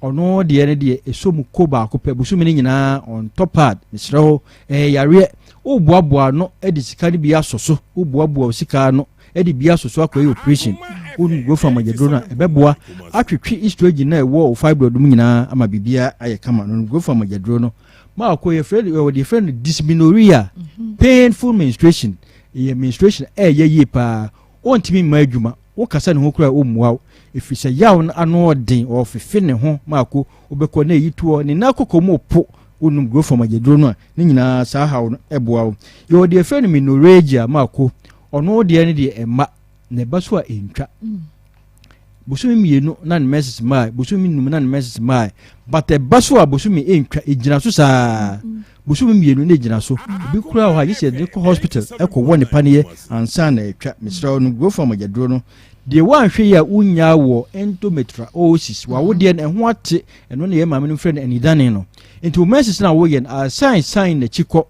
S6: Ɔno deɛ no deɛ ɛsɔ mu ko baako pɛ bosome no nyinaa, ɔntɔ pad. Mesrɛ wo, ɛyɛ yareɛ. Woboaboa no de sika no bi asɔ so, woboaboa wo sika no de bi asɔ so akɔyɛ operation. Wonu grofa mogyaduro no a, ɛbɛboa atwetwe estrogen na ɛwɔ wo fibroid mu nyinaa ama biribiara ayɛ kama. No grofa mogyaduro no maako. Yɛfrɛ no, wɔde yɛfrɛ no dysmenorrhea, painful menstruation. Ɛyɛ menstruation ɛyɛ yie paa, ɔntumi mma adwuma. Wokasa ne ho koraa a ɔmmua wo, ɛfiri sɛ yaw no ano ɔden, ɔrefefe ne ho mako, wobɛkɔ na ɛyi toɔ, ne nan kɔkɔ mu repo, wonom Grofom agyaduro no a, ne nyinaa saa haw no boa wo. Yɛwɔ deɛ yɛfrɛ no menorrhagia mako, ɔno deɛ no deɛ ɛmma, na ɛba so a ɛntwa. Bosome mmienu na ne menses mmae, bosome num na ne menses mmae, but ɛba so a bosome ɛntwa, ɛgyina so saa. Bosome mmienu na ɛgyina so. Ebi koraa wɔ hɔ a gye sɛ yɛde kɔ hospital ɛkɔ wɔ ne paneɛ ansa na ɛtwa. Mesrɛ wo no growth form mogyaduro no deɛ woanhwɛ yi a wonyaa wɔ endometriosis wawodeɛ no ɛho ate ɛno na yɛn maame no frɛ no anidane no. Nti wo menses no a woyɛ no asan san n'akyi kɔ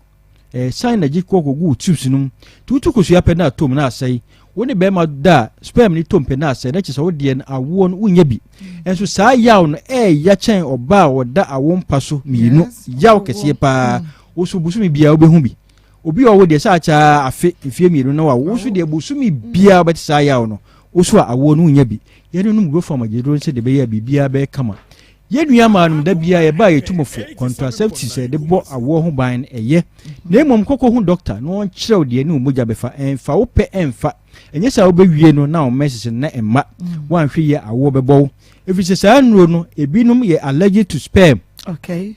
S6: ɛsan n'akyi kɔ kɔgu wo tubes no mu. Nti wotu kosua pɛ na atom na asɛe. Wo ne bɛrima da a sperm no tom pɛ na asɛe na kyerɛ sɛ wo deɛ no awoɔ no wonnya bi. Nso saa yaw no ɛɛya kyɛn ɔbaa a ɔda awo mpa so mmienu. Yaw kɛseɛ paa. Wo so bosome biara wobɛhu bi. Obi a ɔwo deɛ sɛ akyɛ ara afe mfeɛ mmienu na wawo. Wo so deɛ bosome biara wobɛte saa yaw no. Wo so a awoɔ no wonnya bi. Yɛnonom Grofam agyeduro no sɛdeɛ ɛbɛyɛ a biribiara bɛyɛ kama. Yɛn nua maa nom da biara yɛba a yɛtu mo fo, contraceptives a yɛde bɔ awoɔ ho ban no ɛyɛ, na mmom kɔ kɔhu dɔkta na ɔnkyerɛ wo deɛ ɛne wo mogya bɛfa, ɛnfa wo pɛ ɛnfa, ɛnyɛ saa wobɛwie no na wo menses no na ɛmma, woanhwɛ yie a awoɔ bɛbɔ wo, ɛfiri sɛ saa nnuro no ebinom yɛ allergic to sperm.
S2: Okay.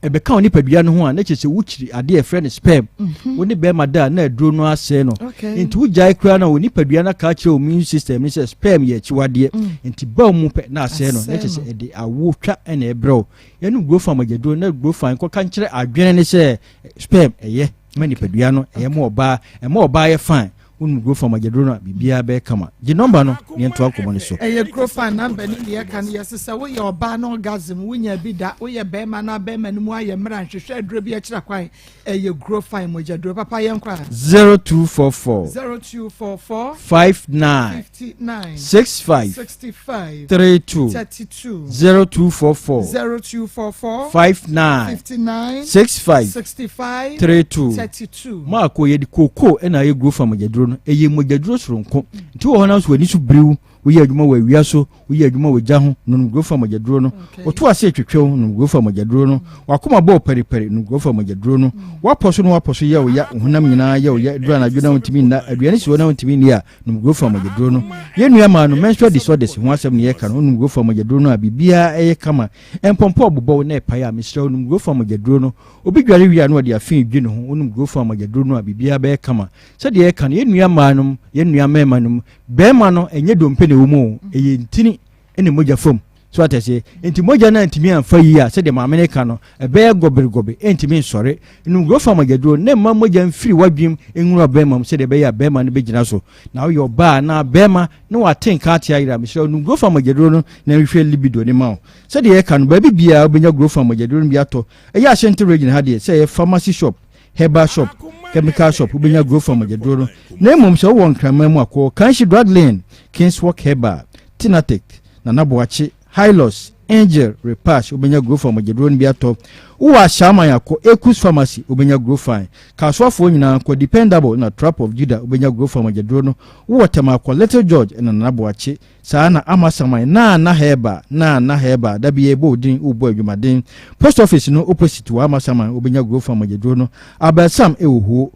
S6: Ɛbɛka wo nipadua no ho a na kyerɛ sɛ wokyiri adeɛ a ɛfrɛ no sperm. Wo ne bɛrima da a na aduro no asɛe no. Nti wogyae koraa na wo nipadua no aka akyerɛ wo immune system no sɛ sperm yɛ akyiwadeɛ. Nti ba wo mu pɛ na asɛe no. Na kyerɛ sɛ ɛde awo twa na ɛbrɛ wo. Yɛnom Grofan mogyaduro na Grofan kɔka nkyerɛ adwene no sɛ sperm ɛyɛ ma nipadua no, ɛyɛ ma ɔbaa, ɛma ɔbaa yɛ fine. Wonom Grofan mogyaduro no a, biribiara bɛyɛ kama. Gye nɔmba no na yɛntoa nkɔmmɔ no so.
S2: Ɛyɛ Grofan nɔmba no na yɛka no. Yɛse sɛ woyɛ ɔbaa na orgasm wonya bi da, woyɛ barima na barima no mu ayɛ mmerɛ a, nhwehwɛ aduro bi akyira kwan. Ɛyɛ Grofan mogyaduro papa. Yɛnkɔ a.
S6: 0244.
S2: 0244.
S6: 59.
S2: 59.
S6: 65.
S2: 65.
S6: 32.
S2: 32.
S6: 0244.
S2: 0244.
S6: 59.
S2: 59.
S6: 65.
S2: 65.
S6: 32.
S2: 32.
S6: Maako, yɛde kookoo na ayɛ Grofan mogyaduro no. Ɛyɛ mogyaduro soronko. Nti wɔ hɔ no nso w'ani so biriw, woyɛ adwuma wɔ awia so, woyɛ adwuma wɔ gya ho, nom Grofan mogyaduro no. Woto ase retwetwew, nom Grofan mogyaduro no. W'akoma bɔ wo paripari, nom Grofan mogyaduro no. Woapɔ so na woapɔ so yɛ wo ya, wo honam nyinaa yɛ wo ya, ɛduru anadwo na wontumi nna, aduane si hɔ na wontumi nni a, nom Grofan mogyaduro no. Yɛn nua maa no menstrual disorders ho asɛm na yɛreka no, wonom Grofan mogyaduro no a, biribiara yɛ kama. Mpɔmpɔ bobɔ wo na ɛpae a, mesrɛ wo nom Grofan mogyaduro no. Obi dware wie a na ɔde afe redwi ne ho, wonom Grofan mogyaduro no a, biribiara bɛyɛ kama. Sɛdeɛ yɛreka no, yɛn nua mmaa nom, yɛn nua mmarima nom, barima no, ɛnyɛ dompe na ɛwɔ mu o, ɛyɛ ntini ne mogya fam. So ate aseɛ? Nti mogya no antumi amfa yie a, sɛdeɛ maame no ka no, ɛbɛyɛ gɔberegɔbe, ɛntumi nsɔre. Nom Grofan mogyaduro na mma mogya mfiri w'adwenem nwura barima mu sɛdeɛ ɛbɛyɛ a barima no bɛgyina so. Na woyɛ ɔbaa anaa barima na wate nka ate ayera a, mesrɛ wo, nom Grofan mogyaduro no na nhwehwɛ libido no ma wo. Sɛdeɛ yɛka no, baabi biara wobɛnya Grofan mogyaduro no bi atɔ. Ɛyɛ Ashanti Region ha deɛ, sɛ ɛyɛ pharmacy shop, herbal shop, chemical shop, wobɛnya Grofan mogyaduro no. Na mmom sɛ wowɔ Nkraman mu a, kɔ Kanshi Drug Lane, Kingswalk Herbal, Tinatek, Nana Boakye, Hylos, Angel, Repash, wobɛnya Grofan mogyaduro no bi atɔ. Wowɔ Ashaiman a, kɔ Ekus Pharmacy, wobɛnya Grofan. Kasoafoɔ nyinaa, kɔ Dependable na Trap of Judah, wobɛnya Grofan mogyaduro no. Wowɔ Tema a, kɔ Little George na Nana Boakye. Saa na Amasaman, Nana Herbal, Nana Herbal, da biara yɛbɔ wo din, wobɔ adwumaden. Post office no opposite wɔ Amasaman, wobɛnya Grofan mogyaduro no. Abelsam wɔ Huo.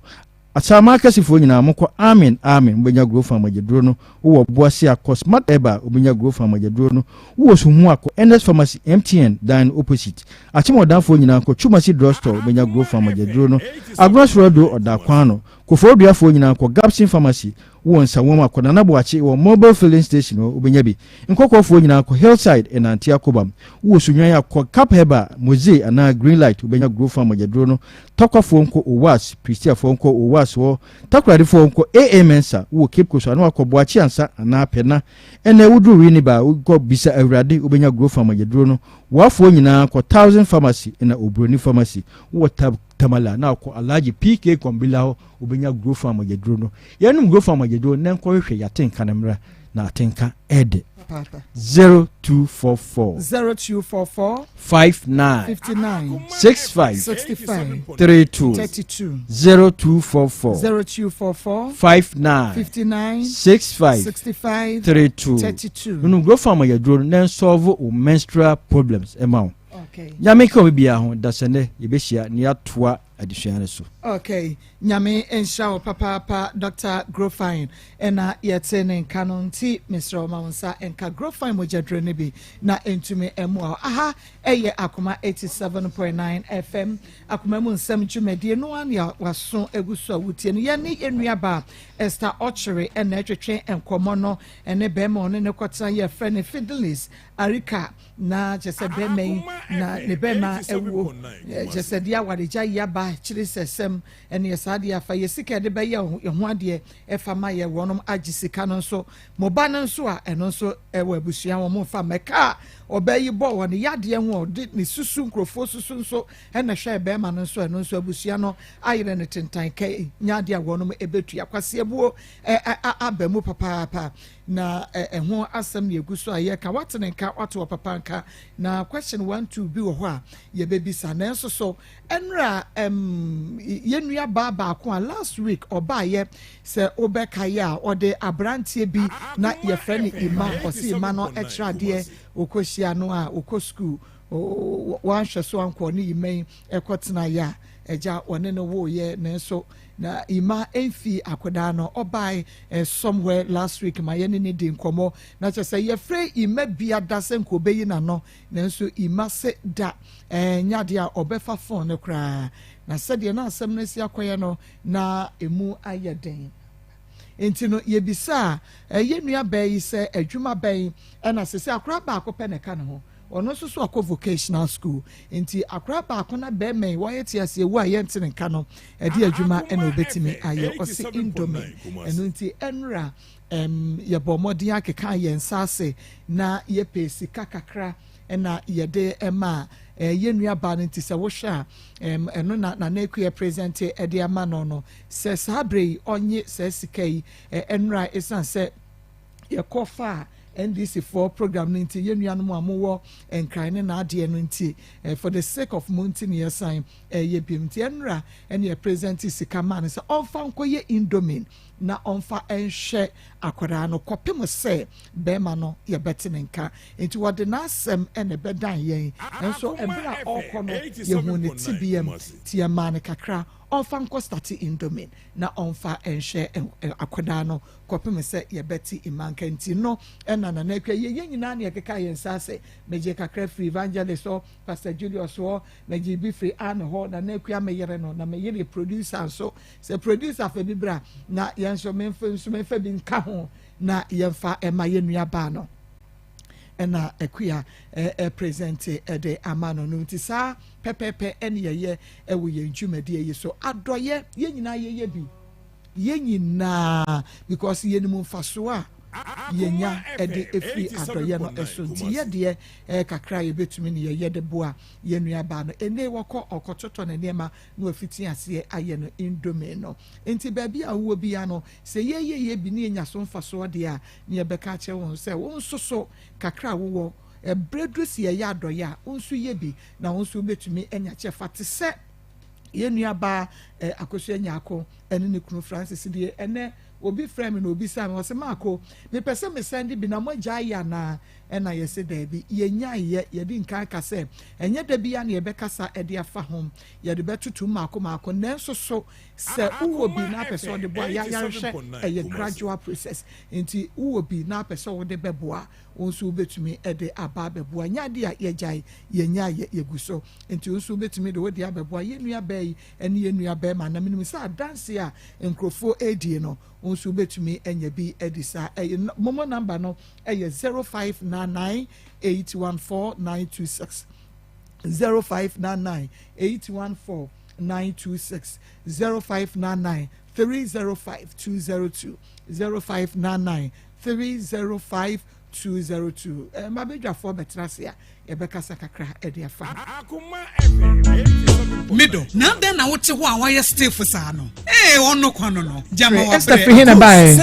S6: Asaman akɛsefoɔ nyinaa mokɔ Amen Amen mobɛnya Grofan mogyaduro no. Wowɔ Boase a, kɔ Smart Herbal, wobɛnya Grofan mogyaduro no. Wowɔ Suhum a, kɔ Ernest Pharmacy, MTN dan no opposite. Akyem Ɔdanfoɔ nyinaa kɔ Chumasi Drug Store, wobɛnya Grofan mogyaduro no. Agona Soro Aduro, Ɔdaakwan no. Kofoɔduafoɔ nyinaa kɔ Gabson Pharmacy, Wowɔ Nsawam a, kɔ Nana Boakye wɔ Mobile Filling Station hɔ, wobɛnya bi. Nkɔkɔɔfoɔ nyinaa kɔ Hillside, Ɛnante Akobam. Wowɔ Sunnwan a, kɔ Cap Herbal, Mozee anaa Green Light, wobɛnya Grow Farm mogyaduro no. Tarkwafoɔ nkɔ Owas, Pristiafoɔ nkɔ Owas hɔ. Takoradefoɔ nkɔ AA Mensah. Wowɔ Cape Coast a, na wakɔ Boakye Ansa anaa Pɛna. Ɛnnɛ woduru Winneba a, wokɔ Bisa Awurade, wobɛnya Grow Farm mogyaduro no. Woafoɔ nyinaa kɔ Thousand Pharmacy ɛna Oburoni Pharmacy. Wowɔ Tamale a, na wakɔ Alhaji PK Kombila hɔ, wobɛnya Grow Farm mogyaduro no. Yɛnom Grow Farm mogyaduro no na nkɔhwehwɛ yɛatenka no mmra, na atenka ɛɛdɛ. 0244.
S2: 0244.
S6: 59.
S2: 59.
S6: 65.
S2: 65.
S6: 32.
S2: 32.
S6: 0244.
S2: 0244.
S6: 59.
S2: 59.
S6: 65.
S2: 65.
S6: 32.
S2: 32.
S6: Nunu Grow Farm mogyaduro no na nsolve wo menstrual problems ɛma wo.
S2: Okay.
S6: Nyame nka obi biara ho, dasɛnɛ yɛbɛhyia na yɛatoa adesua no so.
S2: Okay, Nyame nhyira wo papaapa Doctor Grofine ɛna yɛte ne nka no nti mesrɛ wo ma wo nsa nka Grofine mogyaduro no bi na ɛntumi mmoa wo. Aha ɛyɛ Akoma 87.9 FM Akoma mu nsɛm dwumadie no ara nea waso agu so a wotie no. Yɛne yɛn nuabaa Esther Ɔkyere ɛna ɛtwetwe nkɔmmɔ no ɛne bɛrima ɔne ne kɔtena yɛfrɛ no Fidelis Arika. Na kyerɛ sɛ bɛrima yi na ne bɛrima awuo, kyerɛ sɛ deɛ awaregya yi aba kyerɛ sɛ sɛm ɛneɛ saa deɛ afa yɛ sika ɛde bɛyɛ yɛ ho adeɛ ɛfa ma yɛ wɔnom agye sika no nso mo ba no nso a ɛno nso ɛwɔ abusua wɔn mfa mɛka a ɔbaa yi bɔ wɔ ne yadeɛ ho ɔde ne susu nkurɔfoɔ susu nso ɛna hwɛ bɛrima no nso ɛno nso abusua no ayerɛ ne tentan kɛ nya adeɛ a wɔnom ɛbɛtua kwaseɛbuo ɛ aba mu papaapa. Na ɛho asɛm na yɛgu so a yɛka. Woate ne nka, woate ɔpapa nka. Na question one, two bi wɔ hɔ a yɛbɛbisa. Nanso so ɛnora yɛn nua baa baako a last week ɔbaayɛ sɛ wobɛkaeɛ a ɔde aberanteɛ bi na yɛfrɛ no Ima, ɔse Ima no kyerɛ adeɛ, ɔkɔhyia no a ɔkɔ school, wanhwɛ so ankɔ ne Ima yi ɛkɔtenaeɛ a agya ɔne no woeɛ, nanso na Ima mfi akwadaa no ɔbae eh, somewhere last week ma yɛne ne di nkɔmmɔ na kyerɛ sɛ yɛfrɛ Ima bia da sɛ nka ɔbɛyi n'ano, nanso Ima se da eh, nyɛ adeɛ a ɔbɛfa phone no koraa, na sɛdeɛ na asɛm no asi akɔyɛ no na emu ayɛ den. Nti no yɛbisaa eh, yɛn nua bɛɛ yi sɛ adwuma bɛn ɛna sɛ sɛ akwadaa baako pɛ na ɛka ne ho, ɔno nso so akɔ vocational school, nti akwadaa baako na bɛrima yi wɔyɛ te ase ewu a yɛnte ne nka no ɛde adwuma ɛna obetumi ayɛ, ɔsi indomie. Ɛno nti ɛnura yɛbɔ mmɔden akeka yɛn nsa ase na yɛpɛ sika kakra ɛna yɛde ɛma yɛn nua baa no. Nti sɛ wohwɛ a ɛno na Nana Akua present ɛde ama no sɛ saa abere yi ɔnye saa sika yi ɛnura, esan sɛ yɛkɔ fa NDC foɔ program no nti yɛn nuanom a mowɔ Nkran ne n'adeɛ no nti for the sake of mo nti ne yɛsan ɛyɛ biem. Nti ɛnura ɛne yɛ present sika maa no sɛ ɔnfa nkɔyɛ indomie na ɔnfa nhwɛ akwadaa no kɔpem sɛ bɛrima no yɛbɛte ne nka. Nti wɔde n'asɛm ɛna ɛbɛdan yɛn nso ɛberɛ a ɔrekɔ no yɛhu ne tibia mu ti yɛmaa no kakra ɔnfa nkɔ start indomie na ɔnfa nhwɛ akwadaa no kɔpem sɛ yɛbɛte imanka. Nti no ɛna Nana Akua yɛyɛ nyinaa ne yɛkeka yɛn nsa ase. Megye kakra firi evangelist hɔ, Pastor Julius hɔ, megye bi firi Anne hɔ. Nana Akua meyere no na meyere producer nso sɛ producer fa bi bra na yɛn nso memfa nso memfa bi nka ho na yɛmfa ɛma yɛn nua baa no ɛna Akua ɛ present ɛde ama no. Nti saa pɛpɛɛpɛ ɛne yɛyɛ ɛwɔ yɛn dwumadie yi so. Adɔyɛ yɛn nyinaa yɛyɛ bi, yɛn nyinaa, because yɛnim mfasoɔ a yɛnya ɛde efiri adɔyɛ no ɛso. Nti yɛ deɛ kakra a yɛbɛtumi ne yɛyɛ de boa yɛn nua baa no ene wɔkɔ ɔkɔtotɔ ne nneɛma na wafiti aseɛ ayɛ no indomie no. Nti baabi a wowɔ bia no sɛ yɛyɛ yɛ bi ne yɛnya so mfasoɔ deɛ a ne yɛbɛka akyerɛ wɔn sɛ wɔn nso so kakra a wowɔ ɛbrɛ duru si yɛyɛ adɔyɛ a wɔn nso yɛ bi na wɔn nso bɛtumi anya kyɛfa te sɛ yɛn nua baa Akosua Nyaako ɛne ne kunu Francis deɛ. Ɛnɛ obi frɛ mi na obi sa mi wɔsɛ maako mepɛ sɛ mesan de bi na mo agya ayɛ anaa, ɛna yɛsɛ daabi, yɛnya yɛ yɛde nkan ka sɛ ɛnyɛ da bi ya na yɛbɛkasa ɛde afa ho, yɛde bɛtoto mmaako mmaako. Nanso so sɛ wowɔ bi na apɛ sɛ ɔde boa yɛayarehwɛ, ɛyɛ gradual process. Nti wowɔ bi na apɛ sɛ wɔde bɛboa wɔn nso wobɛtumi ɛde aba abɛboa. Nyɛ ade a yɛgyae, yɛnya yɛ yɛgu so. Nti wɔn nso wobɛtumi de wɔde abɛboa yɛn nua bɛɛ yi ɛne yɛn nua bɛrima. Na menim sɛ adanse a nkurɔfoɔ ɛredie no wɔn nso wobɛtumi anya bi ɛde saa. Ɛyɛ momo number no ɛyɛ 0599814926, 0599814926, 0599305202, 0599305202. Mabadwafoɔ bɛtena ase a yɛbɛkasa kakra ɛde afa.
S7: Middle na dɛn na wote hɔ a wayɛ stiff saa no ee ɔno kwan no gyama.
S2: Esther firi he na baeɛ?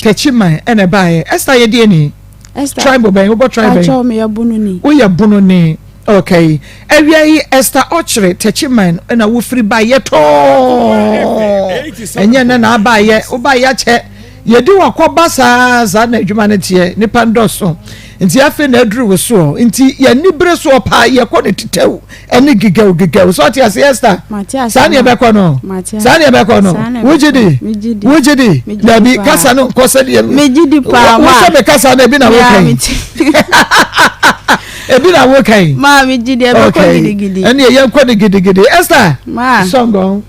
S2: Tɛkyiman ɛna baeɛ. Esther yɛ deɛ ni?
S3: Esther.
S2: Tribe bɛn wobɔ? Tribe bɛn?
S3: Pacho, meyɛ Bunu ni.
S2: Woyɛ Bunu ni. Okay, awia yi Esther ɔkyerɛ Tɛkyiman ɛna wofiri baeɛ tɔɔ. Ɛnyɛ nɛ na abaeɛ, wobaeɛ akyɛ. Yɛdi wakɔba saa saa na adwuma no teɛ, nipa ndɔso nti afei na aduru wo soɔ, nti yɛni bere soɔ paa, yɛkɔ no titɛw ɛne gigɛw gigɛw. So ɔte ase, Esther? Saa ne ɛbɛkɔ no, saa ne ɛbɛkɔ no. Wogye di? Wogye di? Dabi, kasa no nkɔ sɛdeɛ wosɛ me kasa no, ebi na woka yi, ebi na woka yi.
S3: Maa mi gyi di, ɛbɛkɔ gidigidi.
S2: Ɛne yɛnkɔ no gidigidi, Esther. Sɔngɔn.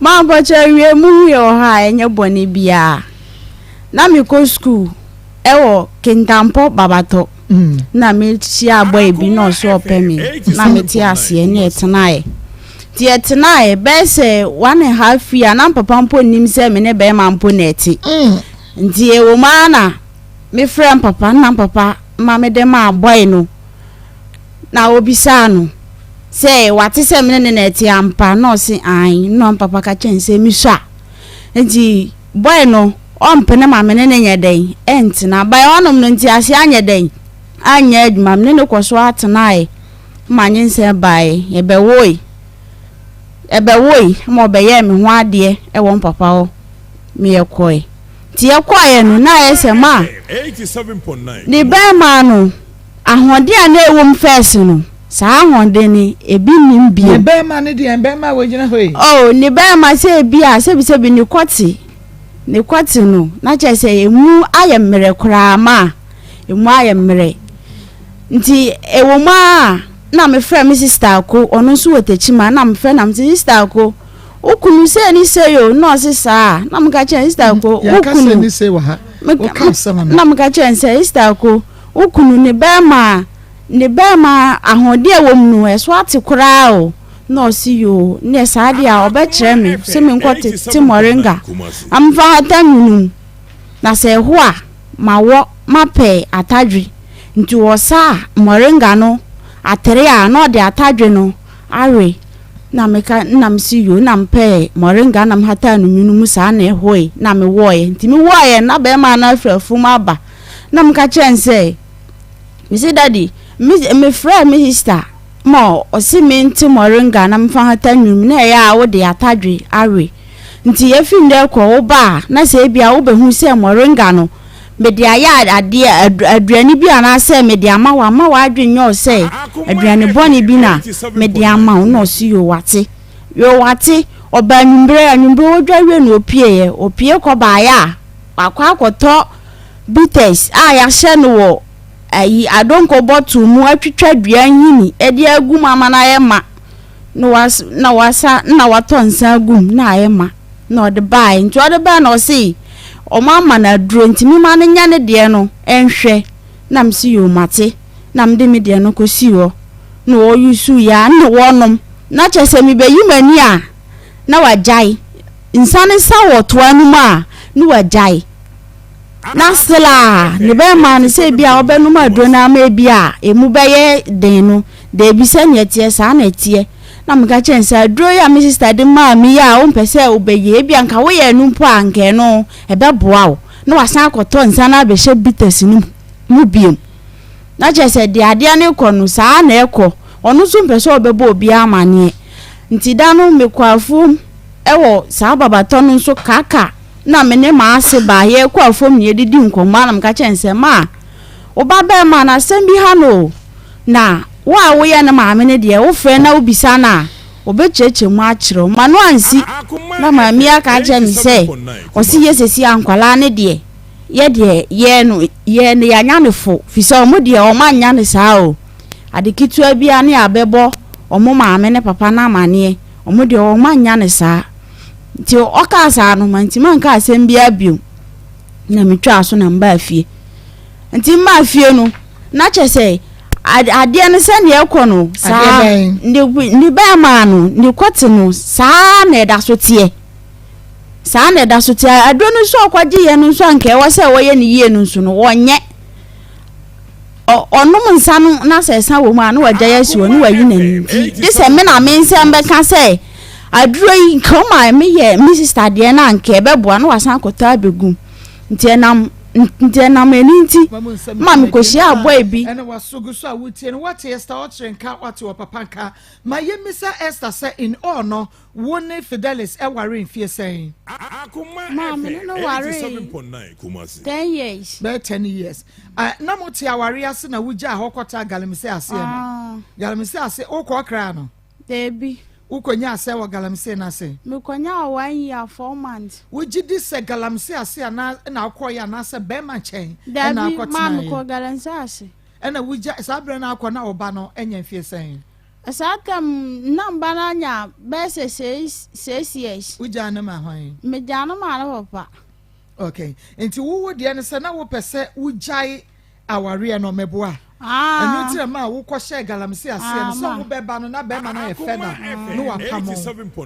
S3: Maa mpɔkyɛ awie mu hu yɛ wɔ hɔ a ɛnyɛ bɔne biara. Na mekɔ sukuu ɛwɔ Kintampo Babatɔ. Na mehyia boy bi na ɔso ɔpɛ me na mete aseɛ ne yɛtenaeɛ. Nti yɛtenaeɛ bɛyɛ sɛ 1½ year, na papa mpo nnim sɛ me ne bɛrima mpo na ɛte. Nti ɛwɔ mu ara na mefrɛ papa na papa ma mede maa boy no, na obisaa no sɛ wate sɛ me ne ne na ɛte ampa, na ɔse ae. Na papa ka kyɛn sɛ misua, nti boy no ɔmpene ma me ne ne nyɛ dɛn ɛntena bae hɔnom no. Nti ase anyɛ dɛn anyɛ adwuma, me ne ne kɔ so atenaeɛ ma nyinsɛn baeɛ. Yɛbɛwoe, ɛbɛwoe ma ɔbɛyɛɛ me ho adeɛ ɛwɔ mpapa hɔ. Meyɛ kɔe, nti yɛkɔeɛ no na ayɛ sɛ ma ne bɛrima no ahoɔden a na ɛwɔ mu first no, saa ahoɔden no ebi nim bio.
S2: Ne bɛrima no deɛ, bɛrima a wɔgyina hɔ yi.
S3: Oh, ne bɛrima sɛ ebi a sɛbisɛbi ne kɔte no na kyerɛ sɛ emu ayɛ mmerɛ koraa, ma emu ayɛ mmerɛ. Nti ɛwɔ mu a na mefrɛ me sister Ako, ɔno nso wɔ Tekyima, na mefrɛ na mete, "Sister Ako, wo kunu sɛ ni sɛ yo," na ɔse saa. Na meka kyerɛ sister Ako, wo kunu, na meka kyerɛ sɛ, "Sister Ako, wo kunu ne bɛrima ahoɔden a ɛwɔ mu no ɛso ate koraa o." Na ɔsi yoo, ne saa deɛ a ɔbɛkyerɛ me sɛ me nkɔ tete moringa amfa hata nwunu, na sɛ ɛho a ma wɔ mapɛ atadwe. Nti wɔsa moringa no atere a, na ɔde atadwe no awe. Na meka na mesi yoo, na mpɛ moringa na mhata no nwunu mu saa na ɛhoe na mewɔɔyɛ. Nti mewɔɔyɛ na bɛrima no afiri afum aba, na meka kyerɛ n sɛ, mesi, "Daddy, mefrɛ me sister ma ɔsi me nte moringa na mfa hata nwunu na ɛyɛ a wode atadwe awe. Nti yɛfi ndɛ kɔ, wo ba a na sɛ ebia wobɛhu sɛ moringa no mede ayɛ adeɛ aduane bi anaasɛ mede ama wo ama w'adwene nyɛ sɛ aduane bɔne bi na mede ama wo." Na ɔsi yo, wate, yo, wate. Ɔba anwummerɛ, anwummerɛ wɔdwa wie na opieɛ, opie kɔ baeɛ a wakɔ akɔtɔ bitters a yɛahyɛ no wɔ ayi adonko bottle mu, atwitwa dua nhini ɛde agu mu ama no ayɛ ma, na was na wasa na watɔ nsa agu mu na ayɛ ma, na ɔde baeɛ. Nti ɔde baeɛ na ɔse ɔmo ama no aduro, nti mema no nya ne deɛ no nhwɛ. Na msi yoo, mate. Na mede me deɛ no kɔsii hɔ na ɔyusu yɛ a na wɔnom, na kyerɛ sɛ mebɛyi m'ani a na wagyae nsa ne sa wɔ toa no mu a na wagyae. Na still a ne bɛrima no sɛ ebi a ɔbɛnom aduro no ama ebi a emu bɛyɛ den no, deebi, sɛnea ɛteɛ saa na ɛteɛ. Na meka kyerɛ sɛ aduro yi a me sister de maa mi yi a wompɛ sɛ wobɛyɛ, ebi a nka woyɛ no mpo a nka ɛno ɛbɛboa wo. Na wasan akɔtɔ nsa no abɛhyɛ bitters no mu biom, na kyerɛ sɛ deɛ adeɛ no kɔ no saa na ɛkɔ. Ɔno nso mpɛ sɛ ɔbɛbɔ obiara amaneɛ. Nti da no mekɔ afuom ɛwɔ saa babatɔ no nso kaka na me ne maa ase baa, yɛkɔ afuom na yɛdidi nkɔmmɔ a na meka kyerɛ sɛ, "Maa, wo ba bɛrima no asɛm bi ha no o, na wo a woyɛ ne maame no deɛ, wofrɛ na wobisa no a wɔbɛkyerɛkyerɛ mu akyerɛ wo." Ma no ansi na maame aka akyerɛ me sɛ ɔsi yɛ sɛsi a nkwalaa ne deɛ yɛ deɛ yɛ no yɛ no yɛanya ne fo fi sɛ ɔmo deɛ ɔmo anya ne saa o, ade ketewa bi a ne abɛbɔ ɔmo maame ne papa no amaneɛ, ɔmo deɛ ɔmo anya ne saa. Nti ɔkaa saa no ma nti manka asɛm biara bio na metwaa so na mbaa fie. Nti mbaa fie no na kyɛ sɛ adeɛ no sɛdeɛ ɛkɔ no saa, ne bɛrima no ne kɔte no saa na ɛda so teɛ, saa na ɛda so teɛ. Aduro no nso ɔkɔgye yɛ no nso anka ɛwɔ sɛ wɔyɛ no yie no nso no wɔnyɛ. Ɔnom nsa no na sɛ ɛsa wɔ mu a na wagya yɛ asi hɔ na wayi n'ani. Nti gye sɛ me na me nsɛm bɛka sɛ aduro yi nka ɔma meyɛ me sister deɛ no anka ɛbɛboa, na wasan akɔtɔ abɛgum. Nti ɛnam Nti ɛnam ɛno nti ma mekɔhyiaa boy bi.
S2: Ɛna waso gu so a wotie no wate Esther ɔkyere nka wate ɔpapa nka ma yɛmmisa Esther sɛ in all no wo ne Fidelis ɛware mfie sɛn?
S3: Maa me ne no waree 10 years.
S2: Bɛyɛ 10 years. Ah, na mote aware ase na wogyaa hɔ kɔtaa galamsey aseɛ no?
S3: Ah.
S2: Galamsey ase wokɔ kraa no?
S3: Daabi.
S2: Wokɔnya asɛ wɔ galamsey no ase?
S3: Mekɔnya one year 4 months.
S2: Wogye di sɛ galamsey ase anaa na wokɔyɛ anaasɛ bɛrima nkyɛn ɛna
S3: Daabi, maa
S2: akɔtenaeɛ?
S3: mekɔ galamsey ase.
S2: Ɛna wogya saa berɛ no akɔ na wo ba no anya mfie sɛn?
S3: Saa tam na mba no anya bɛyɛ sɛ 6 years.
S2: Wogyaa no ma hwan?
S3: Megyaa no maa no papa.
S2: Okay, nti wowo deɛ no sɛ na wopɛ sɛ wogyae awareɛ no mɛboa?
S3: Ah.
S2: Ɛno nti na ma wokɔhyɛ galamsey aseɛ no
S3: Ah,
S2: sɛ
S3: ma.
S2: wobɛba no na bɛrima no ayɛ fɛ na wapam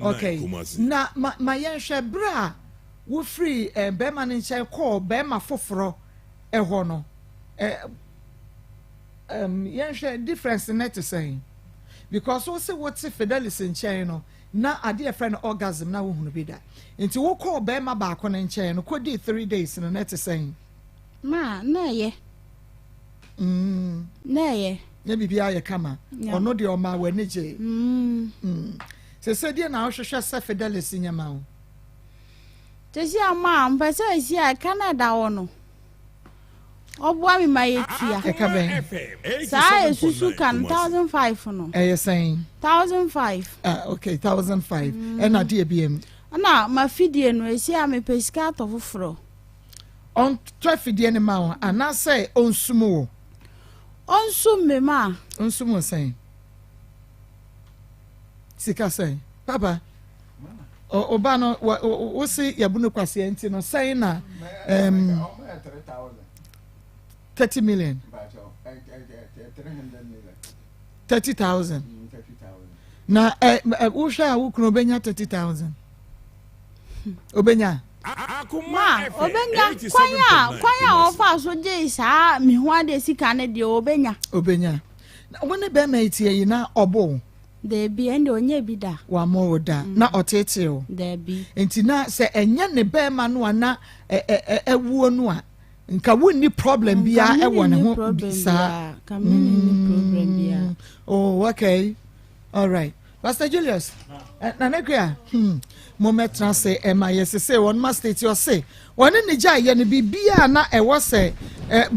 S2: wo. Okay, na ma yɛnhwɛ berɛ a wofiri bɛrima no nkyɛn kɔɔ bɛrima foforɔ ɛhɔ no, yɛnhwɛ difference ne te sɛn, because wo se wote Fidelis nkyɛn no na adeɛ yɛfrɛ no orgasm na wohunu bi da, nti wokɔɔ bɛrima baako no nkyɛn no kɔdii 3 days no na ɛte sɛn?
S3: Ma na ɛyɛ. Na ɛyɛ.
S2: Na biribi ayɛ kama. Ɔno deɛ ɔma w'ani gye. Sɛ deɛ na wohwehwɛ sɛ Fidelis nyɛma wo?
S3: Sɛsi ama a mpɛ sɛ esi a ɛka na ɛda hɔ no ɔboa mi ma yɛtua.
S2: Ɛka bɛn?
S3: Saa esusu ka no, 1,500 no.
S2: Ɛyɛ sɛn?
S3: 1,500.
S2: Ah, okay, 1,500. Ɛna adeɛ bi mu?
S3: Ɛna ma fidie no, esi a mepɛ sika atɔ foforɔ.
S2: Ɔntɔ afidie no ma wo anaasɛ ɔnsum wo?
S3: Ɔnsum mi ma.
S2: Ɔnsum wo sɛn? Sika sɛn, papa? Ɔba no wo se yɛbu no kwaseɛ nti no sɛn na 30 million, 30,000 na ɛ ɛ wohwɛ a wo kunu obɛnya 30,000, obɛnya?
S3: Ma obenya kwan a ɔfa so gye saa mihu ade sika no deɛ, obenya.
S2: Obɛnya. Na wo ne bɛrima yi tie yi na ɔbɔ wo?
S3: Daabi, ɛnde ɔnyɛ bi da.
S2: Wamɔ wo da na ɔteetee wo?
S3: Daabi.
S2: Nti na sɛ ɛnyɛ ne bɛrima no a na ɛ ɛ ɛ ɛwuo no a nka wonni problem biara ɛwɔ ne ho saa?
S3: Nka mi ni problem biara.
S2: Oh, okay, all right. Pastor Julius, Nana Kua, mo mɛtena se ɛma yɛ sese wɔn ma state ɔse wɔne ne gya yɛ no biribiara na ɛwɔ sɛ ɛ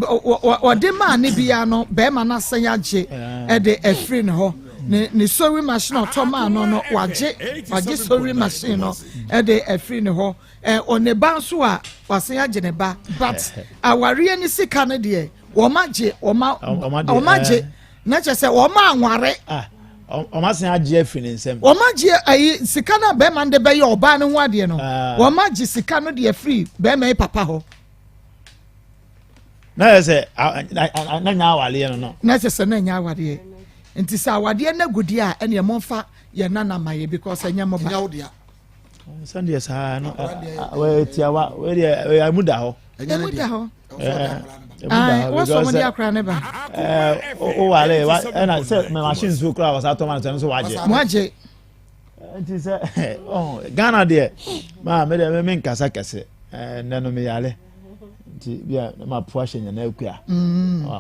S2: ɔde maa ne biara no, bɛrima no asɛn agye ɛde ɛfiri ne hɔ, ne sewing machine ɔtɔ maa no, wagye sewing machine no ɛde ɛfiri ne hɔ. Ɛ ɔne ba nso a wasen agye ne ba, but awareɛ ne sika no deɛ wɔn agye, wɔn agye na kyerɛ sɛ wɔn anware.
S8: Ɔmo asen agye afiri ne nsam.
S2: Wɔn agye ayi sika no a bɛrima no de bɛyɛ ɔbaa no ho adeɛ no, wɔn agye sika no de afiri bɛrima yi papa hɔ.
S8: Na yɛ sɛ na nya awareɛ no.
S2: Na kyerɛ sɛ na nya awareɛ, nti sɛ awadeɛ no agu deɛ a, ɛnna ɛmo nfa yɛ nana ma yɛ because ɛnyɛ mo ba.
S8: Sɛdeɛ saa no wɔyɛ tiawa, wɔyɛ deɛ ɛmu da hɔ.
S2: Ɛmu da hɔ. Wɔsɔ mo de akora ne ba.
S8: O wale wa ɛna sɛ mɛ machine nsuo koraa wɔsa tɔma no sɛ nso wagye.
S2: Mo agye.
S8: Nti sɛ ɔn Ghana deɛ maa mi deɛ mi nkasa kɛse, ɛnɛ no mi yare nti bia ma po ahyɛ nyina akua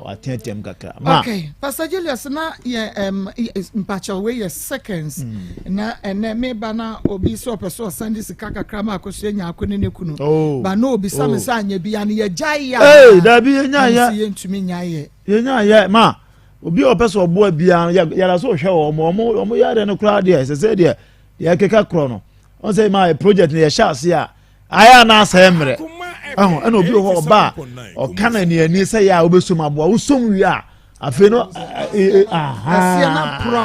S8: wateateam kakra
S2: ma. Okay, Pastor Julius, na yɛ mpakyɛw wei yɛ seconds na ɛnɛ meba na obi sɛ ɔpɛ sɛ ɔsan de sika kakra ma Akosua Nyaako ne ne kunu.
S8: Oh.
S2: Ba na obi sa me
S8: Oh.
S2: sɛ anya bia no yɛgyae yɛ.
S8: Ee, dabi, yɛnya yɛ.
S2: Yɛntumi nya yɛ.
S8: Yɛnya yɛ ma obi a ɔpɛ sɛ ɔboa biara no yɛda so hwɛ wɔ ɔmo yare no koraa deɛ ɛsɛ sɛ deɛ ɛkeka korɔ no ɔn sɛ ma project no yɛhyɛ ase a ayɛ anaasɛ mmerɛ ɛho ɛna obi wɔ hɔ ɔba a ɔka na ani sɛ yɛ a wobɛsom aboa wosom wie a afei no
S2: Aseɛ na porɔ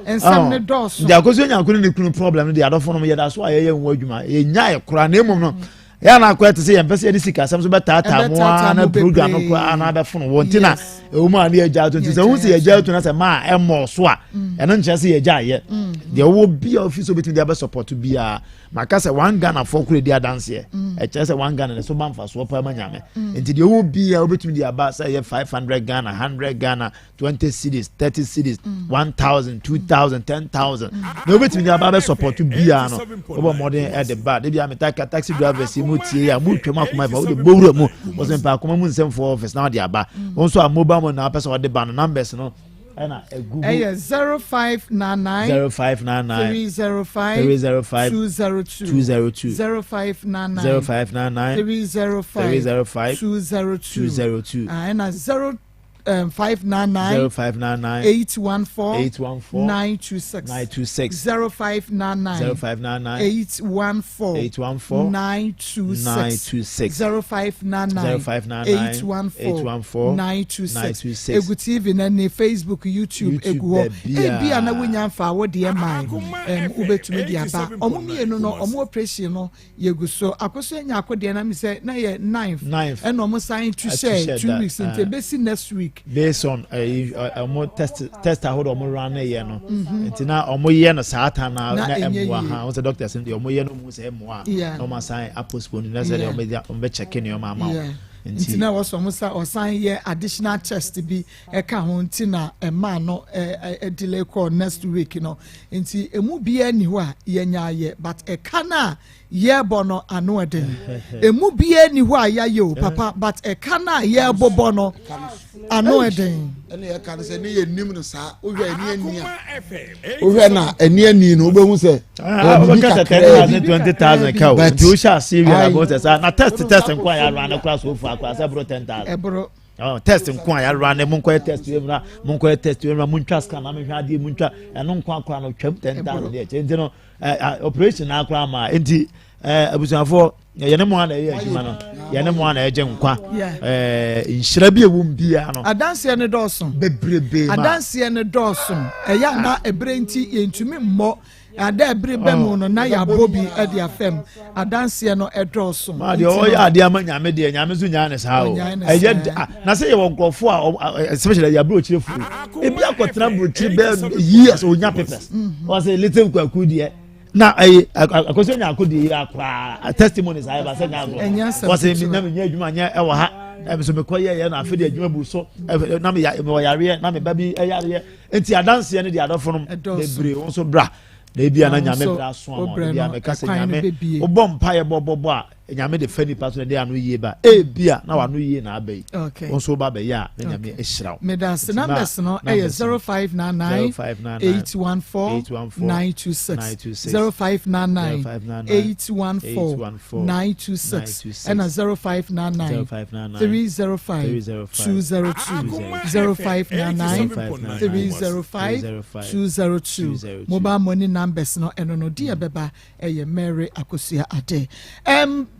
S2: nsɛm ne dɔɔso.
S8: Nti Akosua Nyanko ne ne kunu problem no deɛ, adɔfo no yɛda so a yɛyɛ ho adwuma, yɛnya yɛ koraa, na mmom no yɛ ana akɔyɛ te sɛ yɛmpɛ sɛ yɛde sika asɛm so bɛtaataa mu a na program no koraa na abɛfono wɔ nti na ɛwɔ mu a ne yɛgya ato. Nti sɛ wohu sɛ yɛgya ato na sɛ maa ɛmmɔɔ so a, ɛno nkyerɛ sɛ yɛgya ayɛ deɛ wɔwɔ bia ofi sɛ wobɛtumi de abɛsupport biara. Maka sɛ one Ghana foɔ koro di adanseɛ, ɛkyerɛ sɛ 1 Ghana ne so ba mfasoɔ paa ma Nyame. Nti deɛ ɔwɔ bia wobɛtumi de aba, sɛ ɛyɛ 500 Ghana, 100 Ghana, 20 cedis, 30 cedis, 1,000, 2,000, 10,000 na wobɛtumi de aba bɛ support biara no, wobɔ mmɔden ɛde ba de bia meta ka taxi drivers yi mu. mo tie a mo twam akoma fa wode bɔwura mu wɔsɛ mpa akoma mu nsɛmfoɔ office na wode aba. Wɔn nso a mobile money na wapɛ sɛ wɔde ba no, numbers no ɛna egugu.
S2: Ɛyɛ 0599
S8: 0599
S2: 305
S8: 305
S2: 202
S8: 202
S2: 0599
S8: 0599
S2: 305
S8: 305
S2: 202
S8: 202.
S2: Ah, ɛna 0 599
S8: 0599
S2: 814
S8: 814
S2: 926
S8: 926
S2: 0599
S8: 0599
S2: 814
S8: 814
S2: 926
S8: 926
S2: 0599
S8: 0599
S2: 814
S8: 814
S2: 926.
S8: 926.
S2: Egu TV na ne Facebook, YouTube,
S8: YouTube,
S2: egu hɔ.
S8: baabiara.
S2: Ebi a na wonya nfa wo deɛ mae, wobɛtumi de aba. Ɔmo mmienu no, ɔmo operation no yɛgu so. Akoso anya akodeɛ na mi sɛ na yɛ ninth.
S8: Ninth.
S2: Ɛna ɔmo san tu
S8: Atu
S2: hyɛ
S8: hyɛ
S2: 2
S8: da,
S2: weeks nti
S8: ah.
S2: ebesi next week.
S8: Based on ɔmo test ahodoɔ ɔmo run yɛ no, nti na ɔmo yɛ no saa time na
S2: Na
S8: na
S2: ɛnyɛ
S8: ɛmoa
S2: yie.
S8: Ha ɔmo sɛ doctors no deɛ ɔmo yɛ no mu sɛ ɛmoa na ɔmo asan apostpone na sɛ deɛ ɔmo de ɔmo bɛ check nneɛma ama wo.
S2: Nti na wɔsɔ ɔmo sa ɔsan yɛ additional test bi ɛka ho, nti na ɛmaa no ɛ ɛ delay kɔ next week no. Nti emu biara ni hɔ a yɛnya ayɛ, but ɛka na yɛrebɔ no ano ɛden. Emu biara ni hɔ a yɛayɛ o papa, but ɛka na yɛrebɔbɔ no ano ɛden.
S9: Ɛna yɛka no sɛ ne yɛ nim no saa, wohwɛ ani ani a wohwɛ na ani ani no, wobɛhu sɛ
S8: Ah,
S9: ɛyɛ biribi
S8: wobɛka sɛ
S9: kakraa
S8: 10,000
S9: bi.
S8: 20,000 ka o.
S9: But-
S8: Nti wohyɛ ase wie
S9: Aye.
S8: na bɔ sɛ saa na test nko a yɛara no kora so far kora sɛ boro 10,000.
S2: Ɛboro.
S8: Oh, test nko a yɛara no, monkɔyɛ test wei mmra, monkɔyɛ test wei mmra, montwa scan na mehwɛ adeɛ, montwa ɛno nko akora no twam 10,000 deɛ kyɛ. Nti no operation na akora ama. Nti abusuafoɔ, yɛne mo a na ɛyɛ adwuma no, yɛne mo a na ɛgye nkwa. Nhyira bi a ɛwɔ mu biara no
S2: Adanseɛ no dɔɔso.
S8: Bebrebe ma.
S2: Adanseɛ no dɔɔso. Ɛyɛ ana ebere nti yɛntumi mmɔ ada ebere bɛ mu no na yɛabɔ bi ɛde afɛm. Adanseɛ no ɛdɔɔso.
S8: Maa deɛ ɔyɛ adeɛ ama Nyame deɛ, Nyame nso nyaa ne saa o.
S2: Ɔnyaa ne
S8: ɛyɛ
S2: saa.
S8: Na sɛ yɛwɔ nkurɔfoɔ a especially yɛ aburokyire fo, ebi akɔtena aburokyire bɛɛ years, onya papers. Wɔsɛ little kwaku deɛ na ɛyɛ akɔsɛ nyako deɛ yɛ akora testimonies ayɛ ba sɛ nyako.
S2: Ɛnyɛ asɛm
S8: wɔsɛ mi
S2: ketewa.
S8: na mi nyɛ adwuma nyɛ ɛwɔ ha, ɛmi so mi kɔ yɛ yɛ na afei de adwuma bu so, ɛfɛ na mi ya mi wɔ yareɛ na mi ba bi ɛyareɛ. Nti adanseɛ no deɛ, adɔfo no
S2: Ɛdɔɔso.
S8: bebree wɔn nso bra na ebi a na
S2: Na
S8: Nyame
S2: nso
S8: bra so ama
S2: wobrɛ
S8: ebi a
S2: no,
S8: meka sɛ
S2: ɛkwan no
S8: Nyame
S2: bɛbie.
S8: wobɔ mpa yɛ bɔbɔbɔ a, Nyame de fa nipa so na de ano yie ba, ebi a na wano yie na aba yi, wɔn nso ba bɛyɛ a na Nyame ahyira wo.
S2: Medase.
S8: Nti ma-
S2: Numbers no ɛyɛ
S8: numbers no,
S2: 0599
S8: 0599
S2: 814
S8: 814
S2: 926
S8: 926
S2: 0599
S8: 0599
S2: 814
S8: 814
S2: 926
S8: 926
S2: ɛna 0599
S8: 0599
S2: 305
S8: 305
S2: 202 0599 305 202.
S8: 202.
S2: Mobile money numbers no ɛno no deɛ ɛbɛba ɛyɛ Mary Akosua Ade.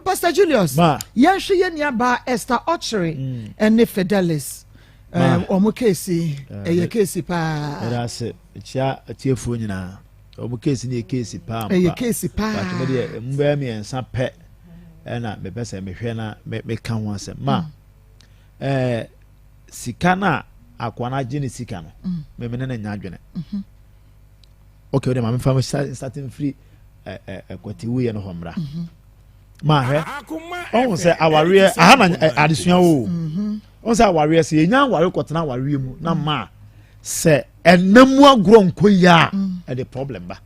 S2: Pastor Julius,
S8: Ma.
S2: yɛnhwɛ yɛn nuabaa Esther Ɔkyere ɛne Fidelis.
S8: Ma.
S2: Ɔmo case ɛyɛ case paa.
S8: Ɛda ase, kyia atiefoɔ nyinaa. Ɔmo case no yɛ case paa mpa.
S2: Ɛyɛ case paa.
S8: But me deɛ, emu bɛyɛ mmiɛnsa pɛ ɛna mepɛ sɛ mehwɛ na meka ho asɛm ma. Sika no a akoa no agye ne sika no, meme ne no nya adwene. Ok, wode ma memfa start mfiri ɛkwati wuyɛ no hɔ mmra. Ma hwɛ, ɔhu sɛ awareɛ aha na adesua wo ɔhu sɛ awareɛ sɛ yɛnya aware kɔtena awareɛ mu na ma sɛ ɛnam mu agorɔ nkɔ yie a, ɛde problem ba.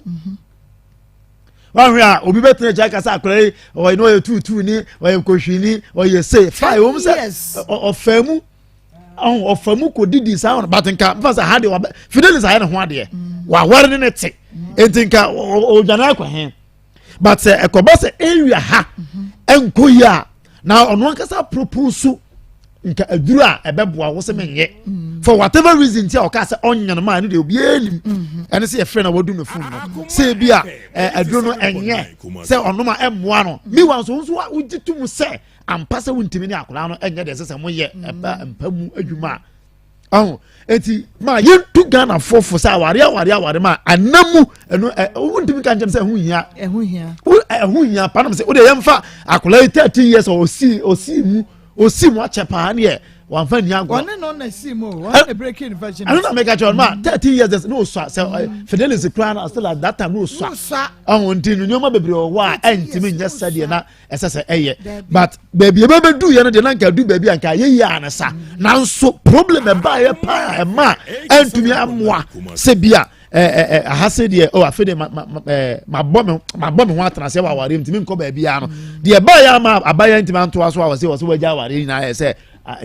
S8: Wahwɛ a, obi bɛtena akyi aka sɛ akwadaa yi ɔyɛ no, ɔyɛ tuutuu ni, ɔyɛ nkɔhwini, ɔyɛ se fine. Wɔn sɛ ɔfaa mu ɔho ɔfa mu kɔ didi saa ɔno, but nka nfa sɛ ha deɛ wabɛ Fidelis ayɛ ne ho adeɛ, waware ne ne te, nti nka ɔdwane akɔ he. But sɛ ɛkɔba sɛ area ha ɛnkɔ yie a, na ɔno ankasa propose nka aduru a ɛbɛboa wo sɛ menyɛ, for whatever reason ti a ɔka sɛ ɔnyɛ no maa ɛno deɛ obiara nim. Ɛne sɛ yɛfrɛ na wadu ne phone no sɛ ebi a aduro no ɛnyɛ sɛ ɔnom a ɛmmoa no. Meanwhile nso wo nso wogye to mu sɛ ampa sɛ wontumi ne akwadaa no ɛnyɛ deɛ ɛsɛ sɛ moyɛ ɛba mpa mu adwuma a ɔho. Eti ma yɛntu Ghana fofo sɛ aware aware aware ma anamu ɛno ɛ wontumi ka nkyɛn sɛ ɛho hia.
S2: Ɛho hia.
S8: Ɛho hia panam sɛ wode yɛmfa akwadaa yi 13 years a osi mu akyɛ paa ne yɛ wamfa ni agorɔ.
S2: Ɔne no na si mu o, ɔne na breaking virgin.
S8: Ɛno na meka kyerɛ ɔno ma 13 years ne osua sɛ Fidelis koraa na still at that time ne osua.
S2: Osua.
S8: Ɔho nti no nneɛma bebree wɔ hɔ a ɛntumi nyɛ sɛdeɛ na ɛsɛ sɛ ɛyɛ, but baabi ebɛbɛdu yɛ no deɛ na nka du baabi a nka ayɛ yie a ne sa. Nanso problem ɛbaayɛ paa ɛma a ɛntumi amoa sɛ bi a Ɛɛ aha se deɛ oh afe deɛ ma ma ɛɛ ma bɔ me ma bɔ me ho atena sɛ wɔ awareɛ ntumi nkɔ baabi ara no mm. deɛ ɛbaa yɛ ama abayɛ ntumi antoa so a wɔse wɔse wɔagya awareɛ nyinaa yɛ sɛ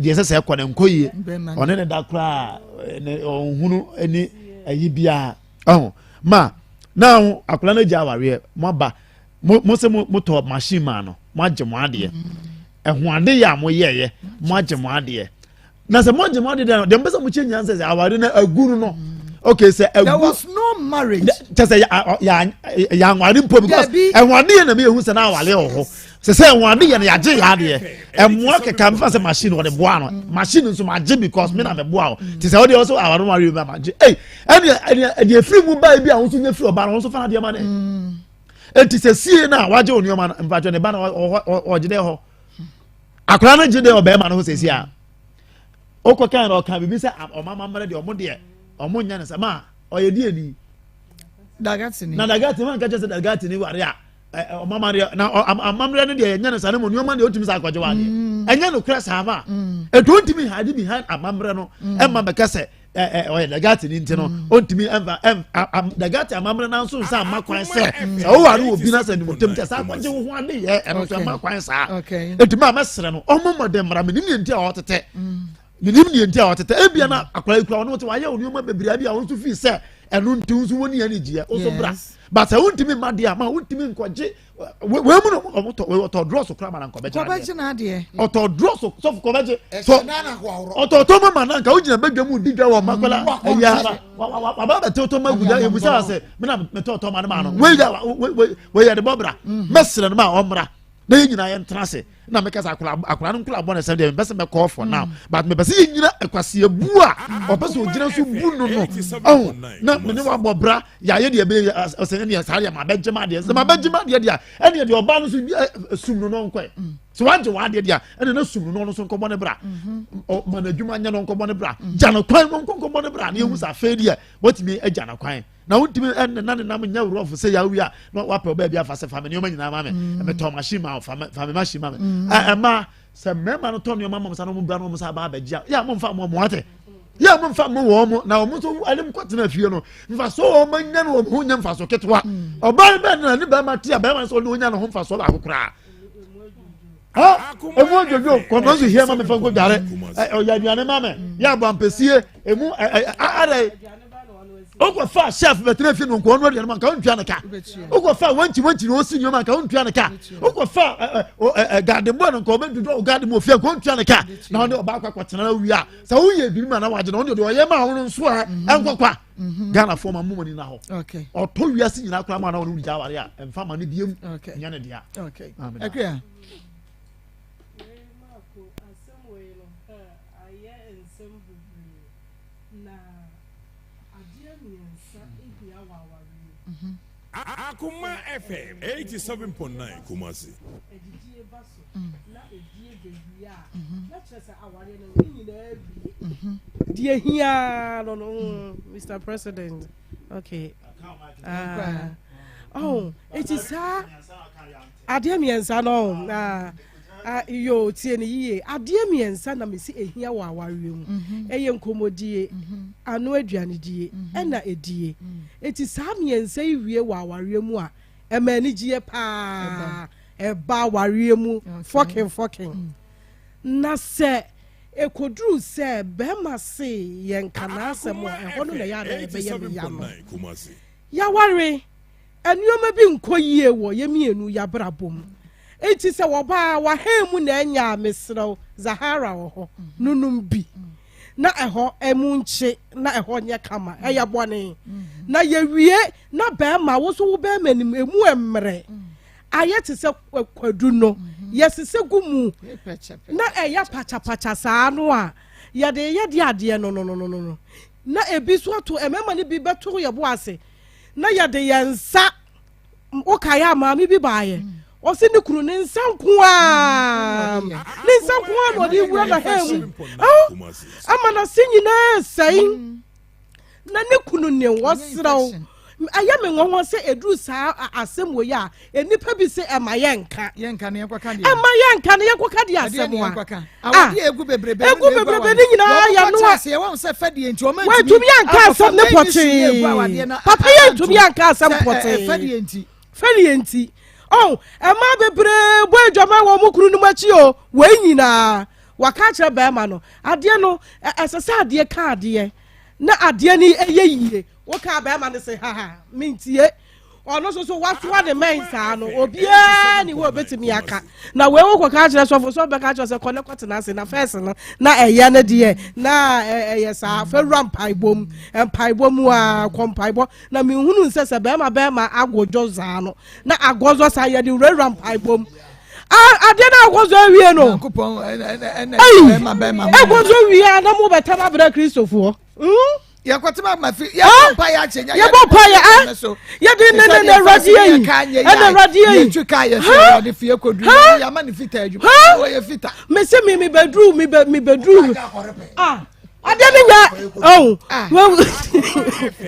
S8: deɛ ɛsɛ sɛ ɛkɔ no nkɔ yie ɔne ne da koraa ne ɔnhunu ne ayi biara ɔho ma na akwadaa no agya awareɛ mo aba mo mo sɛ mo tɔ machine maa no mo agye mo adeɛ mm. ɛho ade yɛ a mo yɛɛyɛ mo agye mo adeɛ na sɛ mo agye mo ade deɛ deɛ mo pɛ sɛ mo kyɛ nyinaa sɛ sɛ aware no agu no no okay sɛ agu
S2: there was no marriage
S8: kyɛ sɛ yɛanware mpo because ɛho ade yɛ na mi ehu sɛ na aware wɔ hɔ sɛ sɛ ɛho ade yɛ no yɛagye yɛ adeɛ ɛmoa kɛkɛ mefa sɛ machine wɔde boa no machine nso magye because me na meboa o te sɛ wɔde ɔsɛ aware no aware bi magye ei ɛne ɛne ɛdeɛ efiri mu baa bi a wɔn nso nyɛ firi ɔbaa no wɔn nso fa adeɛ ma ne eti sɛ sie no a wagye wɔn nneɛma no mpatwɛ ne ba no ɔgye dɛ hɔ. Akwadaa no gye dɛ ɔbɛrima no ho sɛsi a wokɔ kan na ɔka biribi sɛ ɔma amammerɛ deɛ ɔmo deɛ ɔmo nyɛ no sɛ ma ɔyɛ deɛ ni
S2: dagatini
S8: na dagatini wɔn nka kyerɛ sɛ dagatini ware a ɔma amammerɛ na amammerɛ no deɛ yɛnyɛ no saa ne mu nneɛma deɛ otumi sɛ akɔgye wa adeɛ mm. ɛnyɛ no korɛ saa ma mm. etu ntumi hide behind amammerɛ no mm. ɛma bɛka sɛ ɔyɛ dagati ni nti no ɔntumi ɛnfa ɛn dagati amammerɛ nanso nsa ama kwan sɛ sɛ ɔware wɔ bi na sɛ nimutam kyɛ sɛ akɔgye wo ho ade yɛ ɛno nso ɛma kwan saa eti maa mɛsrɛ no ɔmo mɔ dɛ mmara menim deɛ nti a ɔtetɛ menim deɛ nti a ɔtetɛ ebia na akwadaa yi kura ɔno te wayɛ nneɛma bebree bi a ɔno nso fi sɛ ɛno nti nso wɔn ni ani gyeɛ ɔso bra but sɛ wontumi mma deɛ ama wontumi nkɔgye wei mu no ɔmo tɔ ɔtɔ drɔs kora ma na nkɔbɛgye
S2: n'adeɛ
S8: ɔtɔ drɔs sɔfo kɔbɛgye tɔ ɔtɔ tɔ ma ma na nka wogyina bɛdwa mu di dwa wɔ makola ɛyɛ ara waba bɛtɛ tɔ ma guda ebusa sɛ mena mɛtɔ tɔ ma no ma no wei yɛ wei yɛ de bɔ bra mɛsrɛ no ma ɔmmra na yɛn nyinaa yɛn tena ase na meka sɛ akora akora no nkora bɔ ne sɛm deɛ mepɛ sɛ mɛkɔɔ for now mm. but mepɛ sɛ yɛnyina akwaseɛ bu a ɔpɛ sɛ ɔgyina so bu no no ɔho na mene wabɔ bra yɛayɛ deɛ ɛbɛyɛ ɔsɛ ɛneɛ saa deɛ mabɛgye ma adeɛ sɛ mabɛgye ma adeɛ deɛ ɛneɛ deɛ ɔbaa no so bi sum no no nkɔɛ mm. sɛ wagye w'adeɛ deɛ ɛne na sum no no ɔno so nkɔbɔ ne bra mm-hmm. ma n'adwuma nyɛ no nkɔbɔ ne bra mm. gya no kwan no nkɔbɔ ne bra na yɛhu sɛ afei deɛ watumi agya no kwan na wontumi ɛnna ne nam nyɛ worɔfo sɛ yɛawie a na wapɛ ɔbaa bi afa sɛ fa me nneɛma nyinaa ma me mm. metɔ machine ma fa me machine ma me mm. ɛma sɛ mmarima no tɔ nneɛma ma mo sa na wɔn bra na wɔn sa ba abɛgye a yɛ a momfa mo mo ate yɛ a momfa mo wɔn mo na wɔn nso ɛne mo kɔtena fie no mfaso wɔn anya no wɔn ho nyɛ mfaso ketewa mm. ɔbaa bɛn na ne bɛrima te a bɛrima nso ɔne onya ne ho mfaso baako koraa emu odwodwo kɔnɔ nso hia ma mi fa nko dware ɔyɛ aduane ma mi yɛ abɔ ampesie emu ɛ ɛ adɛ okɔ fa chef bɛtena fi no nkɔɔ no aduane ma nka wontua ne ka okɔ fa wankyi wankyi na osi nneɛma nka wontua ne ka okɔ fa ɛ ɛ ɛ garden boy no nka ɔbɛdwodwo o garden mu ofie nka wontua ne ka na ɔne ɔbaa kɔ akɔtena na wia sɛ woyɛ biribi ma na wagye na ɔne deɛ ɔyɛ ma ɔno nso a ɛnkɔ kwa Ghana fo ma mo ani na hɔ ɔtɔ wiase nyinaa koraa ma na ɔne wogya aware a ɛmfa ma no biem nyɛ ne dea.
S2: Akua.
S4: Akoma FM 87.9 Kumasi.
S10: Deɛ hia no no Mr. President okay ah oh eti saa adeɛ mmiɛnsa no ah ah yo tie ne yie adeɛ mmiɛnsa na mesi ehia wɔ awareɛ mu mhm. ɛyɛ nkɔmmɔdie mhm. ano aduanedie mhm. ɛna edie eti saa mmiɛnsa yi wie wɔ awareɛ mu a ɛma anigyeɛ paa ɛba awareɛ mu fɔkin fɔkin mm. na sɛ ɛkɔduru sɛ bɛrima se yɛnka n'asɛm a ɛhɔ no na ɛyɛ ana ɛbɛyɛ me ya no yɛaware nneɛma bi nkɔ yie wɔ yɛn mmienu yɛabrabɔ mu enti sɛ wɔbaa wahɛn mu na ɛnya a mesrɛw Zahara wɔ hɔ nonom bi na ɛhɔ ɛmu nkye na ɛhɔ nyɛ kama ɛyɛ bɔne na yɛwie na bɛrima wo nso wo bɛrima nim emu mmerɛ ayɛ te sɛ kwadu no yɛsesɛ gu mu na ɛyɛ pakyapakya saa no a yɛde yɛ de adeɛ no no no no no na ebi nso ato mmarima no bi bɛto yɛ bo ase na yɛde yɛn nsa wokaeɛ a maame bi baeɛ ɔsi ne kunu ne nsa nko ara ne nsa nko ara na ɔde wura na hɛn mu ama n'ase nyinaa sɛe na ne kunu ne wɔserɛw. Ɛyɛ me nwanwa sɛ ɛduru saa asɛm wei a, nnipa bi se ɛma yɛnka.
S2: Yɛnka na yɛnkɔka deɛ.
S10: Ɛma yɛnka na yɛnkɔka deɛ asɛm a.
S2: Awadeɛ egu bebrebe
S10: egu bebrebe ne nyinaa yɛ no a. Wɔntumi anka asɛm ne pɔtee. Papa yɛntumi anka asɛm pɔtee.
S2: Fɛdeɛ nti.
S10: Fɛdeɛ nti. Oh, ɛma bebree bɔ adwaman wɔ wɔn kunu nom akyi o. Wei nyinaa waka akyerɛ bɛrima no. Adeɛ no ɛsɛ sɛ adeɛ ka adeɛ na adeɛ no ɛyɛ yie. Wokaa bɛrima no se haha mentie. Ɔno nso so wasoa ne mmɛn saa no obiara ni hɔ obetumi aka. Na wei wokɔka akyerɛ sɔfo sɔfo bɛka akyerɛ sɛ kɔ ne kɔtena ase na fɛs no na ɛyɛ no deɛ na ɛyɛ saa fɛwura mpaebɔ mu mpaebɔ mu a kɔ mpaebɔ na menhunu sɛ sɛ bɛrima bɛrima agodwo saa no na agɔzɔ saa yɛde wurawura mpaebɔ mu adeɛ no agɔzɔ awie no agɔzɔ wie a na mobɛtam abrɛ kristofoɔ hmm?
S2: yɛkɔtema ama fi yɛbɔ mpa yɛ akyɛ nya
S10: yɛbɔ mpa yɛ a yɛde ne ne ne awurade yi ɛna awurade yi
S2: yɛtwi kaa yɛ sɛ awurade fie kɔduru yɛama ne fita adwuma wɔyɛ fita
S10: mese me mebɛduru mebɛduru ah adeɛ no nya ɔn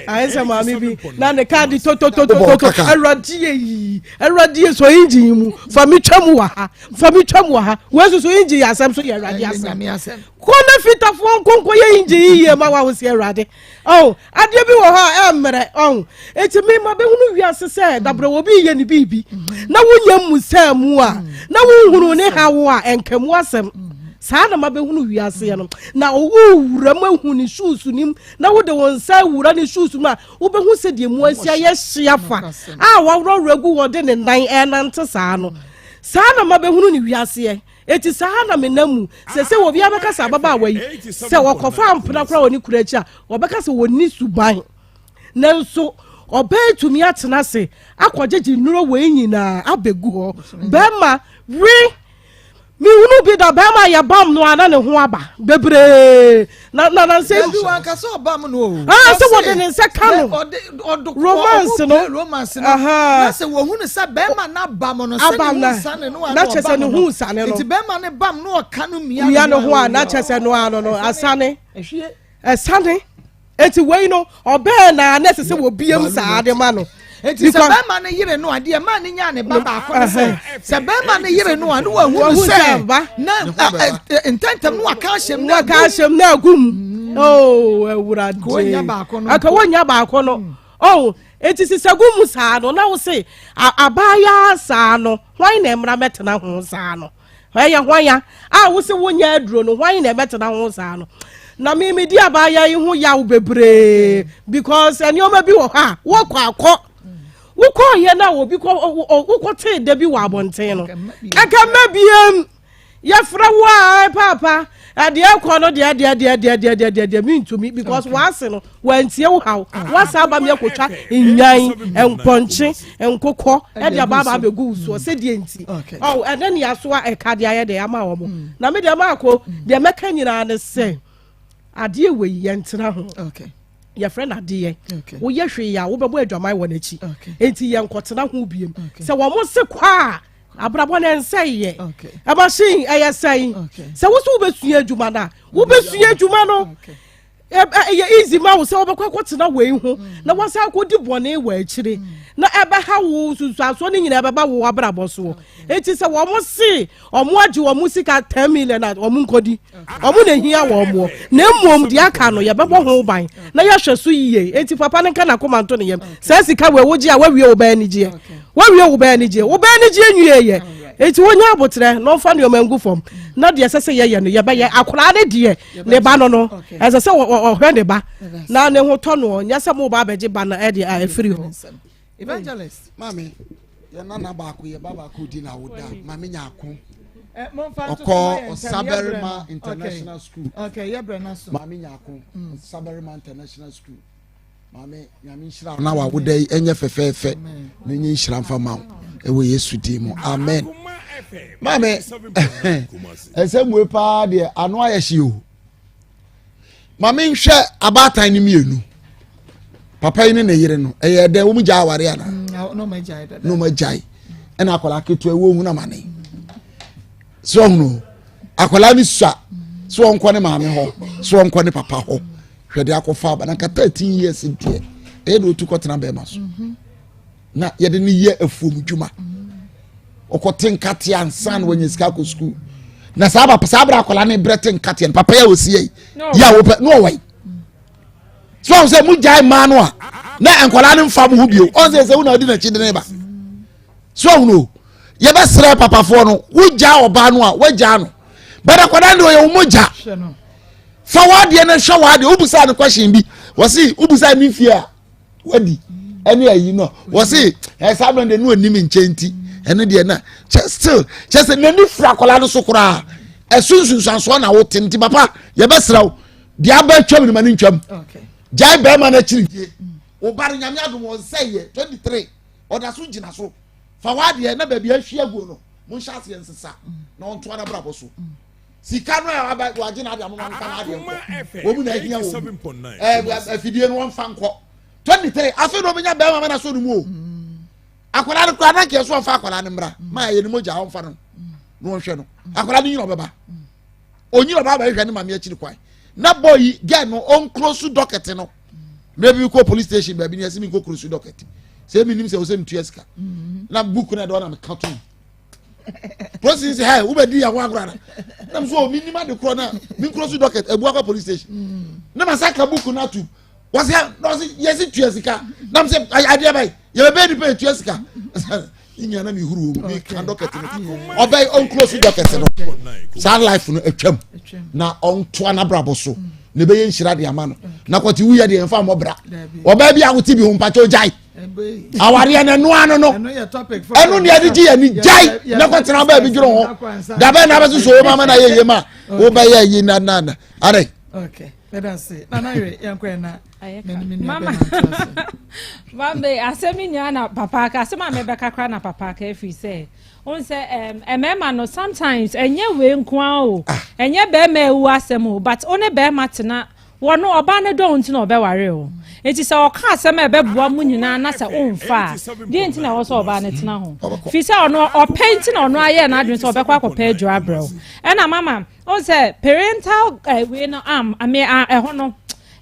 S10: ayɛ sɛ maame bi na ne kaadi tototototo awurade yɛ yi awurade yɛ sɔ engine mu fa mi twa mu wɔ ha fa mi twa mu wɔ ha wei soso engine yɛ asɛm so yɛ awurade asɛm kɔ na fitafoɔ nkonko yɛ engine yi yie ma wa wo si awurade ɔn adeɛ bi wɔ hɔ a ɛmmerɛ ɔn eti mi ma bɛhunu wiase sɛ dabrɛ wɔ bi yɛ ne biribi na wonya mu sɛ mu a na wohunu ne hawo a ɛnkamu asɛm saa na ma bɛhunu wiaseɛ no na ɔwo wura mu ahu ne shoes nim na wode wo nsa wura ne shoes mu a wobɛhu sɛ deɛ mu asi ayɛ hye afa a waworɔworɔ agu hɔ de ne nan ɛnante saa no saa na ma bɛhunu ne wiaseɛ Eti saa na menam mu. Sese obiara bɛka sɛ ababaawa yi, sɛ ɔkɔfa mpena koraa wɔ ne kunu akyi a, wɔbɛka sɛ wɔnni suban. Nanso ɔbɛtumi atena ase akɔgyegye nnuro wei nyinaa abɛgu hɔ. Bɛrima we mehunu bi da bɛrima yɛbam no a na ne ho aba bebree na na na nsɛ.
S2: Dabi wankasa ɔbam no o.
S10: Ah sɛ wɔde ne nsa ka no.
S2: Romance no. Romance no. Na sɛ wɔhu no sɛ bɛrima no abam no sɛ ne ho nsane no a
S10: na kyɛ sɛ ne ho nsane no.
S2: Nti bɛrima no bam no ɔka no mia
S10: mia ne ho a na kyɛ sɛ no ano no asane. Ɛsane. Eti wei no ɔbɛn na na ɛsɛ sɛ wɔbiem saa de ma no.
S2: Eti sɛ bɛrima no yere no a deɛ maa ne nyaa ne ba baako ne sɛ sɛ bɛrima no yere no a ne wahu no sɛ na ntɛntɛm no waka ahyɛm
S10: na waka ahyɛm na agu mu mm. oh awurade aka wonya baako no mm. oh eti sisɛ gu mu saa no na wo se abaayaa saa no hwan na mmra mɛtena ho saa no Ɛyɛ hwan a? A wose wonyɛ aduro no, hwan na ɛbɛtena ho saa no? Na me medi abaayewa yi ho yaw bebree because nneɛma bi wɔ hɔ a wɔkɔ akɔ. Wokɔɔyɛ no a obi kɔ wokɔtee da bi wɔ abɔnten no. Ɛka mma biem. Yɛfrɛ wo a paapa ɛdeɛ kɔ no deɛ deɛ deɛ deɛ deɛ deɛ deɛ deɛ mentumi because w'ase no wantie wo haw wasa aba mi akotwa nnwan mpɔnkye nkokɔ ɛde aba aba abɛgu wo soɔ sɛdeɛ nti ɔw ɛnɛ ne asoa ɛka de ayɛ deɛ ama wɔn mm. na me deɛ maako mm. deɛ mɛka nyinaa ne sɛ adeɛ wei yɛntena ho yɛfrɛ no adeɛ woyɛ hwee a wobɛbɔ adwaman wɔ n'akyi enti yɛnkɔtena ho biem sɛ wɔn se kɔ a abrabɔ no ɛnsɛe yɛ machine ɛyɛ sɛn sɛ wo so wobɛsua adwuma no a wobɛsua adwuma no ɛyɛ easy ma wo sɛ wobɛkɔ akɔtena wei ho mm. na wasan akɔdi bɔne wɔ akyire mm. na ɛbɛha wo nsunsuansoɔ no nyinaa ɛbɛba wo abrabɔ soɔ eti sɛ wɔn se wɔn agye wɔn sika 10 million a wɔn nkɔdi wɔn na ehia wɔn moɔ na mmom deɛ aka no yɛbɛbɔ ho ban na yɛahwɛ so yie eti papa no nka n'akoma nto ne yam saa sika wei wogye a wawie wo bɛn anigyeɛ wawie wo bɛn anigyeɛ wo bɛn anigyeɛ nwie yɛ eti wonya abotrɛ na ɔmfa nneɛma ngu fam na deɛ ɛsɛ sɛ yɛyɛ no yɛbɛyɛ akwaraa ne deɛ ne ba no no ɛsɛ sɛ ɔhwɛ ne ba na ne ho tɔ no nyɛ sɛ mo ba abɛgye ba no ɛde a ɛfiri hɔ.
S2: Evangelist.
S9: Maame, yɛn nana baako yɛ ba baako di na awoda maame nyaako ɔkɔ Ɔsabarima International School. Maame nyaako mm. Ɔsabarima International School. Maame nyame nhyira na wawoda yi ɛnyɛ fɛfɛɛfɛ na ɛnyɛ nhyira mfa ma wo ɛwɔ Yesu din mu amen. Maame ɛsɛ mue paa deɛ ano ayɛ hye o. Maame nhwɛ abaatan no mmienu papa yi ne ne yere no ɛyɛ dɛ wɔn gya aware ana mm, na wɔn agyae ɛna akwadaa ketewa ɛwɔ ohun amane so ɔhunu akwadaa no sua so ɔnkɔ ne maame hɔ so ɔnkɔ ne papa hɔ hwɛ de akɔfa aba na nka 13 years deɛ Ɛyɛ de otu kɔtena bɛrima so. Na yɛde no yɛ afuom dwuma. Ɔkɔte nkateɛ ansa na wanya sika akɔ sukuu. Na saa ba saa abira akwadaa ne brɛ te nkateɛ no papa yɛ osi yɛ yi a wopɛ na ɔwɔ yi. So ɔn sɛ mo gyae mmaa no a na nkwadaa no nfa mo ho bio ɔn sɛ sɛ wo na ɔdi n'akyi de ne ba. So ɔn no yɛbɛsrɛ papafoɔ no wogyaa ɔbaa no a wagyaa no bɛda akwadaa no deɛ ɔyɛ wo mogya. Fa w'adeɛ no hwɛ w'adeɛ wobusaa no question bi wɔsi wobusaa ne fie a wadi ɛne ayi no wɔsi ɛsa abɛn de no anim nkyɛn nti ɛno deɛ na kyɛ still kyɛ sɛ n'ani fira akwadaa no so koraa ɛso nsunsuansoɔ na wote nti papa yɛbɛsrɛ wo deɛ aba atwam no ma ne ntwam gyae bɛrima no akyiri die wo ba no nyame adom wɔn sɛ yɛ 23 ɔda so gyina so fa w'adeɛ na baabi ahwi aguo no monhyɛ aseɛ nsesa na ɔntoa n'abrabɔ so sika no a waba wagye n'ade amoma nfa n'adeɛ nkɔ wɔn mu na ahia wɔn mu ɛɛ afidie no wɔnfa nkɔ 23 afei na ɔbɛnya bɛrima ma na so no mu o akwadaa no koraa nankeɛ so ɔnfa akwadaa no mmra maa yɛ ne mogya ɔnfa no na ɔnhwɛ no akwadaa no nyina ɔbɛba onyina ɔbɛba abɛhwɛ ne maame akyiri kwan na bɔɔ yi gɛɛ no ɔnkuro so dɔkɛte no mmerɛ bi kɔ police station baabi ni ɛsɛ mi nkɔ kuro so dɔkɛte sɛ mi nim sɛ ɔsɛ mi tua sika na book na ɛdɔ na mi ka to polisi sɛ hɛ wobɛdi yɛn ho agorɔ ana na mi so mi nim ade korɔ na mi nkuro so dɔkɛt ebu akɔ police station na ma sa ka book na to wɔsi na wɔsi yɛsi tua sika na mi sɛ adeɛ bɛyi yɛ bɛ bɛyɛ nipa yɛ tua sika ne nyina na mi huru wɔn mi ka dɔkɛt no ɔbɛyi ɔnkuro so dɔkɛt no saa life no atwam na ɔntoa n'abrabɔ so na ebɛyɛ nhyira de ama no na kɔte wuyɛ deɛ nfa mɔ bra ɔbaa bi a wote bi ho mpakyɛ ogyae awareɛ no ɛno ano no ɛno ne ɛde gye yɛ ni gyae na kɔtena baabi dwene ho dabɛ na abɛso so woma ma na yɛ yie ma wobɛyɛ yi na na na adɛ
S11: mama asɛm nyinaa na papa aka asɛm a mebɛka koraa na papa aka ɛfiri sɛ wohu sɛ mmarima no sometimes ɛnyɛ wei nko ara o ɛnyɛ bɛrima ewu asɛm o but wo ne bɛrima tena Wɔ no, ɔbaa no dɔ wo nti na ɔbɛware wo. Enti sɛ ɔka asɛm a ɛbɛboa mo nyinaa na sɛ womfa a, deɛ nti na ɛwɔ sɛ ɔbaa no tena ho? Firi sɛ ɔno ɔpɛ nti na ɔno ayɛɛ n'adwene sɛ ɔbɛkɔ akɔpɛ aduro abrɛ wo. Ɛna mama, wohu sɛ parental eh, wei no am, ame, a, ɛhɔ no,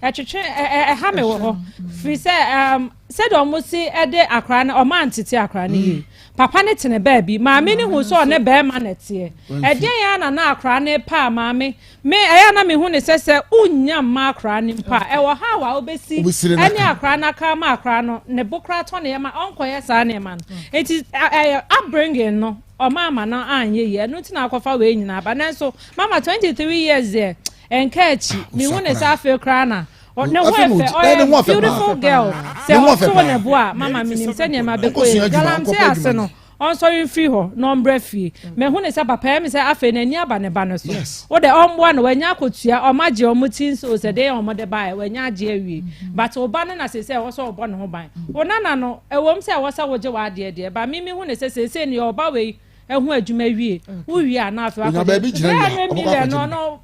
S11: ɛtwetwe, ɛha me wɔ hɔ. Firi sɛ, um, sɛdeɛ ɔmo si de akora no, ɔmo antete akora no yie. Papa no tene baabi, maame no hu sɛ ɔne bɛrima na ɛteɛ. Ɛdeɛn ara na na akora no repɛ a maame Me, ɛyɛ a na mehu no sɛ sɛ wonnya mma akwadaa no mpo a, ɛwɔ haw a wobɛsi ne akwadaa no aka ama akwadaa no, ne bo koraa tɔ ne yam a, ɔnkɔyɛ saa nneɛma no. Nti ɛyɛ upbringing no, ɔma ama no anyɛ yie. Ɛno nti na akɔfa wei nyinaa aba. Nanso, mama 23 years deɛ, ɛnka akyi. Mehu ne sɛ afei koraa na ne ho ɛfɛ, ɔyɛ beautiful girl. Sɛ ɔtoo ne bo a, mama menim sɛ nneɛma bɛkɔ yie. Galamsey ase no, Ɔnsɔre mfiri hɔ na ɔmbra fie. Mahu no sɛ papa ɛyɛ me sɛ afei n'ani aba ne ba no so. Wo dɛ ɔmboa no wanya akotua ɔmo agye ɔmo ti nso sɛ deɛ ɔmo de baeɛ wanya agye awie but wo ba no na seesei ɛwɔ sɛ ɔbɔ ne ho ban. Wo nana no ɛwom sɛ ɛwɔ sɛ wogye w'adeɛ deɛ but me mehu no sɛ seesei no yɛ ɔba wei ɛho adwuma wie wo wie a na afei wakɔgye 300 million no ɔno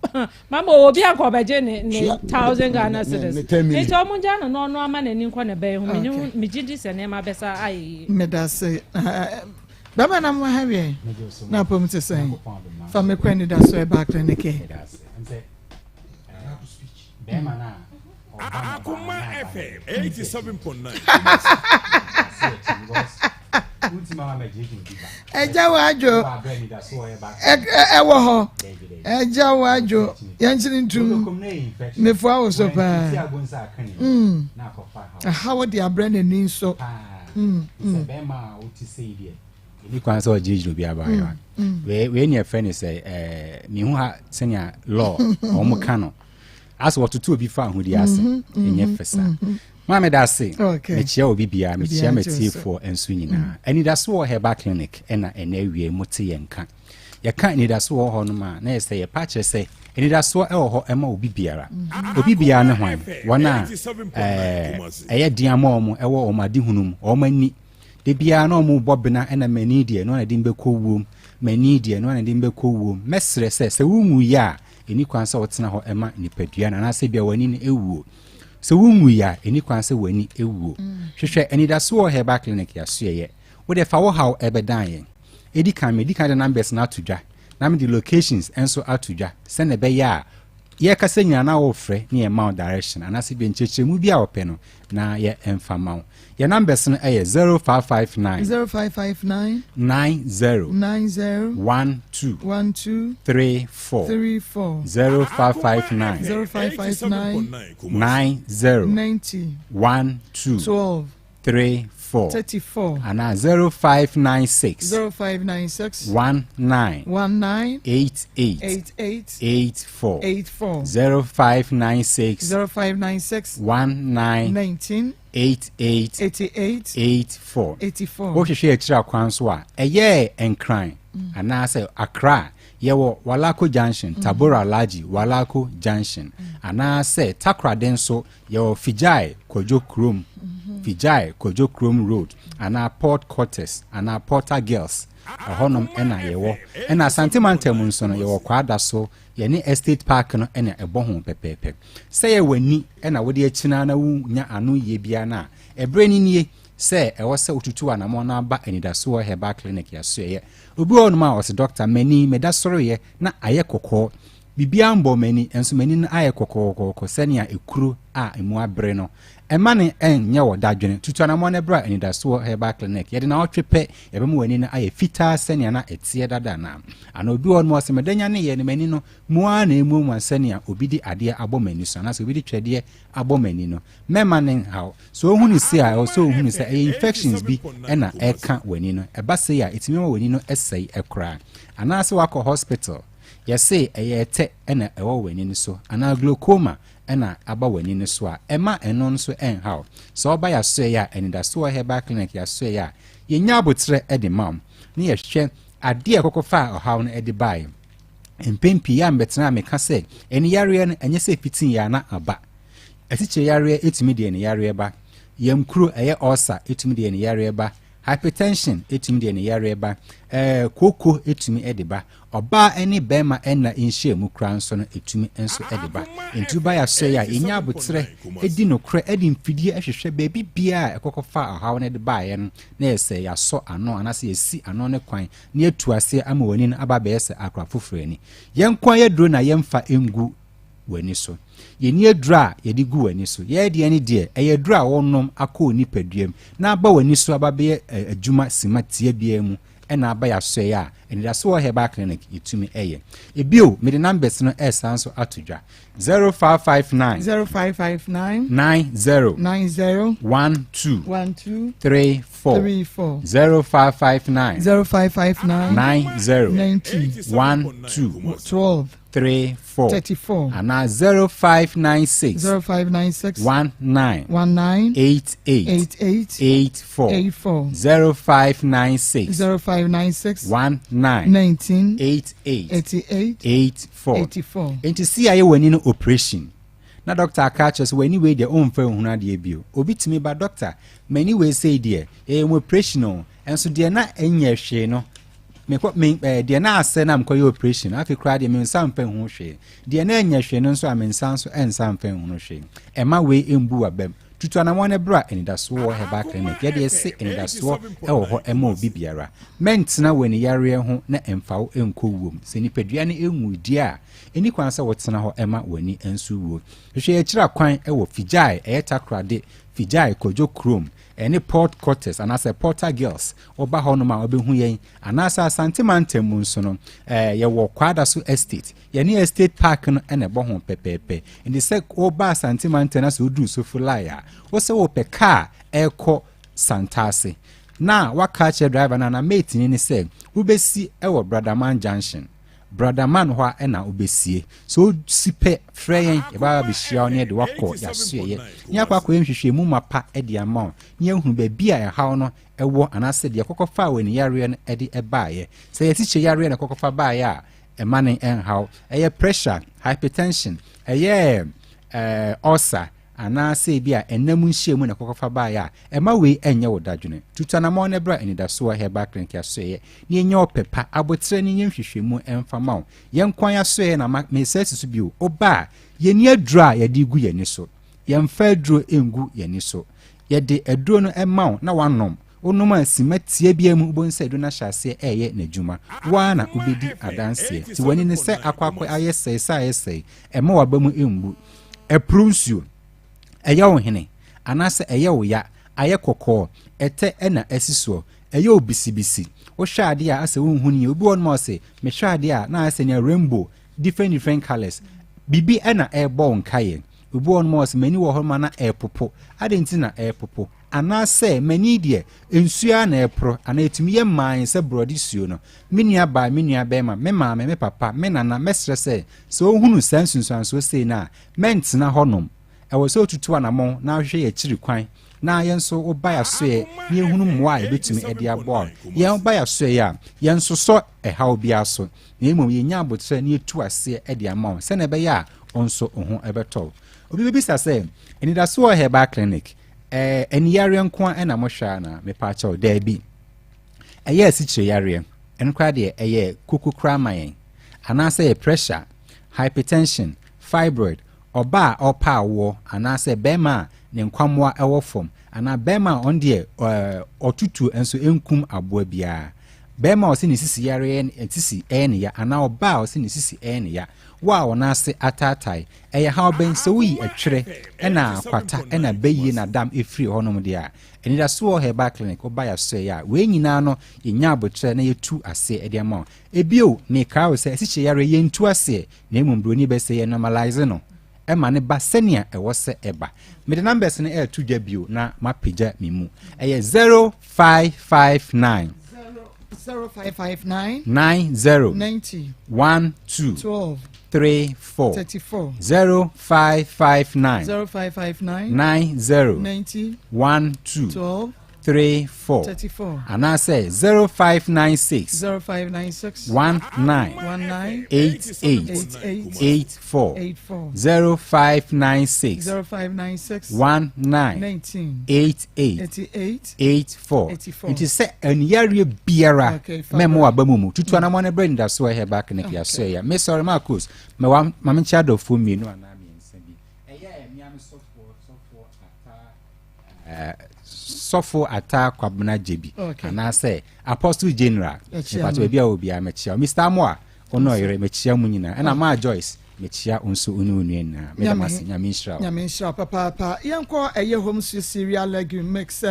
S11: Mama ɔwɔ bi a nka ɔbɛgye ne ne thousand Ghana cedis. Nti ɔmo ngya no na ɔno ama n'ani nkɔ ne bɛn ho. Mene ho megye di sɛ nneɛma bɛsa ayɛ yie.
S2: Medase. Bɛma na mo ha wiɛ. Na apom te sɛn? Fa me kɔ anidaso ɛbaa clinic.
S12: Bɛma na
S4: Akoma FM 87.9.
S2: Ɛgya wadwo ɛwɔ hɔ ɛgya wadwo yɛnkyere ntum mefoa wo so paa ɛha wo de abrɛ n'ani nso
S12: ɛni kwan sɛ ɔgyinagyina obi abaayewa wei ne ɛfrɛ no sɛ mehu ha sɛnea law wɔn ka no asɛ wɔtoto obi fa ahodi ase mhm, mhm, ɛnyɛ fɛ saa mhm. maa meda ase mekyia obi biara mekyia matiefoɔ nso nyinaa mm. anidaso wɔ herbal clinic ɛna ɛnɛ awie mo te yɛn nka yɛka anidaso wɔ hɔ nom a na yɛ sɛ yɛpa kyerɛ sɛ anidasoɔ ɛwɔ hɔ ɛma obi biara obi biara ne hwan wɔn a ɛyɛ den ama wɔn ɛwɔ wɔn adehunu mu wɔn ani da biara na wɔn bɔ bena ɛna m'ani deɛ no na de mbɛkɔ wuom m'ani deɛ no na de mbɛkɔ wuom mɛsrɛ sɛ sɛ wonwu yɛ a Ɛnni kwan sɛ wotena hɔ ma nipadua no anaasɛ ebia w'ani no awuo. Sɛ wonwui a, ɛnni kwan sɛ w'ani awuo. Hwehwɛ Anidasoɔ Herbal Clinic yɛasoɛeɛ. Wo deɛ fa wo haw bɛdan yɛn. Ɛdi kan, medi kan de numbers no ato dwa na mede locations nso ato dwa sɛdeɛ ɛbɛyɛ a Yɛkasa nyinaa na worefrɛ na yɛma wo direction anaasɛ bi nkyerɛkyerɛmu bi a wɔpɛ no na yɛ mfa ma wo. Yɛn numbers no yɛ 0559.
S2: 0559.
S12: 90.
S2: 90.
S12: 12.
S2: 12.
S12: 34.
S2: 34.
S12: 0559.
S2: 0559.
S12: 90.
S2: 90.
S12: 12.
S2: 12.
S12: 34.
S2: 34.
S12: Anaa 0596.
S2: 0596.
S12: 19.
S2: 19.
S12: 88.
S2: 88.
S12: 84.
S2: 84.
S12: 0596.
S2: 0596.
S12: 19.
S2: 19.
S12: 88.
S2: 88.
S12: 84.
S2: 84.
S12: Wohwehwɛ akyiri akwan so a, ɛyɛɛ Nkran anaasɛ Accra a, yɛwɔ Walako Junction, Tabora Alhaji, Walako Junction, anaasɛ Takoradi nso, Yɛwɔ Fijai Kwadwo Kurom, Fijai Kwadwo Kurom Road anaa Port Quarters anaa Porter Girls, ɛhɔnom na yɛwɔ. Ɛna Asante Mantam mu nso no, yɛwɔ Kwadaso, yɛne Estate Park no na ɛbɔ ho pɛpɛɛpɛ. Sɛ yɛ w'ani na wode akyina na wonnya ano yie biara no a, ɛberɛ no nie sɛ ɛwɔ sɛ wotutu w'anamɔn na aba Anidasoɔ Herbal Clinic yɛasoɛeɛ. Obi wɔ hɔnom a ɔse, Dɔkta, m'ani, meda sɔreeɛ na ayɛ kɔkɔɔ. Biribiara mbɔɔ m'ani, nso m'ani no ayɛ kɔkɔɔkɔɔkɔ sɛnea ekuro a emu abere no. Mma no nnyɛ wo dadwene. Tutu anammɔn na bra Anidasoɔ Herbal Clinic. Yɛde naawɔtwe pɛ, yɛbɛma w'ani no ayɛ fitaa sɛnea na ɛteɛ dada no. Anaa obi wɔ hɔnom a ɔse, Meda nyaneeɛ no, m'ani no mu ara na emuamua sɛnea obi de adeɛ abɔ m'ani so anaasɛ obi de twɛdeɛ abɔ m'ani no. Mɛmma no nhaw. Sɛ ohu no sei a, ɛwɔ sɛ ohu no sɛ ɛyɛ infections bi na ɛreka w'ani no. Ɛba sei a, ɛtumi ma w'ani no sɛe koraa. Anaasɛ woakɔ hospital. Yɛse ɛyɛ ɛtɛ na ɛwɔ w'ani no so anaa glaucoma na aba w'ani no so a, ɛma ɛno nso ɛnhaw. Sɛ woba y'asoɛeɛ a, Anidasoɔ Herbal Clinic y'asoɛeɛ a, yɛnya aboterɛ de ma wo na yɛhwɛ adeɛ a ɛkɔkɔfaa ɔhaw no de baeɛ. Mpɛn pii yɛ a mebɛtena a meka sɛ ani yareɛ no ɛnyɛ sɛ ɛfitiiɛ a na aba. Asikyire yareɛ tumi de ani yareɛ ba. Yamkuro, ɛyɛ ulcer, tumi de ani yareɛ ba. Hypertension tumi de ani yareɛ ba. Ɛɛ kooko tumi de ba. Ɔbaa ne barima nna nhyiamu koraa nso no, ɛtumi nso de ba. Enti woba yɛasoɛeɛ a, yɛnya aboterɛ, di nokorɛ, de mfidie hwehwɛ baabi biara a ɛkɔkɔ faa ɔhaw no de baeɛ no, na yɛ sɛ yɛasɔ ano anaasɛ yɛasi ano no kwan na yɛatu aseɛ ama w'ani no aba abɛyɛ sɛ akora foforɔ ani. Yɛn nko ara yɛaduro na yɛmfa ngu w'ani so. Yɛnni aduro a yɛde gu w'ani so. Yɛn deɛ ne deɛ, ɛyɛ aduro a wɔnom akɔ wo nipaduam na aba w'ani so aba bɛyɛ adwuma sima tia biara mu na aba yɛasɔeɛ a, Anidaso wɔ Herbal Clinic yɛtumi yɛ. Ebio, mede numbers no resan nso ato dwa. 0559.
S2: 0559.
S12: 90.
S2: 90.
S12: 12.
S2: 12.
S12: 34.
S2: 34.
S12: 0559.
S2: 0559.
S12: 90.
S2: 90.
S12: 12.
S2: 12.
S12: 34.
S2: 34.
S12: Anaa 0596.
S2: 0596.
S12: 19.
S2: 19.
S12: 88.
S2: 88.
S12: 84.
S2: 84.
S12: 0596.
S2: 0596.
S12: 19.
S2: 19.
S12: 88.
S2: 88.
S12: 84.
S2: 84.
S12: Nti si ayɛ w'ani no operation na doctor aka akyerɛ sɛ w'ani wei deɛ ɔmfa nhunu adeɛ bio. Obi tumi ba doctor m'ani wei sei deɛ yɛyɛ mu operation o nso deɛ na ɛnyɛ hwee no mekɔ me ɛɛ deɛ na asɛ na mekɔyɛ operation afei koraa deɛ me nsa mfa nhu hwee deɛ na ɛnyɛ hwee no nso a me nsa nso ɛnsa mfa nhunu hwee ɛma wei mbu w'abam tutu anamɔ no bra anidasoɔ wɔ herbal clinic yɛde ɛse anidasoɔ ɛwɔ hɔ ɛma obi biara mɛntena wɔ aniyareɛ ho na ɛmfa wo ɛnkɔ wuom sɛ nipadua no ɛnwu deɛ a ɛni kwan sɛ wotena hɔ ɛma w'ani nso wuo hwehwɛ yɛkyerɛ kwan ɛwɔ figyae ɛyɛ takorade figyae kwadwo kurom Ɛne Port Quarters anaasɛ Porter Girls, woba hɔnom a wobɛhu yɛn. Anaasɛ Asante mantam mu nso no, eh, yɛwɔ Kwadaso Estate. Yɛne Estate Park no na ɛbɔ ho pɛpɛɛpɛ. Nti sɛ woba Asante mantam na sɛ woduru Sofolai a, wo sɛ wopɛ kaa ɛrekɔ Santase. Na waka akyerɛ driver no anaa mate ni no sɛ wobɛsi wɔ Bradaman Junction. Bradaman hɔ a na wobɛsie. Sɛ wosi pɛ, frɛ yɛn, yɛbɛba abɛhyia wo na yɛde wo akɔ yɛasoɛeɛ na yɛakɔ akɔyɛ nhwehwɛmu mapa de ama wo na yɛahunu baabi a ɛhaw no wɔ anaasɛ deɛ ɛkɔkɔfaa w'ani yareɛ no de baeɛ. Sɛ ɛyɛ asikyire yareɛ na ɛkɔkɔfa baeɛ a, ɛma no nhaw. Ɛyɛ pressure, hypertension, ɛyɛ eh, ulcer, anaasɛ ebia nna mu nhyiamu na ɛkɔkɔfa baeɛ a, mma wei nnyɛ wo dadwene. Tutu anammɔn na bra Anidasoɔ Herbal Clinic asoɛeɛ na yɛnya ɔpɛ pa, aboterɛ ne nyɛ nhwehwɛmu mfa ma wo. Yɛn nko ara asoɛeɛ na ma mesan si so bio, woba a, yɛnni aduro a yɛde gu yɛn ani so. Yɛmfa aduro ngu yɛn ani so. Yɛde aduro no ma wo na woanom. Wonom a simma tia biara mu wobɛhu sɛ aduro no ahyɛ aseɛ reyɛ n'adwuma. Wo ara na wobɛdi adanseɛ. Te w'ani no sɛ akɔ akɔ ayɛ sɛe sɛ ayɛ sɛe. Ɛmma w'aba mu mmu. Ɛporo nsuo. Ɛyɛ wo hene anaasɛ ɛyɛ wo ya, ayɛ kɔkɔɔ, ɛtɛ na asi soɔ. Ɛyɛ wo bisibisi. Wohwɛ adeɛ a asɛ wonhu no yie. Obi wɔ hɔnom a ɔse, mehwɛ adeɛ a na ayɛ sɛ nea rainbow, different different colours. Biribi na ɛrebɔ wo nkaeɛ. Obi wɔ hɔnom a ɔse, m'ani wɔ hɔnom a na ɛrepopo. Adɛn nti na ɛrepopo? Anaasɛ, m'ani yi deɛ, nsuo ara na ɛreporo, anaa ɛtumi yɛ mman sɛ borɔde suo no. Me nuabaa, me nuabarima, me maame, me papa, me nana, mɛsrɛ sɛ, sɛ wohunu saa nsunsuansoɔ sei no a, mɛntena hɔnom. Ɛwɔ sɛ wotutu anammɔn na wohwehwɛ yɛn akyiri kwan, na yɛn nso woba yɛn asoɛeɛ na yɛhunu mmoa a yɛbɛtumi de aboa wo. Yɛn woba yɛn asoɛeɛ a, yɛnsosɔ ɛhaw biara so, na mmom yɛnya aboterɛ na yɛtu aseɛ de ama wo sɛdeɛ ɛbɛyɛ a wo nso wo ho bɛtɔ wo. Obi bɛbisa sɛ, Anidasoɔ Herbal Clinic, ɛɛ ani yareɛ nko ara na mohwɛ anaa? Mepaakyɛw, daabi. Ɛyɛ asikyire yareɛ, ɛno koraa deɛ ɛyɛ koko koraa ma yɛn. Anaasɛ ɛyɛ pressure, hypertension, fibroid, ɔbaa a ɔrepɛ awoɔ anaasɛ barima a ne nkwammoa wɔ fam anaa barima a ɔno deɛ ɛɛ ɔtutuo nso nkum aboa biara. Barima a ɔse ne sisi yareɛ ne sisi ɛyɛ ne ya anaa ɔbaa a ɔse ne sisi ɛyɛ ne ya. Wo a wɔn ase ataatae, ɛyɛ haw bɛn sɛ woyi ɛtwerɛ ɛna kwata ɛna bayie na dam ɛfiri hɔnom deɛ a, Anidasoɔ Herbal Clinic woba yɛasɔeɛ a, wei nyinaa no yɛnya aboterɛ na yɛtu aseɛ de ama wo. Ebio, mekae wo sɛ asikyire yareɛ yɛntu aseɛ na mmom broni bɛ sɛ yɛ normalise no ɛma no ba sɛnea ɛwɔ sɛ ɛba. Mede numbers no ɛreto dwa bio na mapagya me mu. Ɛyɛ 0559
S2: 0559
S12: 90
S2: 90
S12: 12
S2: 12
S12: 34
S2: 34
S12: 0559
S2: 0559
S12: 90
S2: 90
S12: 12
S2: 12
S12: 34
S2: 34
S12: anaasɛ 0596
S2: 0596
S12: 19
S2: 19
S12: 88
S2: 88
S12: 84
S2: 84
S12: 0596
S2: 0596
S12: 19
S2: 19
S12: 88
S2: 88
S12: 84
S2: 84.
S12: Nti sɛ aniyareɛ biara
S2: Okay,
S12: mɛmo waba mu mu tutu anamɔ no berɛ nidasoɔ herbal clinic yɛasɔɛ ya mesɔre Marcos mɛwa ma menkyɛ adɔfoɔ mmienu anaa mmiɛnsa bi ɛyɛ mmea me sɔfoɔ sɔfoɔ ataa Sɔfo Ataa Kwabena Gyebi anaasɛ Apostle General. Mepakyɛ baabi a wɔ biara mekyia wo. Mister Amoah, wo ne ɔyere mekyia mo nyinaa. Ɛna Maa Joyce, mekyia wo nso wo ne wo nua nyinaa. Meda mo ase. Nyame nhyira wo.
S2: Nyame nhyira wo papaapa. Yɛnkɔ ɛyɛ Home Sweet Cereal Legume Mix.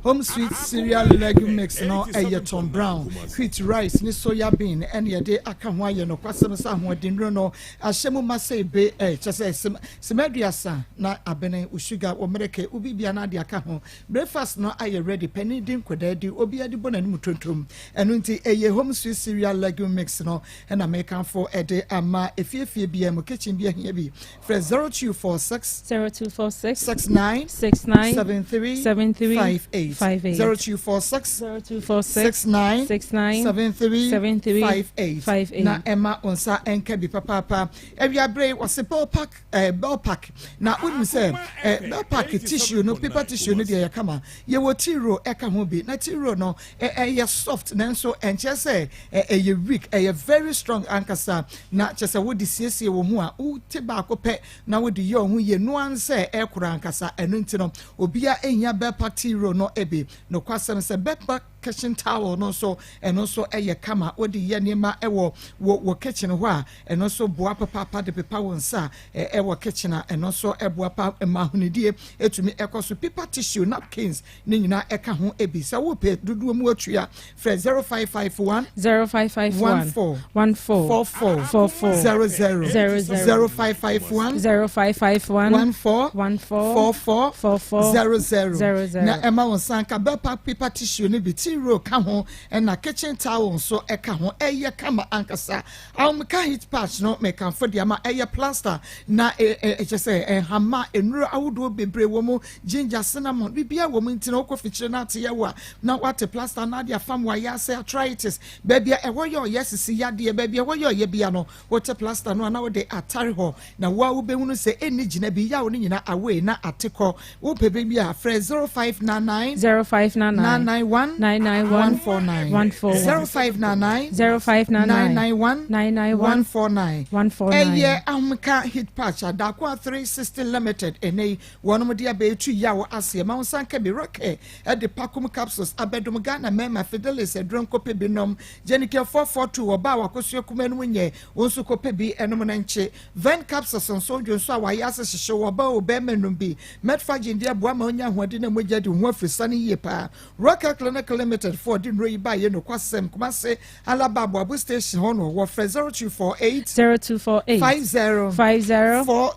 S2: Home Sweet Cereal Legume Mix no ɛyɛ Tom Brown, wheat, rice ne soya bean ɛne yɛde aka ho ayɛ. Nokwasɛm sɛ ahoɔdennuro no ahyɛ mu ma sɛ ebe ɛ kyɛ sɛ Sima aduasa na abene, wo sugar, wo mereke, wo biribia na ade aka ho. Breakfast no ayɛ ready, panin di nkwadaa di, obia di bɔ n'anim tontom. Ɛno nti ɛyɛ Home Sweet Cereal Legume Mix no na mekamfo de ama. Efie fie biara mu, kitchen biara hia bi. Frɛ 0246
S11: 0246
S2: 69
S11: 69
S2: 73
S11: 73
S2: 58
S11: 58
S2: 0246
S11: 0246
S2: 69
S11: 69
S2: 73
S11: 73
S2: 58
S11: 58
S2: na ɛma wo nsa nka bi papaapa. Awiabere yi wɔse bell pack ɛɛ eh, bell pack na wonim sɛ ɛɛ eh, bell pack tissue no paper tissue no deɛ yɛ kama yɛwɔ tea roll ɛka ho bi na tea roll no ɛ ɛyɛ soft nanso ɛnkyerɛ sɛ ɛ ɛyɛ weak ɛyɛ very strong ankasa na kyerɛ sɛ wode siesie wo ho a wote baako pɛ na wode yɛ wo ho yie noa sɛ ɛkora ankasa ɛno nti no obia ehia bell pack tea roll no ebi nokwasɛm sɛ bell pack Kitchen towel no nso, ɛno nso yɛ kama. Wode yɛ nneɛma wɔ wɔ wɔ kitchen hɔ a, ɛno nso boa papaapa de pepa wo nsa wɔ kitchen a, ɛno nso boa pa ma ahonidie tumi kɔ so. Paper tissue, napkins ne nyinaa ɛka ho bi. Sɛ wopɛ dodoɔ mu atua, frɛ 0551
S11: 0551
S2: 14
S11: 14
S2: 44
S11: 44
S2: 00
S11: 00
S2: 0551
S11: 0551
S2: 14
S11: 14
S2: 44
S11: 44
S2: 00
S11: 00
S2: na ɛma wo nsa nka bɛpa paper tissue no bi tea roll ka ho ɛna kitchen towel nso ɛka ho ɛyɛ kama ankasa ahomeka heat patch no mekamfo de ama ɛyɛ plaster na ɛkyɛ sɛ nhama nnuro ahodoɔ bebree wɔ mu ginger cinnamon biribiara wɔ mu nti na wokɔ fikyire no ate yɛ wo a na wate plaster no ade afam wayɛ ase arthritis baabi a ɛhɔ yɛ ɔyɛ sisi yadeɛ baabi a ɛhɔ yɛ ɔyɛ bia no wote plaster no a na wode atare hɔ Na wo a wobɛhunu sɛ ɛnni gyina bi, yaw no nyina away na ate kɔ. Wopɛ bɛ bi a, frɛ 0599
S11: 0599
S2: 991
S11: 991 991
S2: 149
S11: 141
S2: 0599
S11: 0599
S2: 991
S11: 991
S2: 149
S11: 149.
S2: Ɛyɛ Ahomeka Heat Patch a Dakoa 360 Limited ɛnɛ yi wɔnom de abɛɛtu yaw aseɛ ma wo nsa nka bi. Rocket ɛde Pacum Capsules abɛdom Ghana mmarima. Fidelis aduro nkɔpɛ bi nom. Jenicare 442 ɔbaa wakosua kuma no mu nyɛ wo nso kɔpɛ bi ɛnom no nkye. Ven Capsules nso dwo nso a wayɛ ase hyehye wɔ ɔbaa o bɛrima nom bi. Medfagin de aboa ma onya ahoɔden na mogya di ho afiri sane yie paa. Rocket Clinic Limited foɔ de nnuro yi ba yɛ nokwasɛm. Kumase Alaba Aboabo station hɔ no wɔ. Frɛ 0248
S11: 0248
S2: 50
S11: 50
S2: 4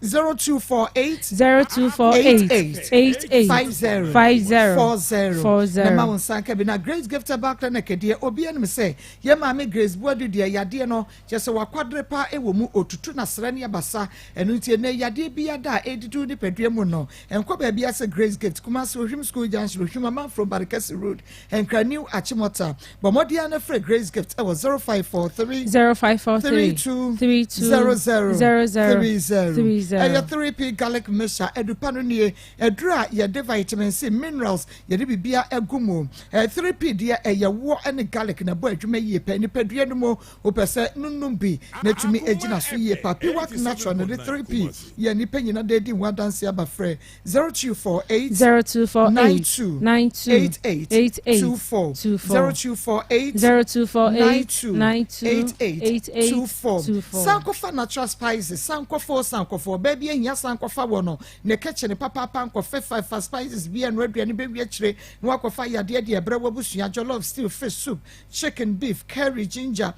S2: 0248
S11: 0248 88
S2: 50
S11: 50
S2: 40
S11: 40.
S2: Na ma wo nsa nka bi. Na Grace Gift Herbal Clinic deɛ, obi anim sɛ yɛ maame Grace Buadu deɛ, yadeɛ no kyɛ sɛ wakwadere pa wɔ mu, otutu n'asrɛ ne abasa. Ɛno nti ɛnɛ yadeɛ bi ada a ɛdidi nipadua mu no, nkɔ baabi ase. Grace Gift, Kumasi Ohwim School Junction, Ohwim Amanfro Barikasi Road, Nkran New Achimota. Bɔ mmɔden ano frɛ Grace Gift ɛwɔ 0543
S11: 0543
S2: 32
S11: 32
S2: 00
S11: 00
S2: 30.
S11: 30.
S2: Ɛyɛ 3P Garlic Mixture adupa no nie, aduru a yɛde vitamin C, minerals, yɛde bibia agu mu. 3P deɛ, ɛyɛ woɔ ne garlic na ɛbɔ adwuma yie pɛ nipadua no mu. Wopɛ sɛ nunum bi na tumi gyina so yie pa. Piwak Natural na de 3P yɛ nipa nyina de di ho adanse aba. Frɛ 0248
S11: 0248
S2: 92
S11: 92
S2: 88
S11: 88
S2: 24
S11: 24
S2: 0248
S11: 0248
S2: 92
S11: 92
S2: 88
S11: 88
S2: 24.
S11: 24.
S2: Sankɔfa Natural Spices, sankɔfa o, sankɔfa ɔbaa bi ahia sankɔfa wɔ no ne kitchen papaapa. Nkɔfɛ fa spices bi ɛno aduane bɛwi akyire na wakɔfa yadeɛ deɛ ɛbrɛ wabusua. Jollof, stew, fish soup, chicken, beef, curry, ginger,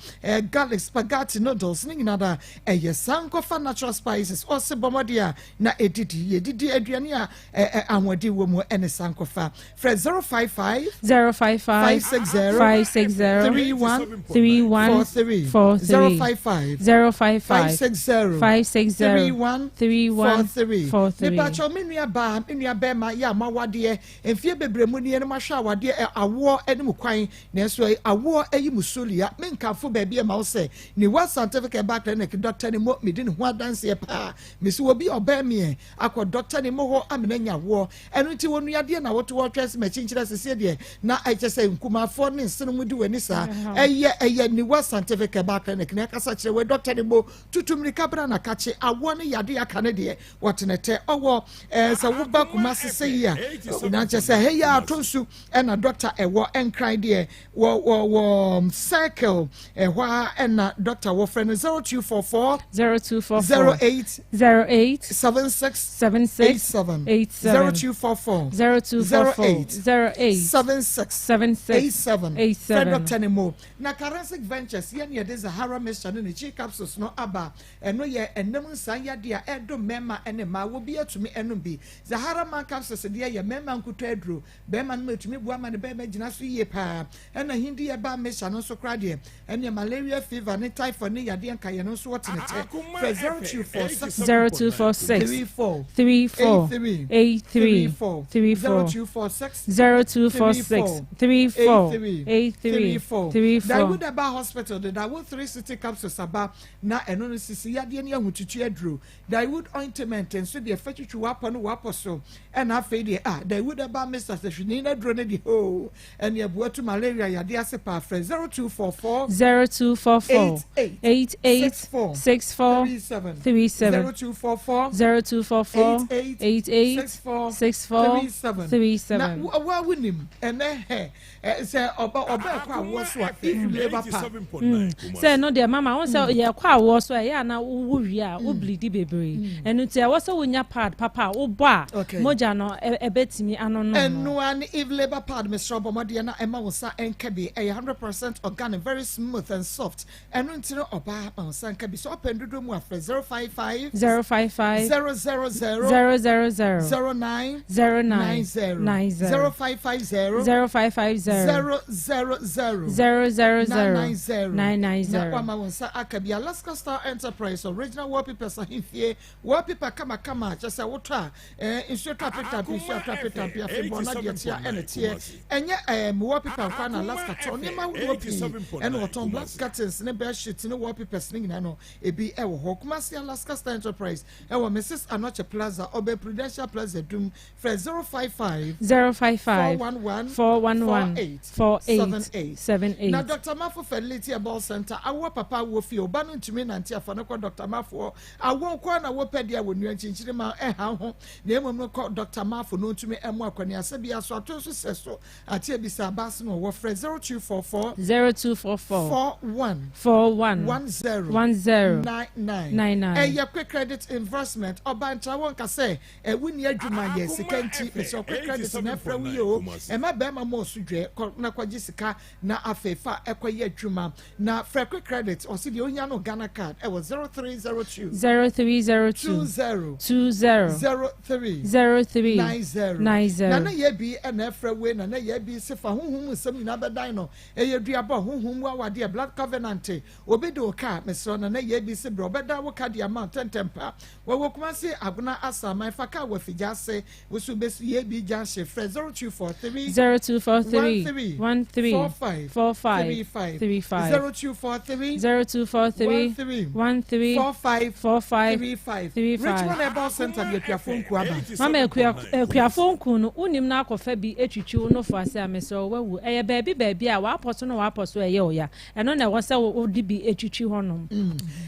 S2: garlic, spaghetti, noodles ne nyinaa da ɛyɛ Sankɔfa Natural Spices. Ɔse bɔmmɔde a na ɛdidi yɛdidi aduane a ahoɔden wɔ mu ɛne Sankɔfa. Frɛ 055
S11: 055
S2: 560
S11: 560
S2: 31
S11: 31
S2: 43
S11: 43
S2: 055
S11: 055
S2: 560
S11: 560
S2: 31
S11: 31
S2: 43.
S11: 43.
S2: Mepakyɛw, me nua baa, me nua bɛrima yɛ a moawadeɛ mfie bebree mu nie no, mahwɛ awadeɛ awoɔ ne mu kwan, nanso awoɔ ayi mu solia. Menkamfo baabi ɛma wo sɛ ne wa Scientific Herbal Clinic. Dɔkta ne mo medi ne ho adanseɛ paa. Mesi wɔ bi ɔbɛn meɛ akɔ dɔkta ne mo hɔ amena nya woɔ. Ɛno nti wɔ nuadeɛ na woto hɔ twɛ sɛ makyinkyerɛ seseɛ deɛ na ɛkyɛ sɛ nkumafoɔ ne nsene mu di w'ani saa. Ɛyɛ Niwa Scientific Herbal Clinic na ɛkasa kyerɛ wɔ. Dɔkta ne mo tutu mmirika bra na kakye awoɔ ne yade aka ne deɛ wɔtenetɛ ɔwɔ sɛ woba Kumase sɛ yi a na kyɛ sɛ hɛ yɛ ato nsu ɛna dɔkta ɛwɔ Nkran deɛ wɔ Circle ɛhɔ a ɛna dɔkta wɔfrɛ no 0244
S11: 0244
S2: 08
S11: 08
S2: 76
S11: 76
S2: 87
S11: 87
S2: 0244
S11: 0244
S2: 08
S11: 08
S2: 76
S11: 76
S2: 87.
S11: 87.
S2: Fred Dr. Nemo na Karensic Ventures yɛn yɛde Zahara mixture ne ne chi capsules no aba. Ɛno yɛ ɛnam nsan yadeɛ a ɛdom mmarima ne mmaa wɔ bi atumi ɛnom bi. Zahara Man capsules deɛ yɛ mmarima nkuto aduro, bɛrima no mu etumi boa ma ne bɛrima gyina so yie paa. Ɛna Hindi ɛba mixture no nso koraa deɛ, ɛne malaria, fever ne typhoid ne yadeɛ nkaeɛ no nso wɔte ne kyɛ. Frɛ 0246
S11: 0246
S2: 34
S11: 34
S2: 83
S11: 83
S2: 34
S11: 34
S2: 0246
S11: 0246 34 83
S2: 34.
S11: 34.
S2: Dawood Eba Hospital de Dawood 360 capsules aba na ɛno no sisi yadeɛ ne ahotutu aduro. Dawood ointment nso deɛ fɛ twitwi wapɔ no wapɔ so. Ɛna afei deɛ a Dawood Eba Mr. Sɛhwini na aduro no deɛ hoo ɛne ɛboa malaria yadeɛ ase paa. Frɛ 0244
S11: 0244
S2: 88
S11: 88
S2: 64
S11: 64
S2: 37
S11: 37
S2: 0244
S11: 0244
S2: 88
S11: 88
S2: 64
S11: 64
S2: 37.
S11: 37.
S2: Na wa wonim ɛnɛ hɛ sɛ ɔba ɛkɔ awoɔ so a, Eve labour pad.
S11: Sɛ ɛno deɛ mama wo sɛ yɛkɔ awoɔ so a, ɛyɛ ana wowo wie a wobleed bebree. Ɛno nti ɛwɔ sɛ wonya pad papa a wobɔ a mogya no ɛbɛtumi ano no.
S2: Ɛnoa ne Eve labour pad. Mesrɛ bɔ mmɔdeɛ na ɛma wo nsa ɛnka bi. Ɛyɛ 100% organic, very smooth and soft. Ɛno nti no ɔbaa ma wo nsa nka bi. Sɛ ɔpɛ ndodoɔ mu a, frɛ 055
S11: 055
S2: 000
S11: 000
S2: 09
S11: 09
S2: 90
S11: 90
S2: 0550
S11: 0550
S2: 000
S11: 000
S2: 990
S11: 990.
S2: Na wama wo nsa aka bi. Alaska Star Enterprise, original wallpapers ahemfie wallpaper kamakama kyɛ sɛ wotɔ a nsuo tɔ apetape, nsuo atɔ apetape afebɔ na deɛ tea ɛna teɛ. Ɛnyɛ wallpaper nkwa na Alaska tɔ, nneɛma ahodoɔ pii ɛna wɔtɔn. Black curtains ne bed sheet ne wallpapers ne nyinaa no ebi ɛwɔ hɔ. Kumasi Alaska Star Enterprise ɛwɔ Mrs Anɔkye Plaza, ɔbɛ Prudential Plaza Dum. Frɛ 055
S11: 055
S2: 411
S11: 411
S2: 48
S11: 48
S2: 78.
S11: 78.
S2: Na Dr. Mafo Fertility and Herbal Center awoɔ papa awoɔ fie ɔba no ntumi nante afa no kɔ Dr. Mafo hɔ awoɔ nko ara na wopɛ deɛ wɔ nua nkyinkyini ma ɛha ho na mmom no kɔ Dr. Mafo no ntumi ɛmo akɔneasa bi aso ato nso sɛ so ate abisa abaase no ɔwɔ frɛ 0244
S11: 0244
S2: 41
S11: 41
S2: 10
S11: 10
S2: 99
S11: 99.
S2: Ɛyɛ quick credit investment ɔba ntra wɔn ka sɛ ɛwo ni adwuma yɛ sika nti mesɛ quick credit na ɛfrɛ wo yie o ɛma bɛrima ma ɔso dwɛ kɔ na kɔgye sika na afei fa ɛkɔyɛ adwuma na frɛ quick credit ɔsi deɛ onya no Ghana card ɛwɔ 0302
S11: 0302
S2: 20
S11: 20
S2: 03
S11: 03
S2: 90
S11: 90.
S2: na na yɛ bi ɛna ɛfrɛ wei na na yɛ bi sefa honhom mu nsɛm nyinaa bɛdan no ɛyɛ duabɔ honhom mu awadeɛ blood covenant obi de wo kaa mesrɛ na na yɛ bi se brɛ ɔbɛda wo ka de ama ntɛntɛm pa wɔwɔ Kumase Agona Asaman fa kaa wɔ afigya ase woso bɛsi yɛ bi junction frɛ 0243
S11: 0243 13
S2: 45
S11: 45
S2: 35
S11: 35
S2: 0243
S11: 0243
S2: 13
S11: 13
S2: 45
S11: 45
S2: 35
S11: 35.
S2: Richmond Herbal Center de akuafo nku aba.
S11: Mama akuafo nku no wonim no akɔfa bi atwitwi wo nofo ase a mesrɛ wo wawu ɛyɛ baabi baabi a wapɔ so na wapɔ so ɛyɛ ɔya ɛno na ɛwɔ sɛ wode bi atwitwi hɔnom.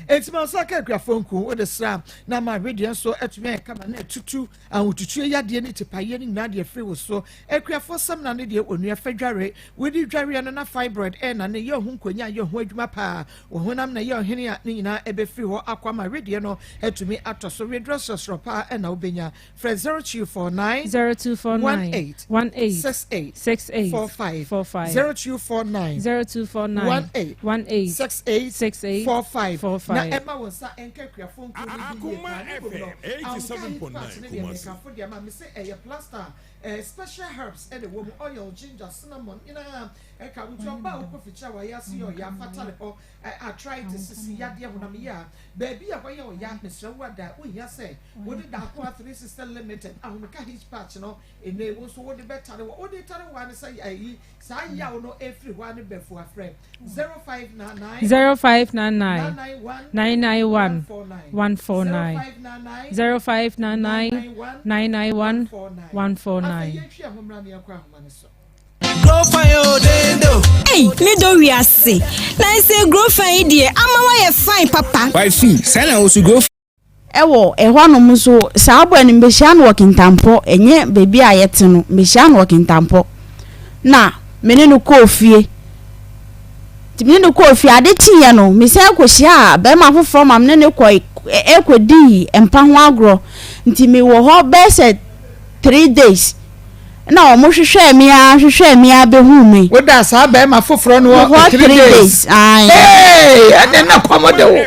S2: Enti ma nsa ka akuafo nku wode sra na ama awedeɛ nso atumi ayɛ kama na atutu ahotutuo yadeɛ ne tipaeɛ no nyinaa deɛ firi wo so. Akuafo samina no deɛ onua fa dware wode dwareɛ no na fibroid ɛna ne yɛ ho nkonya yɛ ho adwuma paa wo honam na yɛ ɔhene a ne nyinaa ɛbɛfiri hɔ akɔ ama wedeɛ no atumi atɔ so wedrɔ srɔsrɔ paa ɛna wobɛnya frɛ 0249
S11: 0249
S2: 18
S11: 18
S2: 68
S11: 68
S2: 45
S11: 45
S2: 0249
S11: 0249
S2: 18
S11: 18
S2: 68
S11: 68
S2: 45
S11: 45.
S2: na ɛma wo nsa ɛnka akuafo nku no bi yie paa ne mmom no
S4: Akuma
S2: ahomka heat patch ne deɛ
S4: 87.9
S2: mekafo deɛ ma me sɛ ɛyɛ plaster special herbs ɛna ɛwɔ mu oil ginger cinnamon nyinaa ɛka wo nti ɔba a wokɔ fikyia wayɛ ase yɛ ɔyɛ afatale hɔ arthritis sisi yadeɛ honam yɛ a baabi a wɔyɛ ɔyɛ mesrɛ wo ada wohia sɛ wode daako a 360 limited ahomeka heat patch no ɛnɛ wo nso wode bɛtare wɔ wode tare wɔ ne sɛ ayi saa yaw no ɛfiri hɔ a ne bɛfo afrɛ 0599
S11: 0599
S2: 991
S11: 991
S2: 149
S11: 149
S2: 0599
S11: 0599 991
S2: 149
S11: 149.
S2: Afei yɛntwi ahomra ne yɛnkɔ ahoma no so.
S13: Ei, me dɔ wiase na sɛ grow fine yi deɛ ama woayɛ fine papa.
S14: Wifi, saa na wo so grow
S3: Ɛwɔ ɛhɔnom nso saa boy no mehyia no wɔ Kintampo ɛnyɛ baabi a yɛte no mehyia no wɔ Kintampo na me ne no kɔɔ fie nti me ne no kɔɔ fie ade kyeeɛ no mesan kɔhyiaa bɛrima foforɔ ma me ne no kɔ ɛkɔdii mpa ho agorɔ nti mewɔ hɔ bɛyɛ sɛ 3 days na wɔn hwehwɛɛ me ara hwehwɛɛ me ara bɛhuu me.
S2: Woda saa bɛrima foforɔ no
S3: Wɔ
S2: wɔ
S3: hɔ
S2: 3
S3: three
S2: days.
S3: days. Ae.
S2: Hey, ɛne na kɔm de wo.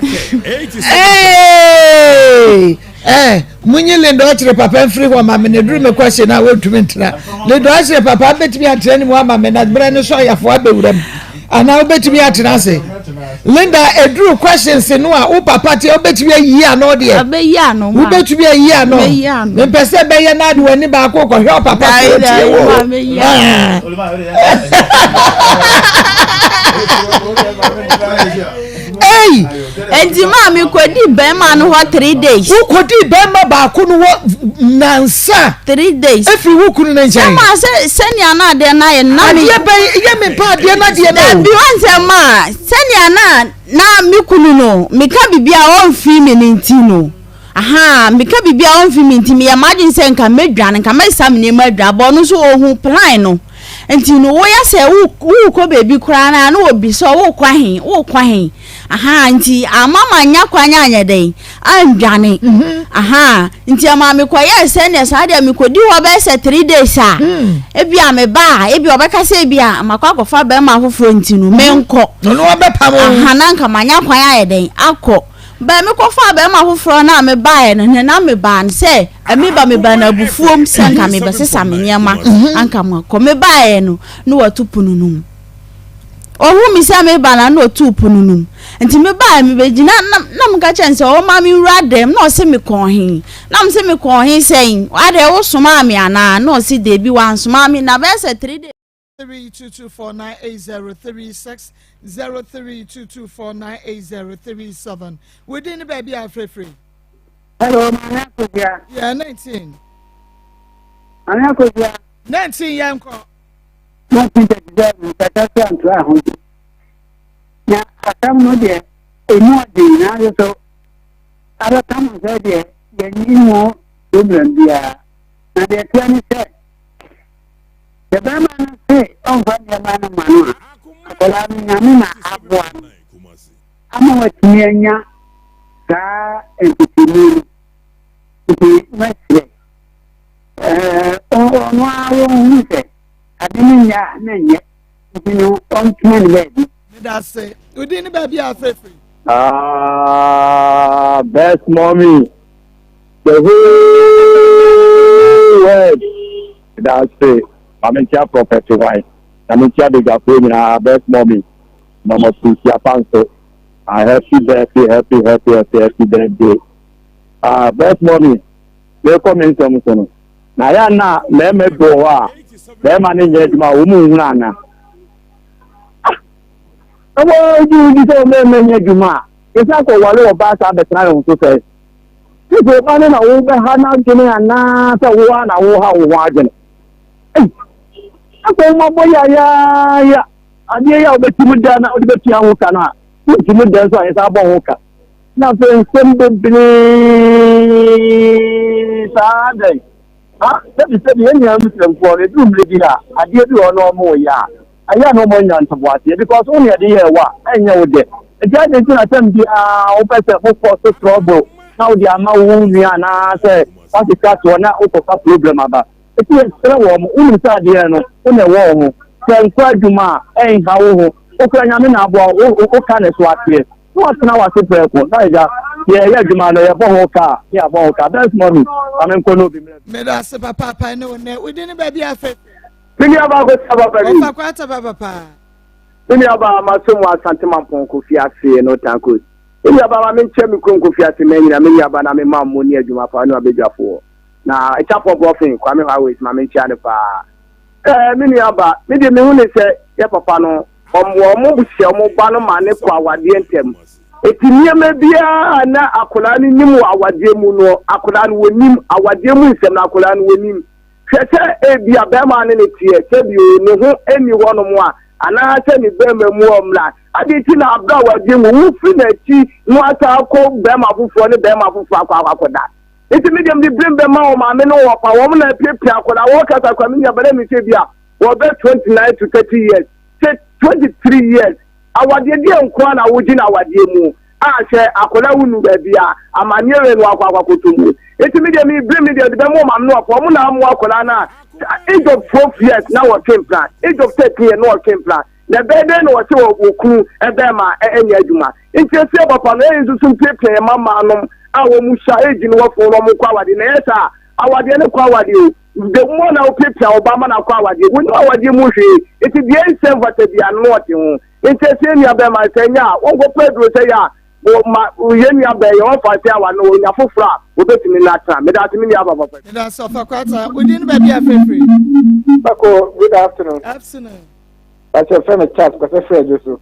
S2: Hey, eh, munyi Linda ɔkyerɛ papa mfiri hɔ ma me na duru me kwasi na wɔntumi ntena. Linda ɔkyerɛ papa bɛtumi atena ne mu ama me na berɛ no so ayɛfoɔ abɛwura mu. Anaa wobɛtumi atena ase. Linda eduru questions no a wo papa te wobɛtumi ayi ano deɛ.
S3: Ɔbɛyi ano ma.
S2: Wobɛtumi ayi ano.
S3: Mɛyi ano.
S2: Mempɛ sɛ bɛyɛ na ade w'ani baako kɔhwɛ wo papa so
S3: Dae, dae,
S2: otie wo.
S3: ma mɛyi ano.
S2: Ah. Ei!
S3: Enti maa mekɔdi bɛrima no hɔ 3 days.
S2: Wokɔdii bɛrima baako no wɔ nansa.
S3: 3 days.
S2: Efiri wo kunu ne nkyɛn.
S3: Sɛ maa sɛ sɛnea na adeɛ no ayɛ no na me.
S2: Adeɛ bɛn yɛ me mpa adeɛ no adeɛ no.
S3: Dabi wɔn sɛ maa sɛnea na na me kunu no meka biribi a ɔmfii me ne nti no aha meka biribi a ɔmfii me nti meyɛ m'adwene sɛ nka mɛdwane nka mɛsa me nneɛma adwane bɔ ɔno nso ɔhu plan no nti no woyɛ sɛ wokɔ baabi koraa na na obi sɛ wokɔ he wokɔ he aha nti ama ma nya kwan anyɛ dɛn andwane aha nti ama mekɔyɛɛ sɛnea saa deɛ mekɔdi hɔ bɛyɛ sɛ 3 days a ebi a meba a ebi ɔbɛka sɛ ebi a makɔ akɔfa bɛrima foforɔ nti no menkɔ
S2: Ɔno wabɛpam wo.
S3: aha na nka manya kwan ayɛ dɛn akɔ bɛn mekɔfa bɛrima foforɔ no a mebaeɛ no ne na mebaa no sɛ meba meba no abufuom sɛ nka mebɛsesa me nneɛma anka makɔ mebaeɛ no na watu pono no mu ɔhu mi sɛ meba na na ɔtuu pono no mu nti mebaeɛ mebɛgyina na na meka kyerɛ no sɛ ɔma me wura dɛm na ɔse mekɔɔ he na me sɛ mekɔɔ he sɛn adeɛ wosomaa me anaa na ɔse deebi wansomaa me na bɛyɛ sɛ 3 days
S2: 32249803 0322498037 within the baabi a frɛfrɛ.
S15: Hello, Maame Akosua.
S2: Yeah, 19.
S15: Maame Akosua.
S2: 19 yɛn kɔ.
S15: 1937 nkasa so antoa ho bi. Na asɛm no deɛ ɛmu ɔden nanso so abɛka mo sɛ deɛ yɛnni ho problem biara. Na deɛ ɛteɛ ne sɛ sɛ bɛrima no se ɔmfa nneɛma no ma no a, akwadaa no Nyame na aboa no ama watumi anya saa ntetemu no. Nti mɛsrɛ ɛɛ ɔno ara wɔnhu sɛ ade no nyɛ a na nyɛ nti no ɔntena ne baabi.
S2: Meda ase. Wo din ne baabi a afrɛfiri?
S14: Ah, best mommy. The whole world. Meda ase. Maame nkyia prophet hwan. Na me nkyia badwafoɔ nyinaa best mommy. Mama Pusi Apanso. Ah, happy birthday, happy, happy, happy, happy birthday. Ah, best mommy. Mekɔ me nsɛm so no. Na yɛ na mmarima bi wɔ hɔ a bɛrima no nyɛ adwuma a wɔn nhunu ana. Ah, na wɔgye wodi sɛ wɔn mmarima nyɛ adwuma a, yɛsan kɔ ware ɔbaa saa bɛtena ne ho so sɛ. Sisi ɔbaa no na wobɛha n'adwene anaa sɛ wo ara na woha wo ho adwene. Ei, asɛ wo mabɔ yayaaya adeɛ yi a wobɛtumi da na wode bɛtua ho ka no a, wontumi da nso a yɛsan bɔ ho ka. Na afei nsɛm bebree saa dɛn. Ah, sɛbi sɛbi yɛn nua Muslimfoɔ no ɛduru mmerɛ bi a adeɛ bi wɔ hɔ na wɔn reyɛ a ɛyɛ a na wɔn anya ntoboaseɛ because wo na yɛde yɛɛ wo a ɛnyɛ wo dɛ nti adɛn nti na tɛm biara wopɛ sɛ wokɔ so trouble na wode ama wo nua anaasɛ woakeka toɔ na wokɔfa problem aba nti yɛsrɛ wɔn wonim sɛ adeɛ no wo na ɛwɔ wo ho sɛ nkɔ adwuma a ɛnha wo ho wokura nyame na aboa wo woka ne so aseɛ Na watena w'ase prɛko, na agya, yɛyɛ adwuma no, yɛbɔ ho ka a, ne yɛabɔ ho ka. Best mommy, ma menkɔ na obi mmrɛ
S2: me. Meda ase papaapa ne wo nnɛ. Wo din ne baabi a afei?
S14: Me nua baa Kwesi aba pa bi.
S2: Ɔfa kwata papa paa.
S14: Me nua baa maso mu Asante Mampɔn Kofi ase no Tankos. Me nua baa ma menkyɛ me kurom Kofi ase manyina me nua baa na me ma mo ne adwuma paa ne wabadwafoɔ. Na Ɛkyapɔ Brɔfen Kwame Highways ma menkyia no paa. Ɛɛ me nua ba, me deɛ mehu ne sɛ yɛ papa no wɔn wɔn hyɛ wɔn ba no ma ne kɔ awadeɛ ntɛm. Eti nneɛma biara a na akwadaa no nim wɔ awadeɛ mu no, akwadaa no wɔnim awadeɛ mu nsɛm no akwadaa no wɔnim. Hwɛ sɛ ebi a bɛrima ne ne teɛ sɛbi o ne ho nni hɔnom a anaasɛ ne bɛrima mu ɔmmra. Adi nti na abira awadeɛ mu wofiri n'akyi na wasan akɔ bɛrima foforɔ ne bɛrima foforɔ akɔ akɔda. Nti me deɛ mede blame bɛma wɔn maame ne wɔn papa wɔn na apiapia akwadaa wɔkasa akwadaa me nua bɛrɛ mi sɛ bi a wɔbɛ 29 to 30 years sɛ 23 years awadeɛ deɛ nko ara na wogye no awadeɛ mu a hwɛ akwadaa wo nu baabi a amaneɛ wei no akɔ akɔtɔ mu nti me deɛ me blame ne deɛ de bɛma wɔn maame ne wɔn papa wɔn na amoa akwadaa no a age of 12 years na wɔtwe mpena age of 13 years na wɔtwe mpena Na ɛbɛyɛ dɛn na wɔse wɔ wɔ kunu bɛrima a ɛnyɛ adwuma? Nti efie papa no ɛyɛ nso so mpiapia yɛn mma mmaa nom a wɔn sua age no wɔ fon na wɔn kɔ awadeɛ na ɛyɛ saa awadeɛ no kɔ awadeɛ o the more na wopiapia wo ba ma no akɔ awadeɛ wɔnim awadeɛ mu hwee nti deɛ ɛnsɛ mfata bia no na ɔte ho nti efie nua bɛrima sɛ nyɛ a wɔnkɔ pɛ aduro sɛ yɛ a ma yɛn nua bɛn yɛ wɔfa ase awa no onya foforɔ a wɔbɛtumi no atena meda ase me nua papa.
S2: Meda ase ɔfa kwata wodin no baabi a frɛfrɛ.
S16: Bako good afternoon.
S2: Afternoon.
S16: Pakyɛ frɛ me chat kɔsɛ frɛ dwo so.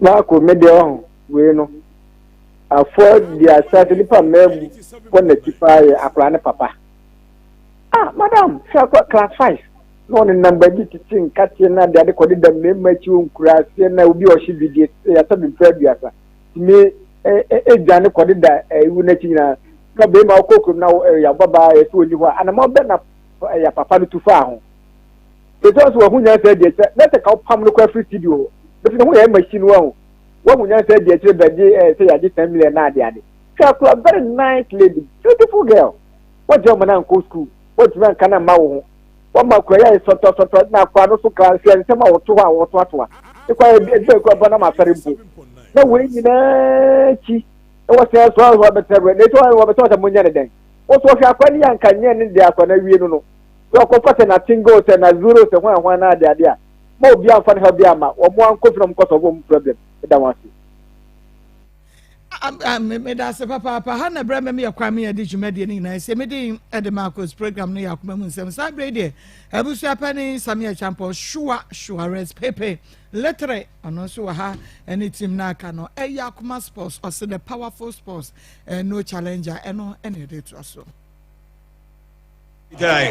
S16: Marco me deɛ ɔho wei no afɔ di asa sɛ nipa mmaa mu kɔ n'akyi paa yɛ akwadaa ne papa. Ah madam hwɛ akɔ class 5 na ɔne nam baabi tete nkateɛ na ade ade kɔde da mmarima akyi wɔ nkuraaseɛ na obi a ɔhye bidie yɛasɛ bi mpɛ aduasa tumi ɛdwane kɔde da ewu n'akyi nyinaa na bɛrima ɔkɔ kurom na yɛababaa yɛsɛ ɔni hɔ a anamɔ bɛ na yɛ papa no tu faa ho. Ɛsiane sɛ wahu nyansa adi akyire na sɛ ka wopam no koraa firi studio hɔ bɛsi ne ho yɛ machine wahu wahu nyansa adi akyire bɛgye eh, sɛ yɛagye 10 million na ade ade hwɛ akora very nice lady beautiful girl wagye ɔma no ankɔ school wantumi anka no amma wo ho wama akora yɛ sɔtɔsɔtɔ na akora no so kra hwɛ nsɛm a wɔto hɔ a wɔtoatoa ne kwa ɛdibɛ kora bɔ na ma asɔre mpo na wei nyinaa akyi na wɔsɛn so ahɔ bɛtena wura na ɛsɛ wɔbɛtena sɛ monyɛ ne dɛn wɔso ɔhwɛ akora ne yɛ anka nyɛ ne deɛ akora no awie no no Sɛ ɔkɔfa sɛ na tingle sɛ na zuro sɛ hwan hwan na ade ade a, ma obi amfa ne haw bi amma wɔn ankɔ fi na wɔn kɔ solve wɔn problem. Meda wɔn ase.
S2: Meda ase papaapa. Ha na berɛ mɛm yɛ kwan me yɛde dwumadie no nyinaa ɛsɛ mede ɛde Marcos program no yɛ akoma mu nsɛm. Saa berɛ yi deɛ abusua panin Samia Champɔ Shua Shuarez Pepe Letere ɔno nso wɔ ha ɛne team no aka no ɛyɛ akoma sports ɔse the powerful sports eh, no challenger ɛno ɛna ɛde toa so.
S17: Guy.